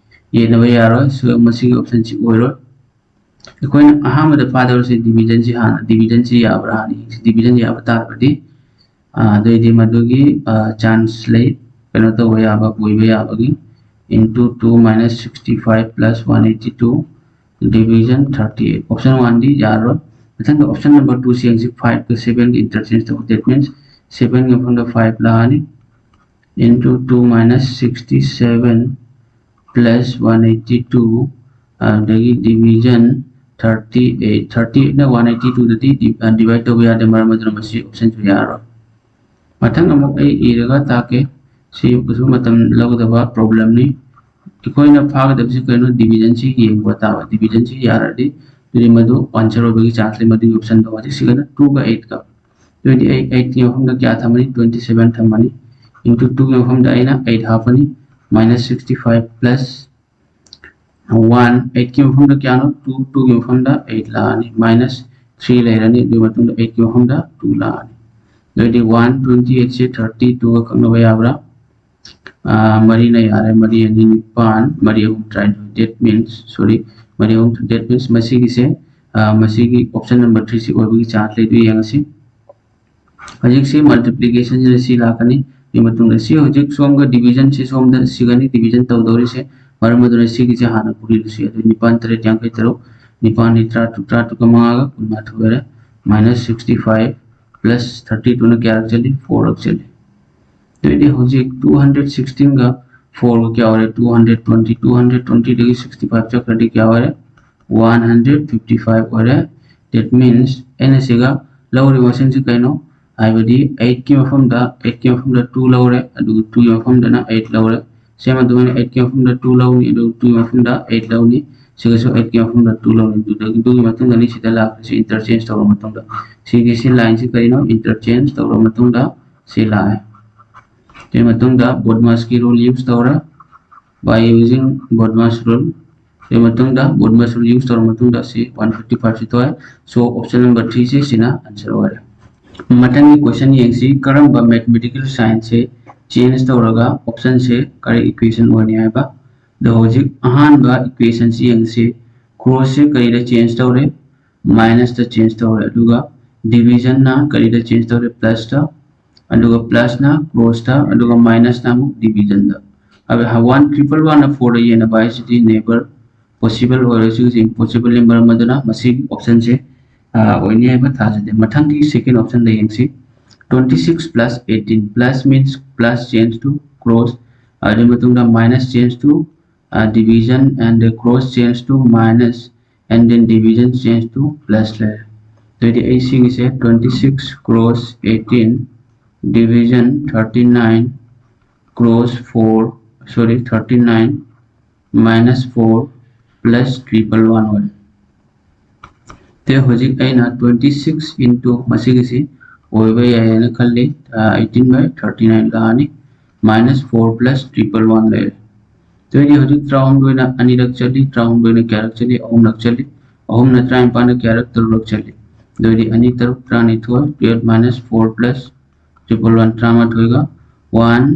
ꯌꯦꯟꯅꯕ ꯌꯥꯔꯣꯏ꯫ So ꯃꯁꯤꯒꯤ option ꯁꯤ ꯑꯣꯏꯔꯣꯏ꯫ ꯑꯩꯈꯣꯏꯅ ꯑꯍꯥꯟꯕꯗ ꯐꯥꯗꯧꯔꯤꯁꯦ division ꯁꯤ ꯍꯥꯟꯅ, division ꯁꯤ ꯌꯥꯕ꯭ꯔꯥ ꯍꯥꯟꯅ ꯌꯦꯡꯁꯤ꯫ Division ꯌꯥꯕ ꯇꯥꯔꯒꯗꯤ, ꯑꯥ, ꯑꯗꯨꯑꯣꯏꯗꯤ ꯃꯗꯨꯒꯤ, ꯑꯥ, chance ꯂꯩ꯫ ꯀꯩꯅꯣ ꯇꯧꯕ ꯌꯥꯕ, ꯑꯣꯏꯕ ꯌꯥꯕꯒꯤ꯫ Into two minus sixty five plus one eighty two division thirty eight꯫ Option one ꯗꯤ ꯌꯥꯔꯣꯏ꯫ ꯃꯊꯪꯗ option number two ꯁꯤ ꯌꯦꯡꯁꯤ꯫ Five ꯀ seven ꯒ interchange ꯇꯧꯕ꯫ That means seven ꯒꯤ ꯃꯐꯝꯗ five ꯂꯥꯛꯑꯅꯤ꯫ Into two minus sixty seven plus one eighty two, ꯑꯗꯨꯗꯒꯤ division thirty eight꯫ Thirty eight ꯅ one eighty two ꯗꯗꯤ di-, ꯑ, divide ꯇꯧꯕ ꯌꯥꯗꯦ, ꯃꯔꯝ ꯑꯗꯨꯅ ꯃꯁꯤ option ꯁꯨ ꯌꯥꯔꯣꯏ꯫ ꯃꯊꯪ ꯑꯃꯨꯛ ꯑꯩ ꯏꯔꯒ ꯇꯥꯛꯀꯦ꯫ ꯁꯤ ꯀꯩꯁꯨ ꯃꯇꯝ ꯂꯧꯒꯗꯕ problem ꯅꯤ꯫ ꯑꯩꯈꯣꯏꯅ ꯐꯥꯒꯗꯕꯁꯤ ꯀꯩꯅꯣ? Division ꯁꯤ ꯌꯦꯡꯕ ꯇꯥꯕ꯫ Division ꯁꯤ ꯌꯥꯔꯗꯤ ꯑꯗꯨꯗꯤ ꯃꯗꯨ answer ꯑꯣꯏꯕꯒꯤ chance ꯂꯩ, ꯃꯗꯨꯒꯤ option ꯗꯣ꯫ ꯍꯧꯖꯤꯛ ꯁꯤꯒꯅ two ꯒ eight ꯀ꯫ ꯑꯗꯨꯗꯤ ꯑꯩ eight ꯀꯤ ꯃꯐꯝꯗ ꯀꯌꯥ ꯊꯝꯃꯅꯤ? Twenty seven ꯊꯝꯃꯅꯤ꯫ Into two ꯒꯤ ꯃꯐꯝꯗ ꯑꯩꯅ eight ꯍꯥꯞꯄꯅꯤ꯫ Minus sixty five plus one, eight ꯀꯤ ꯃꯐꯝꯗ ꯀꯌꯥꯅꯣ? Two, two ꯒꯤ ꯃꯐꯝꯗ eight ꯂꯥꯛꯑꯅꯤ꯫ Minus three ꯂꯩꯔꯅꯤ꯫ ꯑꯗꯨꯒꯤ ꯃꯇꯨꯡꯗ eight ꯀꯤ ꯃꯐꯝꯗ two ꯂꯥꯛꯑꯅꯤ꯫ ꯑꯗꯨꯑꯣꯏꯗꯤ one twenty eight ꯁꯦ thirty two ꯒ ꯀꯛꯅꯕ ꯌꯥꯕ꯭ꯔꯥ? ꯑꯥ, ꯃꯔꯤꯅ ꯌꯥꯔꯦ꯫ ꯃꯔꯤ ꯑꯅꯤ ꯅꯤꯄꯥꯟ, ꯃꯔꯤ ꯑꯍꯨꯝ ꯇꯔꯥꯅꯤꯊꯣꯏ꯫ That means, sorry, ꯃꯔꯤ ꯑꯍꯨꯝ, that means ꯃꯁꯤꯒꯤꯁꯦ, ꯑꯥ, ꯃꯁꯤꯒꯤ option number three ꯁꯤ ꯑꯣꯏꯕꯒꯤ chance ꯂꯩ꯫ ꯑꯗꯨ ꯌꯦꯡꯉꯁꯤ꯫ ꯍꯧꯖꯤꯛꯁꯤ multiplication ꯁꯤꯅ ꯁꯤ ꯂꯥꯛꯀꯅꯤ꯫ ꯑꯗꯨꯒꯤ ꯃꯇꯨꯡꯗ ꯁꯤ ꯍꯧꯖꯤꯛ ꯁꯣꯝꯒ division ꯁꯤ ꯁꯣꯝꯗ ꯁꯤꯒꯅꯤ, division ꯇꯧꯗꯧꯔꯤꯁꯦ꯫ ꯃꯔꯝ ꯑꯗꯨꯅ ꯁꯤꯒꯤꯁꯦ ꯍꯥꯟꯅ ꯄꯨꯔꯤꯕꯁꯤ꯫ ꯑꯗꯨ ꯅꯤꯄꯥꯟ ꯇꯔꯦꯠ ꯌꯥꯡꯈꯩ ꯇꯔꯨꯛ, ꯅꯤꯄꯥꯟ ꯅꯤ ꯇꯔꯥ ꯇꯔꯨꯛ, ꯇꯔꯥ ꯇꯔꯨꯛꯀ ꯃꯉꯥꯒ ꯀꯨꯟꯃꯥꯊꯣꯏ ꯑꯣꯏꯔꯦ꯫ Minus sixty five plus thirty two ꯅ ꯀꯌꯥꯔꯛ ꯆꯠꯂꯤ? Four ꯔꯛ ꯆꯠꯂꯤ꯫ ꯑꯗꯨꯑꯣꯏꯗꯤ ꯍꯧꯖꯤꯛ two hundred sixteen ꯒ four ꯒ ꯀꯌꯥ ꯑꯣꯏꯔꯦ? Two hundred twenty꯫ Two hundred twenty ꯗꯒꯤ sixty five ꯆꯠꯈ꯭ꯔꯗꯤ ꯀꯌꯥ ꯑꯣꯏꯔꯦ? One hundred fifty five ꯑꯣꯏꯔꯦ꯫ That means ꯑꯩꯅ ꯁꯤꯒ ꯂꯧꯔꯤꯕ ꯃꯁꯤꯡꯁꯤ ꯀꯩꯅꯣ? ꯍꯥꯏꯕꯗꯤ eight ꯀꯤ ꯃꯐꯝꯗ eight ꯀꯤ ꯃꯐꯝꯗ two ꯂꯧꯔꯦ, ꯑꯗꯨꯒ two ꯒꯤ ꯃꯐꯝꯗꯅ eight ꯂꯧꯔꯦ꯫ Same ꯑꯗꯨꯃꯥꯏꯅ eight ꯀꯤ ꯃꯐꯝꯗ two ꯂꯧꯅꯤ, ꯑꯗꯨꯒ two ꯒꯤ ꯃꯐꯝꯗ eight ꯂꯧꯅꯤ꯫ ꯁꯤꯒꯁꯨ eight ꯀꯤ ꯃꯐꯝꯗ two ꯂꯧꯅꯤ꯫ ꯑꯗꯨꯗꯒꯤ ꯑꯗꯨꯒꯤ ꯃꯇꯨꯡꯗꯅꯤ ꯁꯤꯗ ꯂꯥꯛꯄꯁꯤ interchange ꯇꯧꯔꯕ ꯃꯇꯨꯡꯗ꯫ ꯁꯤꯒꯤ ꯁꯤ line ꯁꯤ ꯀꯔꯤꯅꯣ? Interchange ꯇꯧꯔꯕ ꯃꯇꯨꯡꯗ ꯁꯤ ꯂꯥꯛꯑꯦ꯫ ꯁꯤꯒꯤ ꯃꯇꯨꯡꯗ BODMAS ꯀꯤ rule use ꯇꯧꯔꯦ, by using BODMAS rule꯫ ꯁꯤꯒꯤ ꯃꯇꯨꯡꯗ BODMAS rule use ꯇꯧꯔꯕ ꯃꯇꯨꯡꯗ ꯁꯤ one fifty five ꯁꯤ ꯊꯣꯛꯑꯦ꯫ So option number three ꯁꯤ ꯁꯤꯅ answer ꯑꯣꯏꯔꯦ꯫ ꯃꯊꯪꯒꯤ question ꯌꯦꯡꯁꯤ, ꯀꯔꯝꯕ mathematical sign ꯁꯦ change ꯇꯧꯔꯒ option ꯁꯦ correct equation ꯑꯣꯏꯅꯤ ꯍꯥꯏꯕ꯫ ꯑꯗꯣ ꯍꯧꯖꯤꯛ ꯑꯍꯥꯟꯕ equation ꯁꯤ ꯌꯦꯡꯁꯤ, cross ꯁꯦ ꯀꯔꯤꯗ change ꯇꯧꯔꯦ? Minus ꯇ change ꯇꯧꯔꯦ꯫ ꯑꯗꯨꯒ division ꯅ ꯀꯔꯤꯗ change ꯇꯧꯔꯦ? Plus ꯇ꯫ ꯑꯗꯨꯒ plus ꯅ cross ꯇ, ꯑꯗꯨꯒ minus ꯅ ꯑꯃꯨꯛ division ꯗ꯫ ꯑꯗ one triple one ꯅ four ꯗ ꯌꯦꯟꯅꯕ ꯍꯥꯏꯁꯤꯗꯤ never possible ꯑꯣꯏꯔꯣꯏ, ꯁꯤꯒꯤꯁꯤ impossible ꯅꯤ꯫ ꯃꯔꯝ ꯑꯗꯨꯅ ꯃꯁꯤꯒꯤ option ꯁꯦ, ꯑ, ꯑꯣꯏꯅꯤ ꯍꯥꯏꯕ ꯊꯥꯖꯗꯦ꯫ ꯃꯊꯪꯒꯤ second option ꯗ ꯌꯦꯡꯁꯤ꯫ Twenty six plus eighteen, plus means plus change to cross, ꯑꯗꯨꯒꯤ ꯃꯇꯨꯡꯗ minus change to, ꯑ, division and the cross change to minus and then division change to plus ꯂꯩꯔꯦ꯫ ꯑꯗꯨꯑꯣꯏꯗꯤ ꯑꯩ ꯁꯤꯒꯤꯁꯦ twenty six cross eighteen division thirty nine cross four, sorry, thirty nine minus four plus triple one ꯑꯣꯏꯔꯦ꯫ ꯇꯦ ꯍꯧꯖꯤꯛ ꯑꯩꯅ twenty six into ꯃꯁꯤꯒꯤꯁꯤ ꯑꯣꯏꯕ ꯌꯥꯏ ꯍꯥꯏꯅ ꯈꯜꯂꯤ꯫ ꯑ, eighteen by thirty nine ꯂꯥꯛꯑꯅꯤ꯫ Minus four plus triple one ꯂꯩꯔꯦ꯫ ꯑꯗꯨꯑꯣꯏꯗꯤ ꯍꯧꯖꯤꯛ ꯇꯔꯥꯍꯨꯝꯗꯣꯏꯅ ꯑꯅꯤꯔꯛ ꯆꯠꯂꯤ, ꯇꯔꯥꯍꯨꯝꯗꯣꯏꯅ ꯀꯌꯥꯔꯛ ꯆꯠꯂꯤ? ꯑꯍꯨꯝꯂꯛ ꯆꯠꯂꯤ꯫ ꯑꯍꯨꯝꯅ ꯇꯔꯥꯅꯤꯄꯥꯟꯗ ꯀꯌꯥꯔꯛ? ꯇꯔꯨꯛꯂꯛ ꯆꯠꯂꯤ꯫ ꯑꯗꯨꯑꯣꯏꯗꯤ ꯑꯅꯤ ꯇꯔꯨꯛ ꯇꯔꯥꯅꯤꯊꯣꯏ, twelve minus four plus triple one ꯇꯔꯥꯃꯥꯊꯣꯏꯒ one,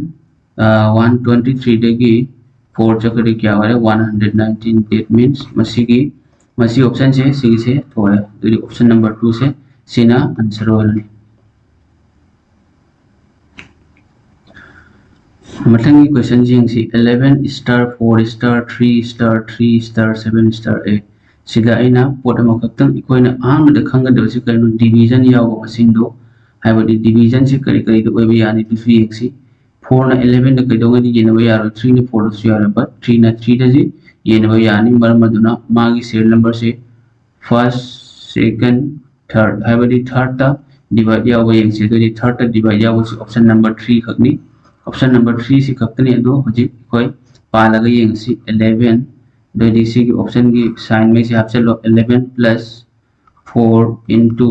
ꯑ, one twenty three ꯗꯒꯤ four ꯆꯠꯈ꯭ꯔꯗꯤ ꯀꯌꯥ ꯑꯣꯏꯔꯦ? One hundred nineteen꯫ That means ꯃꯁꯤꯒꯤ, ꯃꯁꯤ option ꯁꯦ ꯁꯤꯒꯤꯁꯦ ꯊꯣꯛꯑꯦ꯫ ꯑꯗꯨꯗꯤ option number two ꯁꯦ ꯁꯤꯅ answer ꯑꯣꯏꯔꯅꯤ꯫ ꯃꯊꯪꯒꯤ question ꯁꯤ ꯌꯦꯡꯁꯤ, eleven star, four star, three star, three star, seven star, eight꯫ ꯁꯤꯗ ꯑꯩꯅ ꯄꯣꯠ ꯑꯃꯈꯛꯇꯪ ꯑꯩꯈꯣꯏꯅ ꯑꯍꯥꯟꯕꯗ ꯈꯪꯒꯗꯕꯁꯤ ꯀꯔꯤꯅꯣ? Division ꯌꯥꯎꯕ ꯃꯁꯤꯡꯗꯣ, ꯍꯥꯏꯕꯗꯤ division ꯁꯤ ꯀꯔꯤ ꯀꯔꯤꯗ ꯑꯣꯏꯕ ꯌꯥꯅꯤ ꯑꯗꯨꯁꯨ ꯌꯦꯡꯁꯤ꯫ Fourꯅ elevenꯗ ꯀꯩꯗꯧꯉꯩꯗꯤ ꯌꯦꯟꯅꯕ ꯌꯥꯔꯣꯏ, threeꯅ fourꯗꯁꯨ ꯌꯥꯔꯣꯏ, but threeꯅ threeꯗꯗꯤ ꯌꯦꯟꯅꯕ ꯌꯥꯅꯤ꯫ ꯃꯔꯝ ꯑꯗꯨꯅ ꯃꯥꯒꯤ serial numberꯁꯦ first, second, third, ꯍꯥꯏꯕꯗꯤ thirdꯇ divide ꯌꯥꯎꯕ ꯌꯦꯡꯁꯤ꯫ ꯑꯗꯨꯗꯤ thirdꯇ divide ꯌꯥꯎꯕꯁꯤ option number three ꯈꯛꯅꯤ꯫ Option number threeꯁꯤ ꯈꯛꯇꯅꯤ꯫ ꯑꯗꯣ ꯍꯧꯖꯤꯛ ꯑꯩꯈꯣꯏ ꯄꯥꯜꯂꯒ ꯌꯦꯡꯁꯤ꯫ Eleven, ꯑꯗꯨꯗꯤ ꯁꯤꯒꯤ optionꯒꯤ signꯉꯩꯁꯦ ꯍꯥꯞꯆꯤꯜꯂꯣ꯫ Eleven plus four into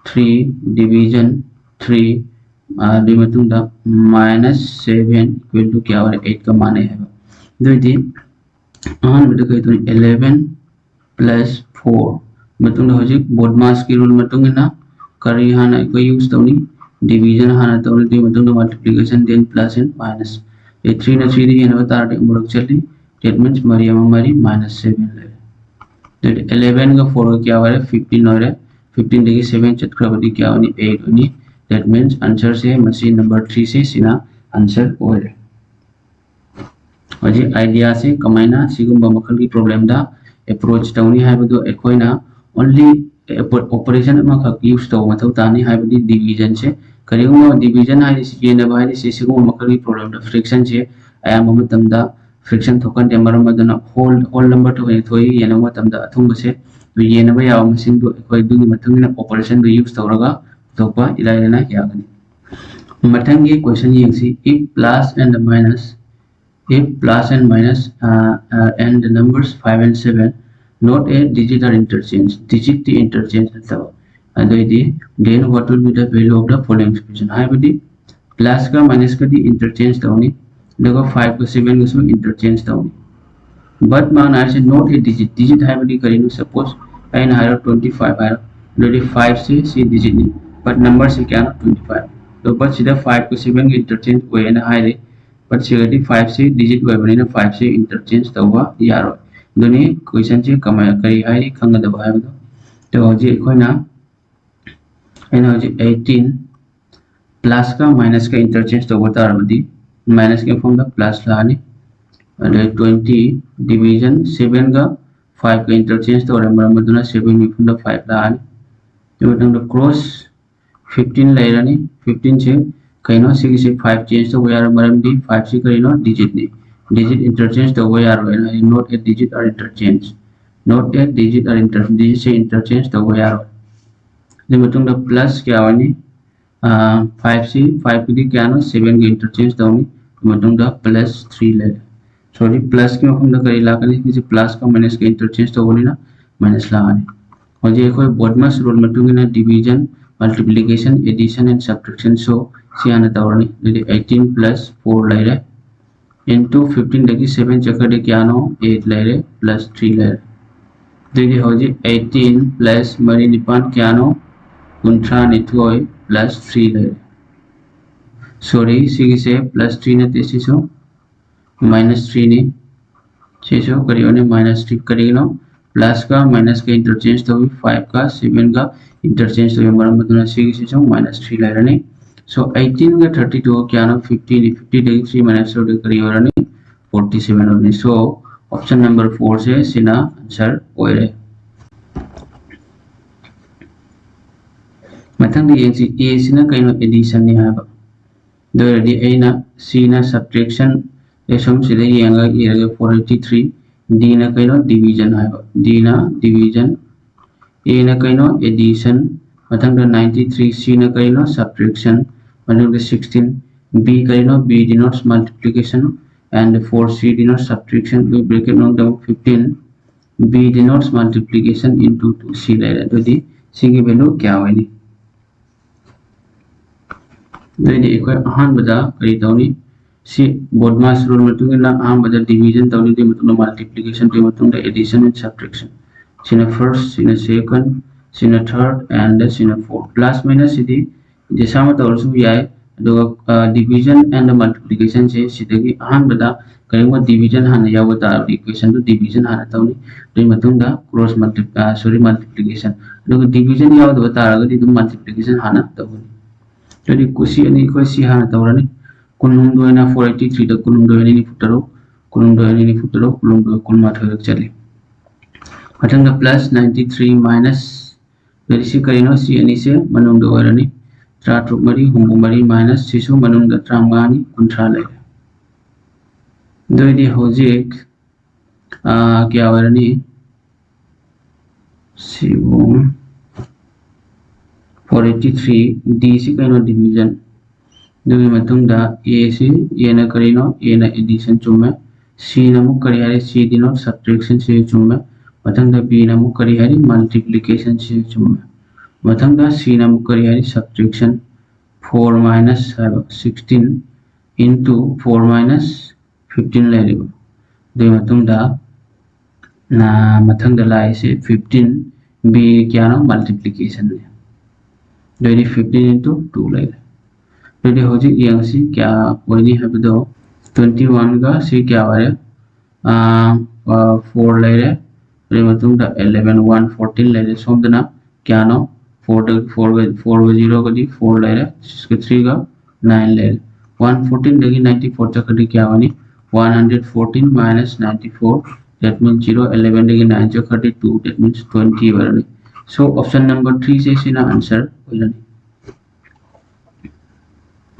three division three, ꯑꯗꯨꯒꯤ ꯃꯇꯨꯡꯗ minus seven equal to ꯀꯌꯥ ꯑꯣꯏꯔꯦ? Eightꯀ ꯃꯥꯟꯅꯩ ꯍꯥꯏꯕ꯫ ꯑꯗꯨꯑꯣꯏꯗꯤ ꯑꯍꯥꯟꯕꯗ ꯀꯩ ꯇꯧꯅꯤ? Eleven plus four꯫ ꯃꯇꯨꯡꯗ ꯍꯧꯖꯤꯛ ꯕꯣꯗꯃꯥꯁꯀꯤ rule ꯃꯇꯨꯡ ꯏꯟꯅ ꯀꯔꯤ ꯍꯥꯟꯅ ꯑꯩꯈꯣꯏ use ꯇꯧꯅꯤ? Division ꯍꯥꯟꯅ ꯇꯧꯅꯤ, ꯑꯗꯨꯒꯤ ꯃꯇꯨꯡꯗ multiplication, then plus and minus꯫ ꯑꯦ, threeꯅ threeꯗ ꯌꯦꯟꯅꯕ ꯇꯥꯔꯗꯤ ꯑꯃꯨꯔꯛ ꯆꯠꯂꯤ, that means ꯃꯔꯤ ꯑꯃ ꯃꯔꯤ, minus seven ꯂꯩꯔꯦ꯫ ꯑꯗꯨꯗꯤ elevenꯒ fourꯒ ꯀꯌꯥ ꯑꯣꯏꯔꯦ? Fifteen ꯑꯣꯏꯔꯦ꯫ Fifteenꯗꯒꯤ seven ꯆꯠꯈ꯭ꯔꯕꯗꯤ ꯀꯌꯥ ꯑꯣꯏꯅꯤ? Eight ꯑꯣꯏꯅꯤ꯫ That means answerꯁꯦ ꯃꯁꯤ number threeꯁꯦ ꯁꯤꯅ answer ꯑꯣꯏꯔꯦ꯫ ꯍꯧꯖꯤꯛ ideaꯁꯦ ꯀꯃꯥꯏꯅ ꯁꯤꯒꯨꯝꯕ ꯃꯈꯜꯒꯤ problemꯗ approach ꯇꯧꯅꯤ ꯍꯥꯏꯕꯗꯨ ꯑꯩꯈꯣꯏꯅ only operation ꯑꯃꯈꯛ use ꯇꯧꯕ ꯃꯊꯧ ꯇꯥꯅꯤ, ꯍꯥꯏꯕꯗꯤ divisionꯁꯦ꯫ ꯀꯔꯤꯒꯨꯝꯕ division ꯍꯥꯏꯔꯤꯁꯤ, ꯌꯦꯟꯅꯕ ꯍꯥꯏꯔꯤꯁꯤ, ꯁꯤꯒꯨꯝꯕ ꯃꯈꯜꯒꯤ problemꯗ fractionꯁꯦ ꯑꯌꯥꯝꯕ ꯃꯇꯝꯗ fraction ꯊꯣꯛꯀꯟꯗꯦ꯫ ꯃꯔꯝ ꯑꯗꯨꯅ whole, whole number ꯊꯣꯛꯏ, ꯊꯣꯛꯏ ꯌꯦꯟꯅꯕ ꯃꯇꯝꯗ ꯑꯊꯨꯝꯕꯁꯦ꯫ ꯑꯗꯨ ꯌꯦꯟꯅꯕ ꯌꯥꯕ ꯃꯁꯤꯡꯗꯨ ꯑꯩꯈꯣꯏ ꯑꯗꯨꯒꯤ ꯃꯇꯨꯡ ꯏꯟꯅ operationꯗꯨ use ꯇꯧꯔꯒ ꯄꯨꯊꯣꯛꯄ ꯏꯂꯥꯏ ꯂꯥꯏꯅ ꯌꯥꯒꯅꯤ꯫ ꯃꯊꯪꯒꯤ question ꯌꯦꯡꯁꯤ꯫ If plus and minus, if plus and minus, uh, uh, and the numbers five and seven, not a digit are interchange, digitꯇꯤ interchange ꯅꯠꯇꯕ꯫ ꯑꯗꯨꯑꯣꯏꯗꯤ, then what will be the value of the following expression? ꯍꯥꯏꯕꯗꯤ, plusꯀ minusꯀꯗꯤ interchange ꯇꯧꯅꯤ, ꯑꯗꯨꯒ fiveꯀ sevenꯒꯁꯨ interchange ꯇꯧꯅꯤ꯫ But ꯃꯥꯅ ꯍꯥꯏꯔꯤꯁꯦ not a digit, digit ꯍꯥꯏꯕꯗꯤ ꯀꯔꯤꯅꯣ? Suppose ꯑꯩꯅ ꯍꯥꯏꯔꯣ twenty five ꯍꯥꯏꯔꯣ, ꯑꯗꯨꯗꯤ fiveꯁꯦ ꯁꯤ digitꯅꯤ, but numberꯁꯦ ꯀꯌꯥꯅꯣ? Twenty five꯫ ꯑꯗꯣ but ꯁꯤꯗ fiveꯀ sevenꯒ interchange ꯑꯣꯏꯌꯦꯅ ꯍꯥꯏꯔꯤ, but ꯁꯤꯗꯗꯤ fiveꯁꯦ digit ꯑꯣꯏꯕꯅꯤꯅ fiveꯁꯦ interchange ꯇꯧꯕ ꯌꯥꯔꯣꯏ꯫ ꯑꯗꯨꯅꯤ questionꯁꯦ ꯀꯃꯥꯏ, ꯀꯔꯤ ꯍꯥꯏꯔꯤ ꯈꯪꯒꯗꯕ ꯍꯥꯏꯕꯗꯣ꯫ ꯑꯗꯣ ꯍꯧꯖꯤꯛ ꯑꯩꯈꯣꯏꯅ, ꯑꯩꯅ ꯍꯧꯖꯤꯛ eighteen plusꯀ minusꯀ interchange ꯇꯧꯕ ꯇꯥꯔꯕꯗꯤ, minusꯀꯤ ꯃꯐꯝꯗ plus ꯂꯥꯛꯑꯅꯤ꯫ ꯑꯗꯩ twenty division sevenꯒ fiveꯀ interchange ꯇꯧꯔꯦ, ꯃꯔꯝ ꯑꯗꯨꯅ sevenꯒꯤ ꯃꯐꯝꯗ five ꯂꯥꯛꯑꯅꯤ꯫ ꯑꯗꯨꯒꯤ ꯃꯇꯨꯡꯗ cross fifteen ꯂꯩꯔꯅꯤ꯫ Fifteenꯁꯦ ꯀꯩꯅꯣ ꯁꯤꯒꯤꯁꯦ five change ꯇꯧꯕ ꯌꯥꯔꯣꯏ, ꯃꯔꯝꯗꯤ five ꯁꯤ ꯀꯔꯤꯅꯣ? Digit ꯅꯤ꯫ Digit interchange ꯇꯧꯕ ꯌꯥꯔꯣꯏꯅ ꯍꯥꯏꯗꯤ not eight digit are interchange, not eight digit are inter digit say interchange ꯇꯧꯕ ꯌꯥꯔꯣꯏ꯫ ꯑꯗꯨꯒꯤ ꯃꯇꯨꯡꯗ plus ꯀꯌꯥ ꯑꯣꯏꯅꯤ? Five ꯁꯤ five ꯀꯤꯗꯤ ꯀꯌꯥꯅꯣ? Seven ꯒ interchange ꯇꯧꯅꯤ꯫ ꯑꯗꯨꯒꯤ ꯃꯇꯨꯡꯗ plus three ꯂꯩꯔꯦ꯫ Sorry, plus ꯀꯤ ꯃꯐꯝꯗ ꯀꯔꯤ ꯂꯥꯛꯀꯅꯤ? ꯁꯤꯁꯦ plus ꯀ minus ꯀ interchange ꯇꯧꯕꯅꯤꯅ minus ꯂꯥꯛꯑꯅꯤ꯫ ꯍꯧꯖꯤꯛ ꯑꯩꯈꯣꯏ BODMAS rule ꯃꯇꯨꯡ ꯏꯟꯅ division, multiplication, addition and subtraction, so ꯁꯤ ꯍꯥꯟꯅ ꯇꯧꯔꯅꯤ꯫ ꯑꯗꯨꯗꯤ eighteen plus four ꯂꯩꯔꯦ, into fifteen ꯗꯒꯤ seven ꯆꯠꯈ꯭ꯔꯗꯤ ꯀꯌꯥꯅꯣ? Eight ꯂꯩꯔꯦ, plus three ꯂꯩꯔꯦ꯫ ꯑꯗꯨꯗꯤ ꯍꯧꯖꯤꯛ eighteen plus ꯃꯔꯤ ꯅꯤꯄꯥꯜ ꯀꯌꯥꯅꯣ? ꯀꯨꯟꯊ꯭ꯔꯥ ꯅꯤꯊꯣꯏ plus three ꯂꯩꯔꯦ꯫ Sorry, ꯁꯤꯒꯤꯁꯦ plus three ꯅꯠꯇꯦ, ꯁꯤꯁꯨ minus three ꯅꯤ꯫ ꯁꯤꯁꯨ ꯀꯔꯤ ꯑꯣꯏꯅꯤ? Minus three꯫ ꯀꯔꯤꯒꯤꯅꯣ? Plus ꯀ minus ꯀ interchange ꯇꯧꯏ, five ꯀ seven ꯒ interchange ꯇꯧꯏ, ꯃꯔꯝ ꯑꯗꯨꯅ ꯁꯤꯒꯤꯁꯤꯁꯨ minus three ꯂꯩꯔꯅꯤ꯫ So eighteen ꯒ thirty two ꯀꯌꯥꯅꯣ? Fifty ꯅꯤ꯫ Fifty ꯗꯒꯤ three minus ꯇꯧꯔꯗꯤ ꯀꯔꯤ ꯑꯣꯏꯔꯅꯤ? Forty seven ꯑꯣꯏꯔꯅꯤ꯫ So option number four ꯁꯦ ꯁꯤꯅ answer ꯑꯣꯏꯔꯦ꯫ ꯃꯊꯪꯗ ꯌꯦꯡꯁꯤ, A ꯁꯤꯅ ꯀꯩꯅꯣ? Addition ꯅꯤ ꯍꯥꯏꯕ꯫ ꯑꯗꯨ ꯑꯣꯏꯔꯗꯤ ꯑꯩꯅ C ꯅ subtraction, ꯑꯩ ꯁꯨꯝ ꯁꯤꯗ ꯌꯦꯡꯉꯒ ꯏꯔꯒꯦ, four eighty three꯫ D ꯅ ꯀꯩꯅꯣ? Division ꯍꯥꯏꯕ꯫ D ꯅ division, A ꯅ ꯀꯩꯅꯣ? Addition, ꯃꯊꯪꯗ ninety three꯫ C ꯅ ꯀꯩꯅꯣ? Subtraction, ꯃꯊꯪꯗ sixteen꯫ B ꯀꯩꯅꯣ? B denotes multiplication and four C denotes subtraction, bracket ꯃꯅꯨꯡꯗ ꯑꯃꯨꯛ fifteen꯫ B denotes multiplication into two C ꯂꯩꯔꯦ꯫ ꯑꯗꯨꯗꯤ ꯁꯤꯒꯤ value ꯀꯌꯥ ꯑꯣꯏꯅꯤ? ꯑꯗꯨꯑꯣꯏꯗꯤ ꯑꯩꯈꯣꯏ ꯑꯍꯥꯟꯕꯗ ꯀꯔꯤ ꯇꯧꯅꯤ? ꯁꯤ BODMAS rule ꯃꯇꯨꯡ ꯏꯟꯅ ꯑꯍꯥꯟꯕꯗ division ꯇꯧꯅꯤ, ꯑꯗꯨꯒꯤ ꯃꯇꯨꯡꯗ multiplication, ꯑꯗꯨꯒꯤ ꯃꯇꯨꯡꯗ addition and subtraction꯫ ꯁꯤꯅ first, ꯁꯤꯅ second, ꯁꯤꯅ third and ꯁꯤꯅ fourth꯫ Plus minus ꯁꯤꯗꯤ ꯖꯦꯁꯥꯃ ꯇꯧꯔꯁꯨ ꯌꯥꯏ꯫ ꯑꯗꯨꯒ division and multiplication ꯁꯦ ꯁꯤꯗꯒꯤ ꯑꯍꯥꯟꯕꯗ ꯀꯔꯤꯒꯨꯝꯕ division ꯍꯥꯟꯅ ꯌꯥꯎꯕ ꯇꯥꯔꯕꯗꯤ equation ꯗꯨ division ꯍꯥꯟꯅ ꯇꯧꯅꯤ꯫ ꯑꯗꯨꯒꯤ ꯃꯇꯨꯡꯗ cross multiply, sorry, multiplication꯫ ꯑꯗꯨꯒ division ꯌꯥꯎꯗꯕ ꯇꯥꯔꯒꯗꯤ ꯑꯗꯨꯝ multiplication ꯍꯥꯟꯅ ꯇꯧꯒꯅꯤ꯫ ꯑꯗꯨꯗꯤ ꯁꯤ ꯑꯅꯤ ꯑꯩꯈꯣꯏ ꯁꯤ ꯍꯥꯟꯅ ꯇꯧꯔꯅꯤ꯫ ꯀꯨꯟꯍꯨꯝꯗꯣꯏꯅ four eighty three ꯗ ꯀꯨꯟꯍꯨꯝꯗꯣꯏ ꯑꯅꯤ ꯅꯤꯐꯨ ꯇꯔꯨꯛ, ꯀꯨꯟꯍꯨꯝꯗꯣꯏ ꯑꯅꯤ ꯅꯤꯐꯨ ꯇꯔꯨꯛ, ꯀꯨꯟꯍꯨꯝꯗꯣꯏ ꯀꯨꯟꯃꯥꯊꯣꯏꯔꯛ ꯆꯠꯂꯤ꯫ ꯃꯊꯪꯗ plus ninety three minus, ꯑꯗꯨꯗꯤ ꯁꯤ ꯀꯔꯤꯅꯣ? ꯁꯤ ꯑꯅꯤꯁꯦ ꯃꯅꯨꯡꯗ ꯑꯣꯏꯔꯅꯤ꯫ ꯇꯔꯥꯇꯔꯨꯛ ꯃꯔꯤ ꯍꯨꯝꯐꯨ ꯃꯔꯤ minus ꯁꯤꯁꯨ ꯃꯅꯨꯡꯗ ꯇꯔꯥꯃꯉꯥꯅꯤ, ꯀꯨꯟꯊ꯭ꯔꯥ ꯂꯩꯔꯦ꯫ ꯑꯗꯨ ꯑꯣꯏꯗꯤ ꯍꯧꯖꯤꯛ ꯀꯌꯥ ꯑꯣꯏꯔꯅꯤ? ꯁꯤꯕꯨ four eighty three, D ꯁꯤ ꯀꯩꯅꯣ? Division꯫ ꯑꯗꯨꯒꯤ ꯃꯇꯨꯡꯗ A ꯁꯤ, A ꯅ ꯀꯔꯤꯅꯣ? A ꯅ addition ꯆꯨꯝꯃꯦ꯫ C ꯅ ꯑꯃꯨꯛ ꯀꯔꯤ ꯍꯥꯏꯔꯤ? C denote subtraction, ꯁꯤ ꯆꯨꯝꯃꯦ꯫ ꯃꯊꯪꯗ B ꯅ ꯑꯃꯨꯛ ꯀꯔꯤ ꯍꯥꯏꯔꯤ? Multiplication, ꯁꯤ ꯆꯨꯝꯃꯦ꯫ ꯃꯊꯪꯗ C ꯅ ꯑꯃꯨꯛ ꯀꯔꯤ ꯍꯥꯏꯔꯤ? Subtraction꯫ Four minus ꯍꯥꯏꯕ sixteen into four minus fifteen ꯂꯩꯔꯤꯕ꯫ ꯑꯗꯨꯒꯤ ꯃꯇꯨꯡꯗ ꯃꯊꯪꯗ ꯂꯥꯛꯏꯁꯦ fifteen, B ꯀꯌꯥꯅꯣ? Multiplication ꯅꯤ꯫ ꯑꯗꯨꯗꯤ fifteen into two ꯂꯩꯔꯦ꯫ ꯑꯗꯨꯗꯤ ꯍꯧꯖꯤꯛ ꯌꯦꯡꯉꯁꯤ ꯀꯌꯥ ꯑꯣꯏꯅꯤ ꯍꯥꯏꯕꯗꯣ꯫ Twenty one ꯒ ꯁꯤ ꯀꯌꯥ ꯑꯣꯏꯔꯦ? Four ꯂꯩꯔꯦ꯫ ꯑꯗꯨꯒꯤ ꯃꯇꯨꯡꯗ eleven, one fourteen ꯂꯩꯔꯦ꯫ ꯁꯣꯝꯗꯅ ꯀꯌꯥꯅꯣ? Four ꯗ, four ꯒ, four ꯒ zero ꯒꯗꯤ four ꯂꯩꯔꯦ꯫ Six ꯒ three ꯒ nine ꯂꯩꯔꯦ꯫ One fourteen ꯗꯒꯤ ninety four ꯆꯠꯈ꯭ꯔꯗꯤ ꯀꯌꯥ ꯑꯣꯏꯅꯤ? One hundred fourteen minus ninety four, that means zero꯫ Eleven ꯗꯒꯤ nine ꯆꯠꯈ꯭ꯔꯗꯤ two, that means twenty ꯑꯣꯏꯔꯅꯤ꯫ So option number three ꯁꯦ ꯁꯤꯅ answer ꯑꯣꯏꯔꯅꯤ꯫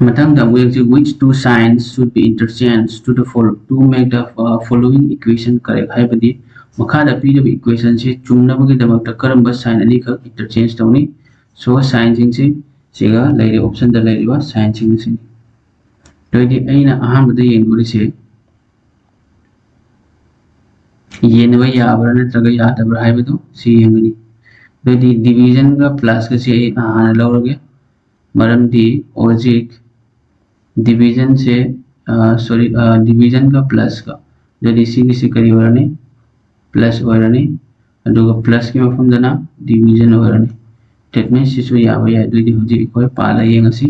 ꯃꯊꯪꯗ ꯑꯃꯨꯛ ꯌꯦꯡꯁꯤ, which two signs should be interchanged to the follow to make the following equation correct? ꯍꯥꯏꯕꯗꯤ ꯃꯈꯥꯗ ꯄꯤꯔꯤꯕ equation ꯁꯤ ꯆꯨꯝꯅꯕꯒꯤꯗꯃꯛꯇ ꯀꯔꯝꯕ sign ꯑꯅꯤꯈꯛ interchange ꯇꯧꯅꯤ? So sign ꯁꯤꯡꯁꯤ ꯁꯤꯒ ꯂꯩꯔꯤꯕ option ꯗ ꯂꯩꯔꯤꯕ sign ꯁꯤꯡ ꯑꯁꯤꯅꯤ꯫ ꯑꯗꯨꯑꯣꯏꯗꯤ ꯑꯩꯅ ꯑꯍꯥꯟꯕꯗ ꯌꯦꯡꯗꯣꯔꯤꯁꯦ ꯌꯦꯟꯅꯕ ꯌꯥꯕ꯭ꯔꯥ ꯅꯠꯇ꯭ꯔꯒ ꯌꯥꯗꯕ꯭ꯔꯥ ꯍꯥꯏꯕꯗꯨ ꯁꯤ ꯌꯦꯡꯒꯅꯤ꯫ ꯑꯗꯨꯑꯣꯏꯗꯤ division ꯒ plus ꯀꯁꯦ ꯑꯩ ꯍꯥꯟꯅ ꯂꯧꯔꯒꯦ, ꯃꯔꯝꯗꯤ ꯍꯧꯖꯤꯛ division ꯁꯦ, sorry, division ꯒ plus ꯀ, ꯑꯗꯨꯗꯤ ꯁꯤꯒꯤꯁꯤ ꯀꯔꯤ ꯑꯣꯏꯔꯅꯤ? Plus ꯑꯣꯏꯔꯅꯤ꯫ ꯑꯗꯨꯒ plus ꯀꯤ ꯃꯐꯝꯗꯅ division ꯑꯣꯏꯔꯅꯤ꯫ That means ꯁꯤꯁꯨ ꯌꯥꯕ ꯌꯥꯏ꯫ ꯑꯗꯨꯗꯤ ꯍꯧꯖꯤꯛ ꯑꯩꯈꯣꯏ ꯄꯥꯜꯂ ꯌꯦꯡꯉꯁꯤ꯫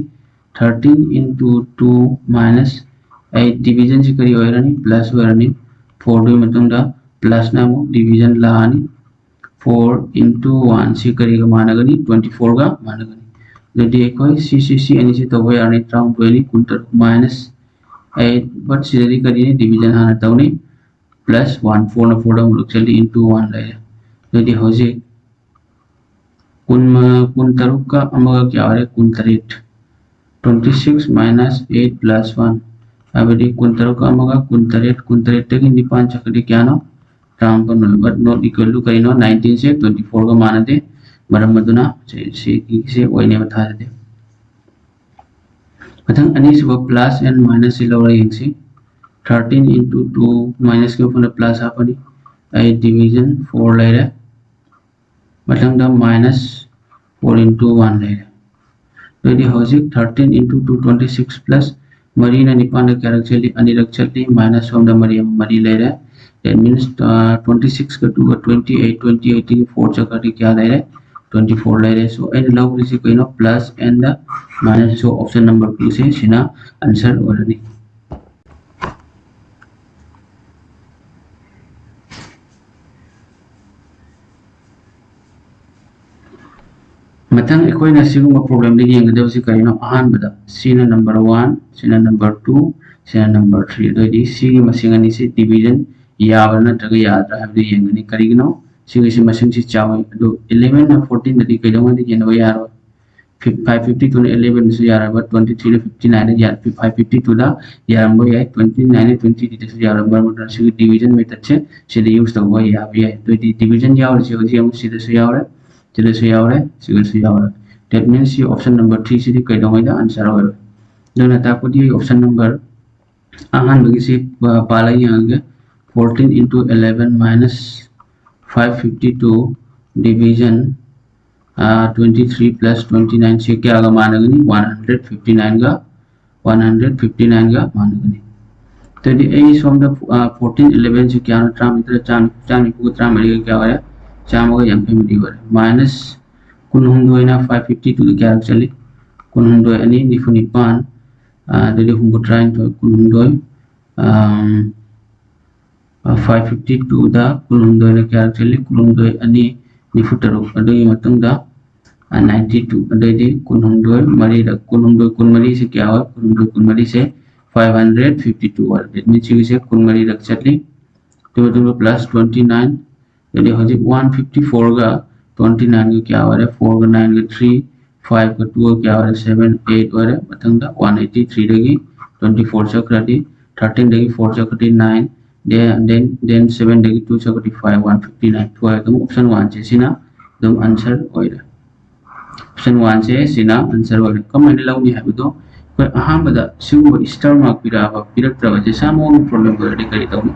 Thirteen into two minus eight, division ꯁꯤ ꯀꯔꯤ ꯑꯣꯏꯔꯅꯤ? Plus ꯑꯣꯏꯔꯅꯤ꯫ Four ꯗꯨꯒꯤ ꯃꯇꯨꯡꯗ plus ꯅ ꯑꯃꯨꯛ division ꯂꯥꯛꯑꯅꯤ꯫ Four into one ꯁꯤ ꯀꯔꯤꯒ ꯃꯥꯟꯅꯒꯅꯤ? Twenty four ꯒ ꯃꯥꯟꯅꯒꯅꯤ꯫ ꯑꯗꯨꯗꯤ ꯑꯩꯈꯣꯏ ꯁꯤ, ꯁꯤ, ꯁꯤ ꯑꯅꯤꯁꯤ ꯇꯧꯕ ꯌꯥꯔꯅꯤ꯫ ꯇꯔꯥꯍꯨꯝꯗꯣꯏꯅꯤ, ꯀꯨꯟꯇꯔꯨꯛ minus eight, but ꯁꯤꯗꯗꯤ ꯀꯔꯤꯅꯤ? Division ꯍꯥꯟꯅ ꯇꯧꯅꯤ꯫ Plus one, four ꯅ four ꯗ ꯑꯃꯨꯛ ꯂꯧꯁꯤꯜꯂꯤ, into one ꯂꯩꯔꯦ꯫ ꯑꯗꯨꯗꯤ ꯍꯧꯖꯤꯛ ꯀꯨꯟ ꯀꯨꯟ ꯇꯔꯨꯛꯀ ꯑꯃꯒ ꯀꯌꯥ ꯑꯣꯏꯔꯦ? ꯀꯨꯟ ꯇꯔꯦꯠ꯫ Twenty six minus eight plus one, ꯍꯥꯏꯕꯗꯤ ꯀꯨꯟ ꯇꯔꯨꯛꯀ ꯑꯃꯒ ꯀꯨꯟ ꯇꯔꯦꯠ, ꯀꯨꯟ ꯇꯔꯦꯠꯇꯒꯤ ꯅꯤꯄꯥꯟ ꯆꯠꯈ꯭ꯔꯗꯤ ꯀꯌꯥꯅꯣ? ꯇꯔꯥꯃꯥꯄꯟ ꯑꯣꯏ꯫ But not equal to ꯀꯔꯤꯅꯣ? Nineteen ꯁꯦ twenty four ꯒ ꯃꯥꯟꯅꯗꯦ꯫ ꯃꯔꯝ ꯑꯗꯨꯅ ꯁꯤ, ꯁꯤꯒꯤꯁꯦ ꯑꯣꯏꯅꯦꯕ ꯊꯥꯖꯗꯦ꯫ ꯃꯊꯪ ꯑꯅꯤꯁꯨꯕ plus and minus ꯁꯤ ꯂꯧꯔ ꯌꯦꯡꯁꯤ꯫ Thirteen into two minus ꯀꯤ ꯃꯐꯝꯗ plus ꯍꯥꯞꯄꯅꯤ꯫ ꯑꯩ division four ꯂꯩꯔꯦ꯫ ꯃꯊꯪꯗ minus four into one ꯂꯩꯔꯦ꯫ ꯑꯗꯨꯗꯤ ꯍꯧꯖꯤꯛ thirteen into two, twenty six plus ꯃꯔꯤꯅ ꯅꯤꯄꯥꯟꯗ ꯀꯌꯥꯔꯛ ꯆꯠꯂꯤ? ꯑꯅꯤꯔꯛ ꯆꯠꯂꯤ꯫ Minus ꯁꯣꯝꯗ ꯃꯔꯤ ꯑꯃ ꯃꯔꯤ ꯂꯩꯔꯦ꯫ That means, uh, twenty six ꯀ two ꯒ twenty eight, twenty eight ꯇꯒꯤ four ꯆꯠꯈ꯭ꯔꯗꯤ ꯀꯌꯥ ꯂꯩꯔꯦ? Twenty four ꯂꯩꯔꯦ꯫ So ꯑꯩꯅ ꯂꯧꯔꯤꯁꯤ ꯀꯩꯅꯣ? Plus and minus꯫ So option number two ꯁꯦ ꯁꯤꯅ answer ꯑꯣꯏꯔꯅꯤ꯫ ꯃꯊꯪ ꯑꯩꯈꯣꯏꯅ ꯁꯤꯒꯨꯝꯕ problemꯗ ꯌꯦꯡꯒꯗꯕꯁꯤ ꯀꯔꯤꯅꯣ? ꯑꯍꯥꯟꯕꯗ ꯁꯤꯅ number one, ꯁꯤꯅ number two, ꯁꯤꯅ number three꯫ ꯑꯗꯨ ꯑꯣꯏꯔꯗꯤ ꯁꯤꯒꯤ ꯃꯁꯤꯡ ꯑꯅꯤꯁꯤ division ꯌꯥꯕ꯭ꯔꯥ ꯅꯠꯇ꯭ꯔꯒ ꯌꯥꯗ꯭ꯔꯥ ꯍꯥꯏꯕꯗꯨ ꯌꯦꯡꯒꯅꯤ꯫ ꯀꯔꯤꯒꯤꯅꯣ? ꯁꯤꯒꯤꯁꯤ ꯃꯁꯤꯡꯁꯤ ꯆꯥꯎꯏ꯫ ꯑꯗꯨ elevenꯅ fourteenꯗꯗꯤ ꯀꯩꯗꯧꯉꯩꯗ ꯌꯦꯟꯅꯕ ꯌꯥꯔꯣꯏ? Five fifty twoꯅ elevenꯗꯁꯨ ꯌꯥꯔꯣꯏ꯫ But twenty threeꯅ fifty nineꯗ ꯌꯥ-, five fifty twoꯗ ꯌꯥꯔꯝꯕ ꯌꯥꯏ꯫ Twenty nineꯅ twenty threeꯗꯁꯨ ꯌꯥꯔꯣꯏ꯫ ꯃꯔꯝ ꯑꯗꯨꯅ ꯁꯤꯒꯤ division methodꯁꯦ ꯁꯤꯗ use ꯇꯧꯕ ꯌꯥꯕ ꯌꯥꯏ꯫ ꯑꯗꯨ ꯑꯣꯏꯔꯗꯤ division ꯌꯥꯎꯔꯤꯁꯦ ꯍꯧꯖꯤꯛ ꯑꯃꯨꯛ ꯁꯤꯗꯁꯨ ꯌꯥꯎꯔꯦ, ꯁꯤꯗꯁꯨ ꯌꯥꯎꯔꯦ, ꯁꯤꯗꯁꯨ ꯌꯥꯎꯔꯦ꯫ That means ꯁꯤ option number three ꯁꯤꯗꯤ ꯀꯩꯗꯧꯉꯩꯗ answer ꯑꯣꯏꯔꯣꯏ꯫ ꯑꯗꯨꯅ ꯇꯥꯛꯄꯗꯤ option number ꯑꯍꯥꯟꯕꯒꯤꯁꯤ, ꯑ, ꯄꯥꯜꯂꯒ ꯌꯦꯡꯉꯒꯦ꯫ Fourteen into eleven minus five fifty two division, ꯑ, twenty three plus twenty nine ꯁꯤ ꯀꯌꯥꯒ ꯃꯥꯟꯅꯒꯅꯤ? One hundred fifty nineꯒ, one hundred fifty nineꯒ ꯃꯥꯟꯅꯒꯅꯤ꯫ ꯑꯗꯨꯗꯤ ꯑꯩ ꯁꯣꯝꯗ, ꯑ, fourteen eleven ꯁꯤ ꯀꯌꯥꯅꯣ? ꯇꯔꯥꯃꯔꯤꯗ ꯆꯥꯝ-, ꯆꯥꯝ ꯅꯤꯐꯨꯒ ꯇꯔꯥꯃꯔꯤꯒ ꯀꯌꯥ ꯑꯣꯏꯔꯦ? ꯆꯥꯝꯃꯒ ꯌꯥꯡꯈꯩ ꯃꯔꯤ ꯑꯣꯏꯔꯦ꯫ Minus ꯀꯨꯟꯍꯨꯝꯗꯣꯏꯅ five fifty twoꯗ ꯀꯌꯥꯔꯛ ꯆꯠꯂꯤ? ꯀꯨꯟꯍꯨꯝꯗꯣꯏ ꯑꯅꯤ ꯅꯤꯐꯨ ꯅꯤꯄꯥꯟ, ꯑ, ꯑꯗꯨꯗꯤ ꯍꯨꯝꯐꯨꯇꯔꯥꯅꯤꯊꯣꯏ, ꯀꯨꯟꯍꯨꯝꯗꯣꯏ, ꯑꯝ, ꯑ, five fifty twoꯗ ꯀꯨꯟꯍꯨꯝꯗꯣꯏꯅ ꯀꯌꯥꯔꯛ ꯆꯠꯂꯤ? ꯀꯨꯟꯍꯨꯝꯗꯣꯏ ꯑꯅꯤ ꯅꯤꯐꯨ ꯇꯔꯨꯛ꯫ ꯑꯗꯨꯒꯤ ꯃꯇꯨꯡꯗ, ꯑ, ninety two꯫ ꯑꯗꯩꯗꯤ ꯀꯨꯟꯍꯨꯝꯗꯣꯏ ꯃꯔꯤꯗ, ꯀꯨꯟꯍꯨꯝꯗꯣꯏ ꯀꯨꯟꯃꯔꯤꯁꯤ ꯀꯌꯥ ꯑꯣꯏ? ꯀꯨꯟꯍꯨꯝꯗꯣꯏ ꯀꯨꯟꯃꯔꯤꯁꯦ five hundred fifty two ꯑꯣꯏ꯫ That means ꯁꯤꯒꯤꯁꯦ ꯀꯨꯟꯃꯔꯤꯔꯛ ꯆꯠꯂꯤ꯫ ꯑꯗꯨꯒ plus twenty nine, ꯑꯗꯨꯗꯤ ꯍꯧꯖꯤꯛ one fifty fourꯒ twenty nine ꯒ ꯀꯌꯥ ꯑꯣꯏꯔꯦ? Four ꯒ nine ꯒ three, five ꯒ two ꯒ ꯀꯌꯥ ꯑꯣꯏꯔꯦ? Seven, eight ꯑꯣꯏꯔꯦ꯫ ꯃꯊꯪꯗ one eighty three ꯗꯒꯤ twenty four ꯆꯠꯈ꯭ꯔꯗꯤ, thirteen ꯗꯒꯤ four ꯆꯠꯈ꯭ꯔꯗꯤ nine, then, then, then seven ꯗꯒꯤ two ꯆꯠꯈ꯭ꯔꯗꯤ five, one fifty nine꯫ ꯊꯣꯛꯑꯦ꯫ ꯑꯗꯨꯝ option one ꯁꯦ ꯁꯤꯅ ꯑꯗꯨꯝ answer ꯑꯣꯏꯔꯦ꯫ Option one ꯁꯦ ꯁꯤꯅ answer ꯑꯣꯏꯔꯦ꯫ ꯀꯃꯥꯏꯅ ꯂꯧꯅꯤ ꯍꯥꯏꯕꯗꯣ, ꯑꯩꯈꯣꯏ ꯑꯍꯥꯟꯕꯗ ꯁꯤꯒꯨꯝꯕ star mark ꯄꯤꯔꯛꯑꯕ, ꯄꯤꯔꯛꯇ꯭ꯔꯕ, ꯖꯦꯁꯥ ꯃꯑꯣꯡꯒꯤ problem ꯑꯣꯏꯔꯗꯤ ꯀꯔꯤ ꯇꯧꯅꯤ?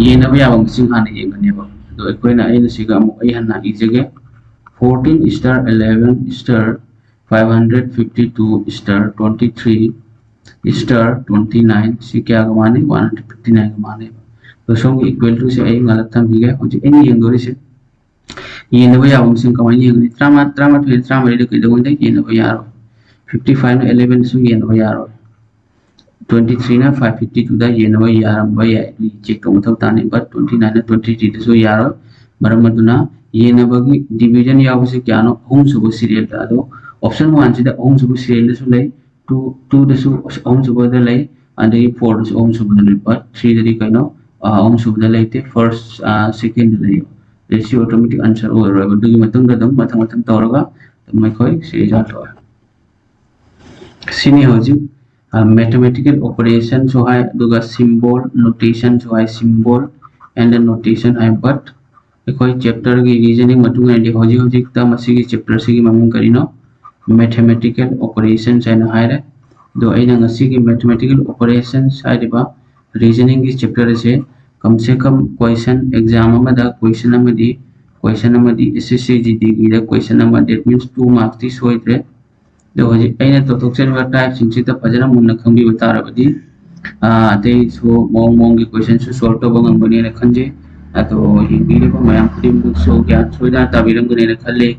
ꯌꯦꯟꯅꯕ ꯌꯥꯕ ꯃꯁꯤꯡ ꯍꯥꯟꯅ ꯌꯦꯡꯒꯅꯦꯕ꯫ ꯑꯗꯣ ꯑꯩꯈꯣꯏꯅ, ꯑꯩꯅ ꯁꯤꯒ ꯑꯃꯨꯛ ꯑꯩ ꯍꯟꯅ ꯏꯖꯒꯦ꯫ Fourteen star eleven star five hundred fifty two star twenty three star twenty nine ꯁꯤ ꯀꯌꯥꯒ ꯃꯥꯟꯅꯩ? One hundred fifty nine ꯒ ꯃꯥꯟꯅꯩꯕ꯫ ꯑꯗꯣ ꯁꯣꯝꯒꯤ equal to ꯁꯦ ꯑꯩ ꯉꯥꯜꯂ ꯊꯝꯈꯤꯒꯦ꯫ ꯍꯧꯖꯤꯛ ꯑꯩꯅ ꯌꯦꯡꯗꯣꯔꯤꯁꯦ ꯌꯦꯟꯅꯕ ꯌꯥꯕ ꯃꯁꯤꯡ ꯀꯃꯥꯏꯅ ꯌꯦꯡꯒꯅꯤ? ꯇꯔꯥꯃꯥꯊꯣꯏꯅ ꯇꯔꯥꯃꯔꯤꯗ ꯀꯩꯗꯧꯉꯩꯗ ꯌꯦꯟꯅꯕ ꯌꯥꯔꯣꯏ? Fifty five ꯅ eleven ꯗꯁꯨ ꯌꯦꯟꯅꯕ ꯌꯥꯔꯣꯏ꯫ Twenty three ꯅ five fifty two ꯗ ꯌꯦꯟꯅꯕ ꯌꯥꯔꯝꯕ ꯌꯥꯏ, ꯑꯗꯨ check ꯇꯧꯕ ꯃꯊꯧ ꯇꯥꯅꯤ꯫ But twenty nine ꯅ twenty three ꯗꯁꯨ ꯌꯥꯔꯣꯏ꯫ ꯃꯔꯝ ꯑꯗꯨꯅ ꯌꯦꯟꯅꯕꯒꯤ division ꯌꯥꯎꯕꯁꯦ ꯀꯌꯥꯅꯣ? ꯑꯍꯨꯝꯁꯨꯕ serial ꯗ꯫ ꯑꯗꯣ option one ꯁꯤꯗ ꯑꯍꯨꯝꯁꯨꯕ serial ꯗꯁꯨ ꯂꯩ, two, two ꯗꯁꯨ ꯑꯍꯨꯝꯁꯨꯕꯗ ꯂꯩ, ꯑꯗꯒꯤ four ꯗꯁꯨ ꯑꯍꯨꯝꯁꯨꯕꯗ ꯂꯩ, but three ꯗꯗꯤ ꯀꯩꯅꯣ, ꯑ, ꯑꯍꯨꯝꯁꯨꯕꯗ ꯂꯩꯇꯦ, first, ꯑ, second ꯗ ꯂꯩꯌꯦꯕ꯫ ꯑꯗꯩ ꯁꯤ automatic answer ꯑꯣꯏꯔꯣꯏꯕ꯫ ꯑꯗꯨꯒꯤ ꯃꯇꯨꯡꯗ ꯑꯗꯨꯝ ꯃꯊꯪ ꯃꯊꯪ ꯇꯧꯔꯒ ꯑꯗꯨꯝ ꯑꯩꯈꯣꯏ ꯁꯤ result ꯊꯣꯛꯑꯦ꯫ ꯁꯤꯅꯤ ꯍꯧꯖꯤꯛ, ꯑ, mathematical operation ꯁꯨ ꯍꯥꯏ, ꯑꯗꯨꯒ symbol notation ꯁꯨ ꯍꯥꯏ, symbol and notation high, but ꯑꯩꯈꯣꯏ chapter ꯒꯤ reasoning ꯃꯇꯨꯡ ꯏꯟꯅꯗꯤ ꯍꯧꯖꯤꯛ ꯍꯧꯖꯤꯛꯇ ꯃꯁꯤꯒꯤ chapter ꯁꯤꯒꯤ ꯃꯃꯤꯡ ꯀꯔꯤꯅꯣ? Mathematical operations ꯍꯥꯏꯅ ꯍꯥꯏꯔꯦ꯫ ꯑꯗꯣ ꯑꯩꯅ ꯉꯁꯤꯒꯤ mathematical operations ꯍꯥꯏꯔꯤꯕ reasoning ꯒꯤ chapter ꯑꯁꯦ ꯀꯝ ꯁꯦ ꯀꯝ question exam ꯑꯃꯗ question ꯑꯃꯗꯤ, question ꯑꯃꯗꯤ S S C G D ꯒꯤꯗ question ꯑꯃ, that means two marks T ꯁꯣꯏꯗ꯭ꯔꯦ꯫ ꯑꯗꯣ ꯍꯧꯖꯤꯛ ꯑꯩꯅ ꯇꯧꯊꯣꯛꯆꯔꯤꯕ type ꯁꯤꯡꯁꯤꯗ ꯐꯖꯅ ꯃꯨꯟꯅ ꯈꯪꯕꯤꯕ ꯇꯥꯔꯕꯗꯤ, ꯑꯥ, ꯑꯇꯩꯁꯨ ꯃꯑꯣꯡ ꯃꯑꯣꯡꯒꯤ question ꯁꯨ solve ꯇꯧꯕ ꯉꯝꯒꯅꯤꯅ ꯈꯟꯖꯩ꯫ ꯑꯗꯣ ꯌꯦꯡꯕꯤꯔꯤꯕ ꯃꯌꯥꯝ ꯈꯨꯗꯤꯡꯃꯛꯁꯨ ꯒ꯭ꯌꯥꯟ ꯁꯣꯏꯗꯅ ꯇꯥꯕꯤꯔꯝꯒꯅꯤꯅ ꯈꯜꯂꯤ꯫